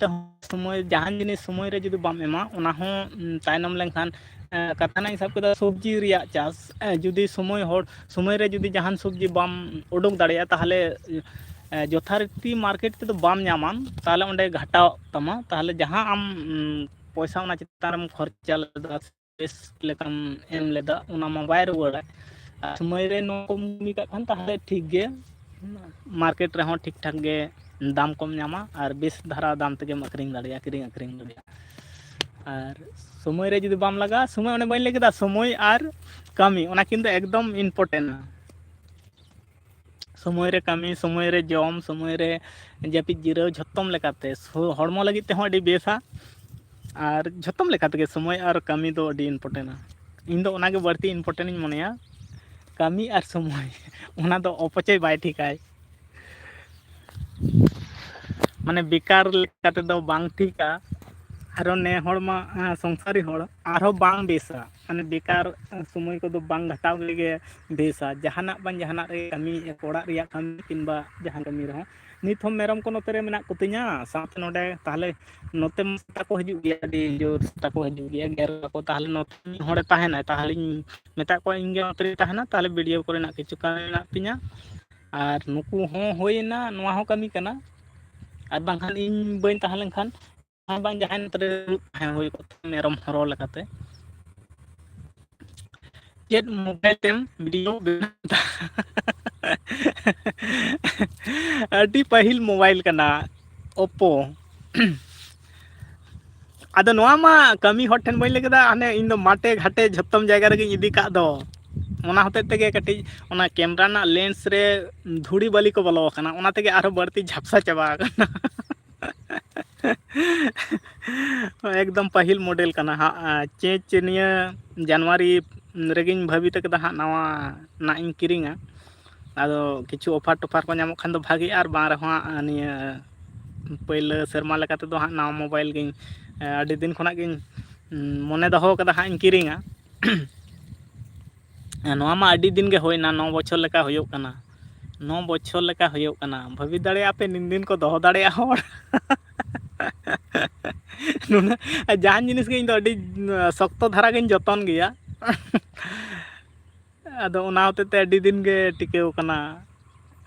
ᱥᱚᱢᱚᱭ, ᱡᱟᱦᱟᱱ ᱡᱤᱱᱤᱥ ᱥᱚᱢᱚᱭ ᱨᱮ ᱡᱩᱫᱤ ᱵᱟᱢ ᱮᱢᱟ, ᱚᱱᱟ ᱦᱚᱸ, ᱩᱸ, ᱛᱟᱭᱱᱚᱢ ᱞᱮᱱᱠᱷᱟᱱ, ᱮᱸ, ᱠᱟᱛᱷᱟ ᱨᱮᱱᱟᱜ ᱦᱤᱥᱟᱹᱵ ᱠᱮᱫᱟ, ᱥᱚᱵᱽᱡᱤ ᱨᱮᱭᱟᱜ ᱪᱟᱥ, ᱮᱸ, ᱡᱩᱫᱤ ᱥᱚᱢᱚᱭ ᱦᱚᱲ, ᱥᱚᱢᱚᱭ ᱨᱮ ᱡᱩᱫᱤ ᱡᱟᱦᱟᱱ ᱥᱚᱵᱽᱡᱤ ᱵᱟᱢ ᱩᱰᱩᱠ ᱫᱟᱲᱮᱭᱟᱜᱼᱟ, ᱛᱟᱦᱚᱞᱮ, ᱮᱸ, ᱡᱚᱛᱷᱟᱨᱤᱛᱤ market ᱛᱮᱫᱚ ᱵᱟᱢ ᱧᱟᱢᱟ, ᱛᱟᱦᱚᱞᱮ ᱚᱸᱰᱮ ᱜᱷᱟᱴᱟᱣ ᱛᱟᱢᱟ᱾ ᱛᱟᱦᱚᱞᱮ ᱡᱟᱦᱟᱸ ᱟᱢ, ᱩᱸ, ᱯᱚᱭᱥᱟ ᱚᱱᱟ ᱪᱮᱛᱟᱱ ᱨᱮᱢ ᱠᱷᱚᱨᱪᱟ ᱞᱮᱫᱟ, ᱵᱮᱥ ᱞᱮᱠᱟᱢ ᱮᱢ ᱞᱮᱫᱟ, ᱚᱱᱟ ᱢᱟ ᱵᱟᱭ ᱨᱩᱣᱟᱹᱲᱟ᱾ ᱟᱨ ᱥᱚᱢᱚᱭ ᱨᱮ ᱱᱚᱣᱟ ᱠᱚᱢ ᱠᱟᱹᱢᱤ ᱠᱟᱜ ᱠᱷᱟᱱ, ᱛᱟᱦᱚᱞᱮ ᱴᱷᱤᱠ ᱜᱮ, market ᱨᱮᱦᱚᱸ ᱴᱷᱤᱠ ᱴᱷᱟᱠ ᱜᱮ ᱫᱟᱢ ᱠᱚᱢ ᱧᱟᱢᱟ ᱟᱨ ᱵᱮᱥ ᱫᱷᱟᱨᱟ ᱫᱟᱢ ᱛᱮᱜᱮᱢ ᱟᱹᱠᱷᱨᱤᱧ ᱫᱟᱲᱮᱭᱟᱜᱼᱟ, ᱠᱤᱨᱤᱧ ᱟᱹᱠᱷᱨᱤᱧ ᱫᱟᱲᱮᱭᱟᱜᱼᱟ᱾ ᱟᱨ ᱥᱚᱢᱚᱭ ᱨᱮ ᱡᱩᱫᱤ ᱵᱟᱢ ᱞᱟᱜᱟᱜᱼᱟ, ᱥᱚᱢᱚᱭ, ᱚᱱᱮ ᱵᱟᱹᱧ ᱞᱟᱹᱭ ᱠᱮᱫᱟ, ᱥᱚᱢᱚᱭ ᱟᱨ ᱠᱟᱹᱢᱤ, ᱚᱱᱟ ᱠᱤᱱ ᱫᱚ ᱮᱠᱫᱚᱢ important ᱟ᱾ ᱥᱚᱢᱚᱭ ᱨᱮ ᱠᱟᱹᱢᱤ, ᱥᱚᱢᱚᱭ ᱨᱮ ᱡᱚᱢ, ᱥᱚᱢᱚᱭ ᱨᱮ ᱡᱟᱹᱯᱤᱫ ᱡᱤᱨᱟᱹᱣ, ᱡᱷᱚᱛᱚᱢ ᱞᱮᱠᱟᱛᱮ ᱥᱚ-, ᱦᱚᱲᱢᱚ ᱞᱟᱹᱜᱤᱫ ᱛᱮᱦᱚᱸ ᱟᱹᱰᱤ ᱵᱮᱥᱟ᱾ ᱟᱨ ᱡᱷᱚᱛᱚᱢ ᱞᱮᱠᱟ ᱛᱮᱜᱮ ᱥᱚᱢᱚᱭ ᱟᱨ ᱠᱟᱹᱢᱤ ᱫᱚ ᱟᱹᱰᱤ important ᱟ᱾ ᱤᱧ ᱫᱚ ᱚᱱᱟᱜᱮ ᱵᱟᱹᱲᱛᱤ important ᱤᱧ ᱢᱚᱱᱮᱭᱟ, ᱠᱟᱹᱢᱤ ᱟᱨ ᱥᱚᱢᱚᱭ᱾ ᱚᱱᱟ ᱫᱚ ᱚᱯᱚᱪᱚᱭ ᱵᱟᱭ ᱴᱷᱤᱠᱟᱭ᱾ ᱢᱟᱱᱮ ᱵᱮᱠᱟᱨ ᱞᱮᱠᱟ ᱛᱮᱫᱚ ᱵᱟᱝ ᱴᱷᱤᱠᱟ᱾ ᱟᱨᱚ ᱱᱮ ᱦᱚᱲ ᱢᱟ, ᱟᱸ, ᱥᱚᱝᱥᱟᱨᱤ ᱦᱚᱲ, ᱟᱨᱦᱚᱸ ᱵᱟᱝ ᱵᱮᱥᱟ᱾ ᱢᱟᱱᱮ ᱵᱮᱠᱟᱨ ᱥᱚᱢᱚᱭ ᱠᱚᱫᱚ ᱵᱟᱝ ᱜᱷᱟᱴᱟᱣ ᱜᱮ ᱵᱮᱥᱟ᱾ ᱡᱟᱦᱟᱱᱟᱜ ᱵᱟᱝ ᱡᱟᱦᱟᱱᱟᱜ ᱨᱮ ᱠᱟᱹᱢᱤᱭᱮᱫᱼᱟ ᱠᱚ, ᱚᱲᱟᱜ ᱨᱮᱭᱟᱜ ᱠᱟᱹᱢᱤ ᱠᱤᱝᱵᱟ ᱡᱟᱦᱟᱸ ᱠᱟᱹᱢᱤ ᱨᱮᱦᱚᱸ᱾ ᱱᱤᱛ ᱦᱚᱸ ᱢᱮᱨᱚᱢ ᱠᱚ ᱱᱚᱛᱮ ᱨᱮ ᱢᱮᱱᱟᱜ ᱠᱚᱛᱤᱧᱟ, ᱥᱟᱶᱛᱮ ᱱᱚᱰᱮ ᱛᱟᱦᱚᱞᱮ ᱱᱚᱛᱮ ᱢᱟ ᱥᱮᱛᱟ ᱠᱚ ᱦᱤᱡᱩᱜ ᱜᱮᱭᱟ, ᱟᱹᱰᱤ ᱡᱳᱨ ᱥᱮᱛᱟ ᱠᱚ ᱦᱤᱡᱩᱜ ᱜᱮᱭᱟ, ᱜᱮᱨ ᱟᱠᱚ᱾ ᱛᱟᱦᱚᱞᱮ ᱱᱚᱛᱮ ᱢᱤᱫ ᱦᱚᱲᱮ ᱛᱟᱦᱮᱱᱟᱭ, ᱛᱟᱦᱚᱞᱮᱧ ᱢᱮᱛᱟᱜ ᱠᱚᱣᱟ, "ᱤᱧ ᱜᱮ ᱱᱚᱛᱮ ᱨᱮᱧ ᱛᱟᱦᱮᱱᱟ, ᱛᱟᱦᱚᱞᱮ ᱵᱷᱤᱰᱤᱭᱳ ᱠᱚᱨᱮᱱᱟᱜ ᱠᱤᱪᱷᱩ ᱠᱟᱹᱢᱤ ᱢᱮᱱᱟᱜ ᱛᱤᱧᱟ, ᱟᱨ ᱱᱩᱠᱩ ᱦᱚᱸ ᱦᱩᱭᱮᱱᱟ, ᱱᱚᱣᱟ ᱦᱚᱸ ᱠᱟᱹᱢᱤ ᱠᱟᱱᱟ, ᱟᱨ ᱵᱟᱝᱠᱷᱟᱱ ᱤᱧ ᱵᱟᱹᱧ ᱛᱟᱦᱮᱸ ᱞᱮᱱᱠᱷᱟᱱ ᱡᱟᱦᱟᱸᱭ ᱵᱟᱝ ᱡᱟᱦᱟᱸᱭ ᱱᱚᱛᱮ ᱨᱮ ᱫᱩᱲᱩᱵ ᱛᱟᱦᱮᱸ ᱦᱩᱭ ᱠᱚᱜ ᱛᱟᱢᱟ ᱢᱮᱨᱚᱢ ᱦᱚᱨᱚ ᱞᱮᱠᱟᱛᱮ᱾" ᱪᱮᱫ ᱢᱳᱵᱟᱭᱤᱞ ᱛᱮᱢ ᱵᱷᱤᱰᱤᱭᱳ ᱵᱮᱱᱟᱣ ᱮᱫᱟ? ᱟᱹᱰᱤ ᱯᱟᱹᱦᱤᱞ ᱢᱳᱵᱟᱭᱤᱞ ᱠᱟᱱᱟ, ᱳᱯᱳ᱾ ᱟᱫᱚ ᱱᱚᱣᱟ ᱢᱟ ᱠᱟᱹᱢᱤ ᱦᱚᱲ ᱴᱷᱮᱱ ᱵᱟᱹᱧ ᱞᱟᱹᱭ ᱠᱮᱫᱟ, ᱦᱟᱱᱮ ᱤᱧ ᱫᱚ ᱢᱟᱴᱮ ᱜᱷᱟᱴᱮ ᱡᱷᱚᱛᱚᱢ ᱡᱟᱭᱜᱟ ᱨᱮᱜᱮᱧ ᱤᱫᱤ ᱠᱟᱜ ᱫᱚ᱾ ᱚᱱᱟ ᱦᱚᱛᱮᱡ ᱛᱮᱜᱮ ᱠᱟᱹᱴᱤᱡ ᱚᱱᱟ ᱠᱮᱢᱨᱟ ᱨᱮᱱᱟᱜ ᱞᱮᱱᱥ ᱨᱮ ᱫᱷᱩᱲᱤ ᱵᱟᱹᱞᱤ ᱠᱚ ᱵᱚᱞᱚ ᱟᱠᱟᱱᱟ, ᱚᱱᱟ ᱛᱮᱜᱮ ᱟᱨᱦᱚᱸ ᱵᱟᱹᱲᱛᱤ ᱡᱷᱟᱯᱥᱟ ᱪᱟᱵᱟ ᱟᱠᱟᱱᱟ᱾ ᱮᱠᱫᱚᱢ ᱯᱟᱹᱦᱤᱞ ᱢᱚᱰᱮᱞ ᱠᱟᱱᱟ ᱦᱟᱸᱜ, ᱪᱮᱧᱡᱽ ᱱᱤᱭᱟᱹ ᱡᱟᱱᱩᱣᱟᱨᱤ ᱨᱮᱜᱮᱧ ᱵᱷᱟᱹᱵᱤᱛ ᱟᱠᱟᱫᱟ ᱦᱟᱸᱜ ᱱᱟᱣᱟ ᱱᱟᱜ ᱤᱧ ᱠᱤᱨᱤᱧᱟ᱾ ᱟᱫᱚ ᱠᱤᱪᱷᱩ ᱚᱯᱷᱟᱨ ᱴᱚᱯᱷᱟᱨ ᱠᱚ ᱧᱟᱢᱚᱜ ᱠᱷᱟᱱ ᱫᱚ ᱵᱷᱟᱜᱤᱜᱼᱟ, ᱟᱨ ᱵᱟᱝ ᱨᱮᱦᱚᱸ ᱦᱟᱸᱜ ᱱᱤᱭᱟᱹ ᱯᱟᱹᱭᱞᱟᱹ ᱥᱮᱨᱢᱟ ᱞᱮᱠᱟ ᱛᱮᱫᱚ ᱦᱟᱸᱜ ᱱᱟᱣᱟ ᱢᱳᱵᱟᱭᱤᱞ ᱜᱤᱧ, ᱟᱹᱰᱤ ᱫᱤᱱ ᱠᱷᱚᱱᱟᱜ ᱜᱤᱧ ᱢᱚᱱᱮ ᱫᱚᱦᱚ ᱠᱟᱫᱟ ᱦᱟᱸᱜ ᱤᱧ ᱠᱤᱨᱤᱧᱟ᱾ ᱱᱚᱣᱟ ᱢᱟ ᱟᱹᱰᱤ ᱫᱤᱱ ᱜᱮ ᱦᱩᱭᱱᱟ, ᱱᱚ ᱵᱚᱪᱷᱚᱨ ᱞᱮᱠᱟ ᱦᱩᱭᱩᱜ ᱠᱟᱱᱟ᱾ ᱱᱚ ᱵᱚᱪᱷᱚᱨ ᱞᱮᱠᱟ ᱦᱩᱭᱩᱜ ᱠᱟᱱᱟ᱾ ᱵᱷᱟᱹᱵᱤ ᱫᱟᱲᱮᱭᱟᱜᱼᱟ ᱯᱮ, ᱱᱤᱱ ᱫᱤᱱ ᱠᱚ ᱫᱚᱦᱚ ᱫᱟᱲᱮᱭᱟᱜᱼᱟ ᱦᱚᱲ᱾ ᱱᱩᱱᱟᱹᱜ ᱡᱟᱦᱟᱱ ᱡᱤᱱᱤᱥ ᱜᱮ ᱤᱧ ᱫᱚ ᱟᱹᱰᱤ ᱥᱚᱠᱛᱚ ᱫᱷᱟᱨᱟ ᱜᱤᱧ ᱡᱚᱛᱚᱱ ᱜᱮᱭᱟ᱾ ᱟᱫᱚ ᱚᱱᱟ ᱦᱚᱛᱮᱡ ᱛᱮ ᱟᱹᱰᱤ ᱫᱤᱱ ᱜᱮ ᱴᱤᱠᱟᱹᱣ ᱠᱟᱱᱟ᱾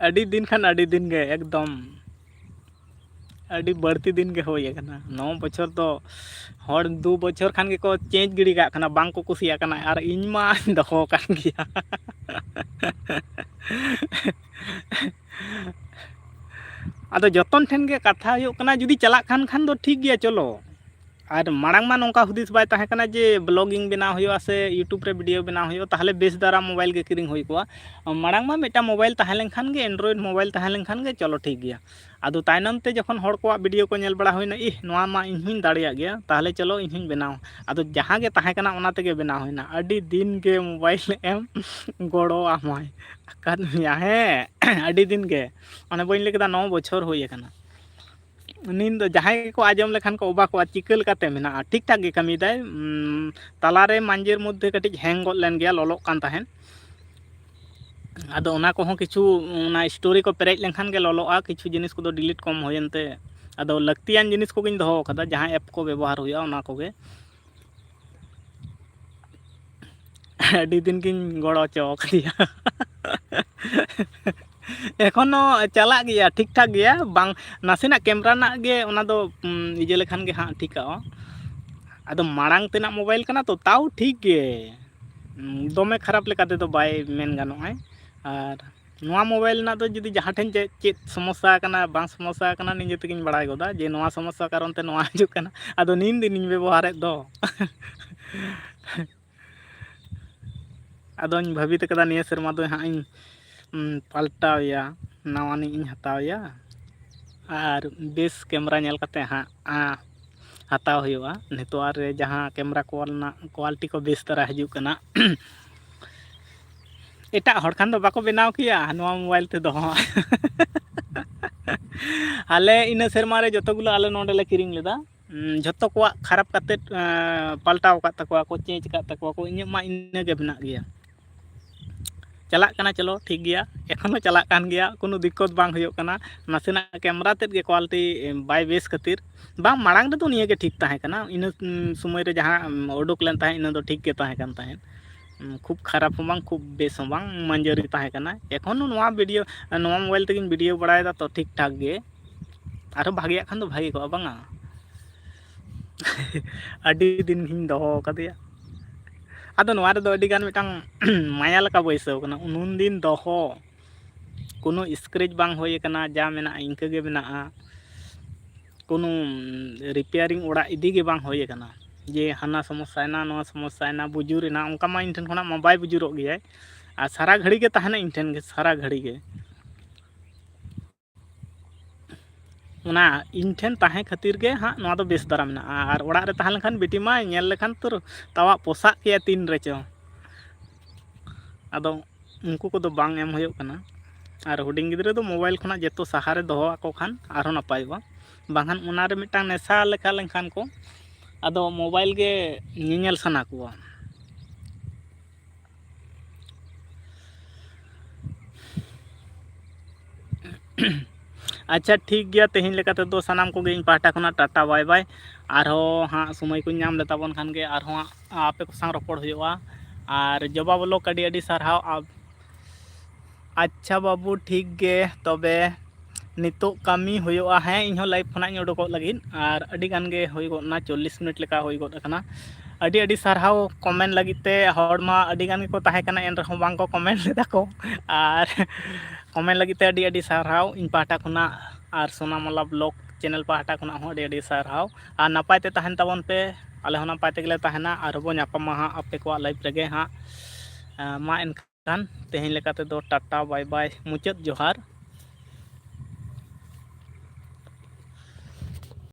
ᱟᱹᱰᱤ ᱫᱤᱱ ᱠᱷᱟᱱ ᱟᱹᱰᱤ ᱫᱤᱱ ᱜᱮ, ᱮᱠᱫᱚᱢ ᱟᱹᱰᱤ ᱵᱟᱹᱲᱛᱤ ᱫᱤᱱ ᱜᱮ ᱦᱩᱭ ᱟᱠᱟᱱᱟ᱾ ᱱᱚ ᱵᱚᱪᱷᱚᱨ ᱫᱚ ᱦᱚᱲ ᱫᱩ ᱵᱚᱪᱷᱚᱨ ᱠᱷᱟᱱ ᱜᱮᱠᱚ ᱪᱮᱧᱡᱽ ᱜᱤᱰᱤ ᱠᱟᱜ ᱠᱟᱱᱟ, ᱵᱟᱝ ᱠᱚ ᱠᱩᱥᱤᱭᱟᱜ ᱠᱟᱱᱟ, ᱟᱨ ᱤᱧ ᱢᱟ ᱫᱚᱦᱚ ᱟᱠᱟᱱ ᱜᱮᱭᱟ᱾ ᱟᱫᱚ ᱡᱚᱛᱚᱱ ᱴᱷᱮᱱ ᱜᱮ ᱠᱟᱛᱷᱟ ᱦᱩᱭᱩᱜ ᱠᱟᱱᱟ, ᱡᱩᱫᱤ ᱪᱟᱞᱟᱜ ᱠᱷᱟᱱ ᱠᱷᱟᱱ ᱫᱚ ᱴᱷᱤᱠ ᱜᱮᱭᱟ, ᱪᱚᱞᱚ᱾ ᱟᱨ ᱢᱟᱲᱟᱝ ᱢᱟ ᱱᱚᱝᱠᱟ ᱦᱩᱫᱤᱥ ᱵᱟᱭ ᱛᱟᱦᱮᱸ ᱠᱟᱱᱟ ᱡᱮ vlogging ᱵᱮᱱᱟᱣ ᱦᱩᱭᱩᱜᱼᱟ ᱥᱮ YouTube ᱨᱮ ᱵᱷᱤᱰᱤᱭᱳ ᱵᱮᱱᱟᱣ ᱦᱩᱭᱩᱜᱼᱟ, ᱛᱟᱦᱚᱞᱮ ᱵᱮᱥ ᱫᱷᱟᱨᱟ ᱢᱳᱵᱟᱭᱤᱞ ᱜᱮ ᱠᱤᱨᱤᱧ ᱦᱩᱭ ᱠᱚᱜᱼᱟ᱾ ᱢᱟᱲᱟᱝ ᱢᱟ ᱢᱤᱫᱴᱟᱝ ᱢᱳᱵᱟᱭᱤᱞ ᱛᱟᱦᱮᱸ ᱞᱮᱱᱠᱷᱟᱱ ᱜᱮ, Android ᱢᱳᱵᱟᱭᱤᱞ ᱛᱟᱦᱮᱸ ᱞᱮᱱᱠᱷᱟᱱ ᱜᱮ ᱪᱚᱞᱚ ᱴᱷᱤᱠ ᱜᱮᱭᱟ᱾ ᱟᱫᱚ ᱛᱟᱭᱱᱚᱢ ᱛᱮ ᱡᱚᱠᱷᱚᱱ ᱦᱚᱲ ᱠᱚᱣᱟᱜ ᱵᱷᱤᱰᱤᱭᱳ ᱠᱚ ᱧᱮᱞ ᱵᱟᱲᱟ ᱦᱩᱭᱱᱟ, "ᱤᱦ, ᱱᱚᱣᱟ ᱢᱟ ᱤᱧ ᱦᱚᱸᱧ ᱫᱟᱲᱮᱭᱟᱜ ᱜᱮᱭᱟ, ᱛᱟᱦᱚᱞᱮ ᱪᱚᱞᱚ ᱤᱧ ᱦᱚᱸᱧ ᱵᱮᱱᱟᱣᱟ᱾" ᱟᱫᱚ ᱡᱟᱦᱟᱸ ᱜᱮ ᱛᱟᱦᱮᱸ ᱠᱟᱱᱟ, ᱚᱱᱟ ᱛᱮᱜᱮ ᱵᱮᱱᱟᱣ ᱦᱩᱭᱱᱟ᱾ ᱟᱹᱰᱤ ᱫᱤᱱ ᱜᱮ ᱢᱳᱵᱟᱭᱤᱞ ᱮᱢ ᱜᱚᱲᱚ ᱟᱢᱟᱭ ᱟᱠᱟᱫ ᱢᱮᱭᱟ, ᱦᱮᱸ, ᱟᱹᱰᱤ ᱫᱤᱱ ᱜᱮ, ᱚᱱᱮ ᱵᱟᱹᱧ ᱞᱟᱹᱭ ᱠᱮᱫᱟ, ᱱᱚ ᱵᱚᱪᱷᱚᱨ ᱦᱩᱭ ᱟᱠᱟᱱᱟ᱾ ᱱᱤᱱ ᱫᱚ ᱡᱟᱦᱟᱸᱭ ᱜᱮᱠᱚ ᱟᱸᱡᱚᱢ ᱞᱮᱠᱷᱟᱱ ᱠᱚ ᱚᱵᱟᱠᱚᱜᱼᱟ, ᱪᱤᱠᱟᱹ ᱞᱮᱠᱟᱛᱮ ᱢᱮᱱᱟᱜᱼᱟ? ᱴᱷᱤᱠ ᱴᱷᱟᱠ ᱜᱮ ᱠᱟᱹᱢᱤᱭᱮᱫᱟᱭ᱾ ᱩᱢ, ᱛᱟᱞᱟᱨᱮ ᱢᱟᱧᱡᱮᱨ ᱢᱚᱫᱽᱫᱷᱮ ᱠᱟᱹᱴᱤᱡ ᱦᱮᱝ ᱜᱚᱫ ᱞᱮᱱ ᱜᱮᱭᱟ, ᱞᱚᱞᱚᱜ ᱠᱟᱱ ᱛᱟᱦᱮᱸᱫ᱾ ᱟᱫᱚ ᱚᱱᱟ ᱠᱚᱦᱚᱸ ᱠᱤᱪᱷᱩ, ᱚᱱᱟ ᱥᱴᱳᱨᱤ ᱠᱚ ᱯᱮᱨᱮᱡ ᱞᱮᱱᱠᱷᱟᱱ ᱜᱮ ᱞᱚᱞᱚᱜᱼᱟ, ᱠᱤᱪᱷᱩ ᱡᱤᱱᱤᱥ ᱠᱚᱫᱚ ᱰᱤᱞᱤᱴ ᱠᱚᱢ ᱦᱩᱭᱮᱱ ᱛᱮ᱾ ᱟᱫᱚ ᱞᱟᱹᱠᱛᱤᱭᱟᱱ ᱡᱤᱱᱤᱥ ᱠᱚᱜᱮᱧ ᱫᱚᱦᱚ ᱟᱠᱟᱫᱟ, ᱡᱟᱦᱟᱸ ᱮᱯ ᱠᱚ ᱵᱮᱵᱚᱦᱟᱨ ᱦᱩᱭᱩᱜᱼᱟ, ᱚᱱᱟ ᱠᱚᱜᱮ᱾ ᱟᱹᱰᱤ ᱫᱤᱱ ᱜᱤᱧ ᱜᱚᱲᱚ ᱦᱚᱪᱚ ᱟᱠᱟᱫᱮᱭᱟ᱾ ᱮᱠᱷᱚᱱᱳ ᱪᱟᱞᱟᱜ ᱜᱮᱭᱟ, ᱴᱷᱤᱠ ᱴᱷᱟᱠ ᱜᱮᱭᱟ, ᱵᱟᱝ, ᱱᱟᱥᱮᱱᱟᱜ ᱠᱮᱢᱨᱟ ᱨᱮᱱᱟᱜ ᱜᱮ ᱚᱱᱟ ᱫᱚ, ᱩᱢ, ᱤᱭᱟᱹ ᱞᱮᱠᱷᱟᱱ ᱜᱮ ᱦᱟᱸᱜ ᱴᱷᱤᱠᱟᱜᱼᱟ᱾ ᱟᱫᱚ ᱢᱟᱲᱟᱝ ᱛᱮᱱᱟᱜ ᱢᱳᱵᱟᱭᱤᱞ ᱠᱟᱱᱟ ᱛᱚ, ᱛᱟᱣ ᱴᱷᱤᱠ ᱜᱮ, ᱩᱢ, ᱫᱚᱢᱮ ᱠᱷᱟᱨᱟᱯ ᱞᱮᱠᱟ ᱛᱮᱫᱚ ᱵᱟᱭ ᱢᱮᱱ ᱜᱟᱱᱚᱜᱼᱟᱭ᱾ ᱟᱨ ᱱᱚᱣᱟ ᱢᱳᱵᱟᱭᱤᱞ ᱨᱮᱱᱟᱜ ᱫᱚ ᱡᱩᱫᱤ ᱡᱟᱦᱟᱸ ᱴᱷᱮᱱ ᱪᱮᱫ, ᱪᱮᱫ ᱥᱚᱢᱚᱥᱥᱟ ᱟᱠᱟᱱᱟ, ᱵᱟᱝ ᱥᱚᱢᱚᱥᱥᱟ ᱟᱠᱟᱱᱟ, ᱱᱤᱡᱮ ᱛᱮᱜᱮᱧ ᱵᱟᱲᱟᱭ ᱜᱚᱫᱟ ᱡᱮ ᱱᱚᱣᱟ ᱥᱚᱢᱚᱥᱥᱟ ᱠᱟᱨᱚᱱ ᱛᱮ ᱱᱚᱣᱟ ᱦᱤᱡᱩᱜ ᱠᱟᱱᱟ᱾ ᱟᱫᱚ ᱱᱤᱱ ᱫᱤᱱᱤᱧ ᱵᱮᱵᱚᱦᱟᱨᱮᱫ ᱫᱚ᱾ ᱟᱫᱚᱧ ᱵᱷᱟᱹᱵᱤᱛ ᱟᱠᱟᱫᱟ ᱱᱤᱭᱟᱹ ᱥᱮᱨᱢᱟ ᱫᱚ ᱦᱟᱸᱜ ᱤᱧ, ᱩᱢ, ᱯᱟᱞᱴᱟᱣᱮᱭᱟ, ᱱᱟᱣᱟᱱᱤᱡ ᱤᱧ ᱦᱟᱛᱟᱣᱮᱭᱟ᱾ ᱟᱨ ᱵᱮᱥ ᱠᱮᱢᱨᱟ ᱧᱮᱞ ᱠᱟᱛᱮ ᱦᱟᱸᱜ, ᱟ, ᱦᱟᱛᱟᱣ ᱦᱩᱭᱩᱜᱼᱟ᱾ ᱱᱤᱛᱚᱜ ᱟᱨ ᱨᱮ ᱡᱟᱦᱟᱸ ᱠᱮᱢᱨᱟ ᱠᱚ ᱨᱮᱱᱟᱜ ᱠᱳᱣᱟᱞᱤᱴᱤ ᱠᱚ ᱵᱮᱥ ᱫᱷᱟᱨᱟ ᱦᱤᱡᱩᱜ ᱠᱟᱱᱟ᱾ ᱮᱴᱟᱜ ᱦᱚᱲ ᱠᱷᱟᱱ ᱫᱚ ᱵᱟᱠᱚ ᱵᱮᱱᱟᱣ ᱠᱮᱭᱟ ᱱᱚᱣᱟ ᱢᱳᱵᱟᱭᱤᱞ ᱛᱮᱫᱚ᱾ ᱟᱞᱮ ᱤᱱᱟᱹ ᱥᱮᱨᱢᱟ ᱨᱮ ᱡᱚᱛᱚ ᱜᱩᱞᱟᱹ ᱟᱞᱮ ᱱᱚᱰᱮ ᱞᱮ ᱠᱤᱨᱤᱧ ᱞᱮᱫᱟ᱾ ᱩᱸ, ᱡᱷᱚᱛᱚ ᱠᱚᱣᱟᱜ ᱠᱷᱟᱨᱟᱯ ᱠᱟᱛᱮᱫ, ᱮᱸ, ᱯᱟᱞᱴᱟᱣ ᱟᱠᱟᱫ ᱛᱟᱠᱚᱣᱟ ᱠᱚ, ᱪᱮᱧᱡᱽ ᱟᱠᱟᱫ ᱛᱟᱠᱚᱣᱟ ᱠᱚ᱾ ᱤᱧᱟᱹᱜ ᱢᱟ ᱤᱱᱟᱹ ᱜᱮ ᱢᱮᱱᱟᱜ ᱜᱮᱭᱟ᱾ ᱪᱟᱞᱟᱜ ᱠᱟᱱᱟ, ᱪᱚᱞᱚ ᱴᱷᱤᱠ ᱜᱮᱭᱟ, ᱮᱠᱷᱚᱱᱳ ᱪᱟᱞᱟᱜ ᱠᱟᱱ ᱜᱮᱭᱟ, ᱠᱳᱱᱳ ᱫᱤᱠᱠᱚᱛ ᱵᱟᱝ ᱦᱩᱭᱩᱜ ᱠᱟᱱᱟ᱾ ᱱᱟᱥᱮᱱᱟᱜ ᱠᱮᱢᱨᱟ ᱛᱮᱫ ᱜᱮ ᱠᱳᱣᱟᱞᱤᱴᱤ ᱵᱟᱭ ᱵᱮᱥ ᱠᱷᱟᱹᱛᱤᱨ, ᱵᱟᱝ, ᱢᱟᱲᱟᱝ ᱨᱮᱫᱚ ᱱᱤᱭᱟᱹ ᱜᱮ ᱴᱷᱤᱠ ᱛᱟᱦᱮᱸ ᱠᱟᱱᱟ᱾ ᱤᱱᱟᱹ, ᱩᱸ, ᱥᱚᱢᱚᱭ ᱨᱮ ᱡᱟᱦᱟᱸ, ᱩᱸ, ᱩᱰᱩᱠ ᱞᱮᱱ ᱛᱟᱦᱮᱸᱫ, ᱤᱱᱟᱹ ᱫᱚ ᱴᱷᱤᱠ ᱜᱮ ᱛᱟᱦᱮᱸ ᱠᱟᱱ ᱛᱟᱦᱮᱸᱫ᱾ ᱩᱸ, ᱠᱷᱩᱵ ᱠᱷᱟᱨᱟᱯ ᱦᱚᱸ ᱵᱟᱝ, ᱠᱷᱩᱵ ᱵᱮᱥ ᱦᱚᱸ ᱵᱟᱝ, ᱢᱟᱹᱡᱟᱹᱨᱤ ᱛᱟᱦᱮᱸ ᱠᱟᱱᱟ᱾ ᱮᱠᱷᱚᱱᱳ ᱱᱚᱣᱟ ᱵᱷᱤᱰᱤᱭᱳ, ᱱᱚᱣᱟ ᱢᱳᱵᱟᱭᱤᱞ ᱛᱮᱜᱮᱧ ᱵᱷᱤᱰᱤᱭᱳ ᱵᱟᱲᱟᱭᱮᱫᱟ ᱛᱚ, ᱴᱷᱤᱠ ᱴᱷᱟᱠ ᱜᱮ᱾ ᱟᱨᱦᱚᱸ ᱵᱷᱟᱜᱮᱭᱟᱜ ᱠᱷᱟᱱ ᱫᱚ ᱵᱷᱟᱜᱮ ᱠᱚᱜᱼᱟ, ᱵᱟᱝᱟ? ᱟᱹᱰᱤ ᱫᱤᱱ ᱜᱤᱧ ᱫᱚᱦᱚ ᱟᱠᱟᱫᱮᱭᱟ᱾ ᱟᱫᱚ ᱱᱚᱣᱟ ᱨᱮᱫᱚ ᱟᱹᱰᱤ ᱜᱟᱱ ᱢᱤᱫᱴᱟᱝ ᱢᱟᱭᱟ ᱞᱮᱠᱟ ᱵᱟᱹᱭᱥᱟᱹᱣ ᱠᱟᱱᱟ᱾ ᱩᱱᱩᱱ ᱫᱤᱱ ᱫᱚᱦᱚ, ᱠᱳᱱᱳ scratch ᱵᱟᱝ ᱦᱩᱭ ᱟᱠᱟᱱᱟ, ᱡᱟ ᱢᱮᱱᱟᱜᱼᱟ ᱤᱱᱠᱟᱹ ᱜᱮ ᱢᱮᱱᱟᱜᱼᱟ᱾ ᱠᱳᱱᱳ repairing ᱚᱲᱟᱜ ᱤᱫᱤ ᱜᱮ ᱵᱟᱝ ᱦᱩᱭ ᱟᱠᱟᱱᱟ, ᱡᱮ ᱦᱟᱱᱟ ᱥᱚᱢᱚᱥᱥᱟᱭᱮᱱᱟ, ᱱᱚᱣᱟ ᱥᱚᱢᱚᱥᱥᱟᱭᱮᱱᱟ, ᱵᱩᱡᱩᱨᱮᱱᱟ, ᱚᱱᱠᱟ ᱢᱟ ᱤᱧ ᱴᱷᱮᱱ ᱠᱷᱚᱱᱟᱜ ᱢᱟ ᱵᱟᱭ ᱵᱩᱡᱩᱨᱚᱜ ᱜᱮᱭᱟᱭ᱾ ᱟᱨ ᱥᱟᱨᱟ ᱜᱷᱟᱹᱲᱤ ᱜᱮ ᱛᱟᱦᱮᱱᱟ ᱤᱧ ᱴᱷᱮᱱ ᱜᱮ, ᱥᱟᱨᱟ ᱜᱷᱟᱹᱲᱤ ᱜᱮ᱾ ᱚᱱᱟ ᱤᱧ ᱴᱷᱮᱱ ᱛᱟᱦᱮᱸ ᱠᱷᱟᱹᱛᱤᱨ ᱜᱮ ᱦᱟᱸᱜ ᱱᱚᱣᱟ ᱫᱚ ᱵᱮᱥ ᱫᱷᱟᱨᱟ ᱢᱮᱱᱟᱜᱼᱟ᱾ ᱟᱨ ᱚᱲᱟᱜ ᱨᱮ ᱛᱟᱦᱮᱸ ᱞᱮᱱᱠᱷᱟᱱ ᱵᱤᱴᱤ ᱢᱟᱭ ᱧᱮᱞ ᱞᱮᱠᱷᱟᱱ ᱛᱚ ᱛᱟᱣᱟᱜ ᱯᱚᱥᱟᱜ ᱠᱮᱭᱟ ᱛᱤᱱ ᱨᱮᱪᱚ᱾ ᱟᱫᱚ ᱩᱱᱠᱩ ᱠᱚᱫᱚ ᱵᱟᱝ ᱮᱢ ᱦᱩᱭᱩᱜ ᱠᱟᱱᱟ᱾ ᱟᱨ ᱦᱩᱰᱤᱧ ᱜᱤᱫᱽᱨᱟᱹ ᱫᱚ ᱢᱳᱵᱟᱭᱤᱞ ᱠᱷᱚᱱᱟᱜ ᱡᱚᱛᱚ ᱥᱟᱦᱟᱨᱮ ᱫᱚᱦᱚ ᱟᱠᱚ ᱠᱷᱟᱱ ᱟᱨᱦᱚᱸ ᱱᱟᱯᱟᱭᱚᱜᱼᱟ᱾ ᱵᱟᱝᱠᱷᱟᱱ ᱚᱱᱟᱨᱮ ᱢᱤᱫᱴᱟᱝ ᱱᱮᱥᱟ ᱞᱮᱠᱟ ᱞᱮᱱᱠᱷᱟᱱ ᱠᱚ, ᱟᱫᱚ ᱢᱳᱵᱟᱭᱤᱞ ᱜᱮ ᱧᱮᱧᱮᱞ ᱥᱟᱱᱟ ᱠᱚᱣᱟ᱾ ᱟᱪᱪᱷᱟ, ᱴᱷᱤᱠ ᱜᱮᱭᱟ, ᱛᱮᱦᱮᱧ ᱞᱮᱠᱟ ᱛᱮᱫᱚ ᱥᱟᱱᱟᱢ ᱠᱚᱜᱮ ᱤᱧ ᱯᱟᱦᱴᱟ ᱠᱷᱚᱱᱟᱜ ᱴᱟᱴᱟ ᱵᱟᱭ ᱵᱟᱭ᱾ ᱟᱨᱦᱚᱸ ᱦᱟᱸᱜ ᱥᱚᱢᱚᱭ ᱠᱚᱧ ᱧᱟᱢ ᱞᱮᱛᱟᱵᱚᱱ ᱠᱷᱟᱱ ᱜᱮ ᱟᱨᱦᱚᱸ ᱟᱯᱮ ᱠᱚ ᱥᱟᱶ ᱨᱚᱯᱚᱲ ᱦᱩᱭᱩᱜᱼᱟ᱾ ᱟᱨ ᱡᱚᱵᱟ ᱵᱞᱚᱜ ᱟᱹᱰᱤ ᱟᱹᱰᱤ ᱥᱟᱨᱦᱟᱣ᱾ ᱟᱪᱪᱷᱟ ᱵᱟᱹᱵᱩ, ᱴᱷᱤᱠ ᱜᱮ, ᱛᱚᱵᱮ ᱱᱤᱛᱚᱜ ᱠᱟᱹᱢᱤ ᱦᱩᱭᱩᱜᱼᱟ᱾ ᱦᱮᱸ, ᱤᱧ ᱦᱚᱸ ᱞᱟᱭᱤᱵᱷ ᱠᱷᱚᱱᱟᱜ ᱤᱧ ᱩᱰᱩᱠᱚᱜ ᱞᱟᱹᱜᱤᱫ, ᱟᱨ ᱟᱹᱰᱤ ᱜᱟᱱ ᱜᱮ ᱦᱩᱭ ᱜᱚᱫ ᱮᱱᱟ, ᱪᱚᱞᱞᱤᱥ ᱢᱤᱱᱤᱴ ᱞᱮᱠᱟ ᱦᱩᱭ ᱜᱚᱫ ᱟᱠᱟᱱᱟ᱾ ᱟᱹᱰᱤ ᱟᱹᱰᱤ ᱥᱟᱨᱦᱟᱣ ᱠᱚᱢᱮᱱᱴ ᱞᱟᱹᱜᱤᱫ ᱛᱮ᱾ ᱦᱚᱲ ᱢᱟ ᱟᱹᱰᱤ ᱜᱟᱱ ᱜᱮᱠᱚ ᱛᱟᱦᱮᱸ ᱠᱟᱱᱟ, ᱮᱱ ᱨᱮᱦᱚᱸ ᱵᱟᱝ ᱠᱚ ᱠᱚᱢᱮᱱᱴ ᱞᱮᱫᱟ ᱠᱚ᱾ ᱟᱨ ᱠᱚᱢᱮᱱᱴ ᱞᱟᱹᱜᱤᱫ ᱛᱮ ᱟᱹᱰᱤ ᱟᱹᱰᱤ ᱥᱟᱨᱦᱟᱣ ᱤᱧ ᱯᱟᱦᱴᱟ ᱠᱷᱚᱱᱟᱜ, ᱟᱨ ᱥᱳᱱᱟᱢᱟᱞᱟ ᱵᱞᱚᱜ ᱪᱮᱱᱮᱞ ᱯᱟᱦᱴᱟ ᱠᱷᱚᱱᱟᱜ ᱦᱚᱸ ᱟᱹᱰᱤ ᱟᱹᱰᱤ ᱥᱟᱨᱦᱟᱣ᱾ ᱟᱨ ᱱᱟᱯᱟᱭ ᱛᱮ ᱛᱟᱦᱮᱱ ᱛᱟᱵᱚᱱ ᱯᱮ, ᱟᱞᱮ ᱦᱚᱸ ᱱᱟᱯᱟᱭ ᱛᱮᱜᱮ ᱞᱮ ᱛᱟᱦᱮᱱᱟ᱾ ᱟᱨᱦᱚᱸ ᱵᱚᱱ ᱧᱟᱯᱟᱢᱟ ᱦᱟᱸᱜ ᱟᱯᱮ ᱠᱚᱣᱟᱜ ᱞᱟᱭᱤᱵᱷ ᱨᱮᱜᱮ ᱦᱟᱸᱜ᱾ ᱢᱟ ᱮᱱᱠᱷᱟᱱ ᱛᱮᱦᱮᱧ ᱞᱮᱠᱟ ᱛᱮᱫᱚ ᱴᱟᱴᱟ ᱵᱟᱭ ᱵᱟᱭ, ᱢᱩᱪᱟᱹᱫ ᱡᱚᱦᱟᱨ᱾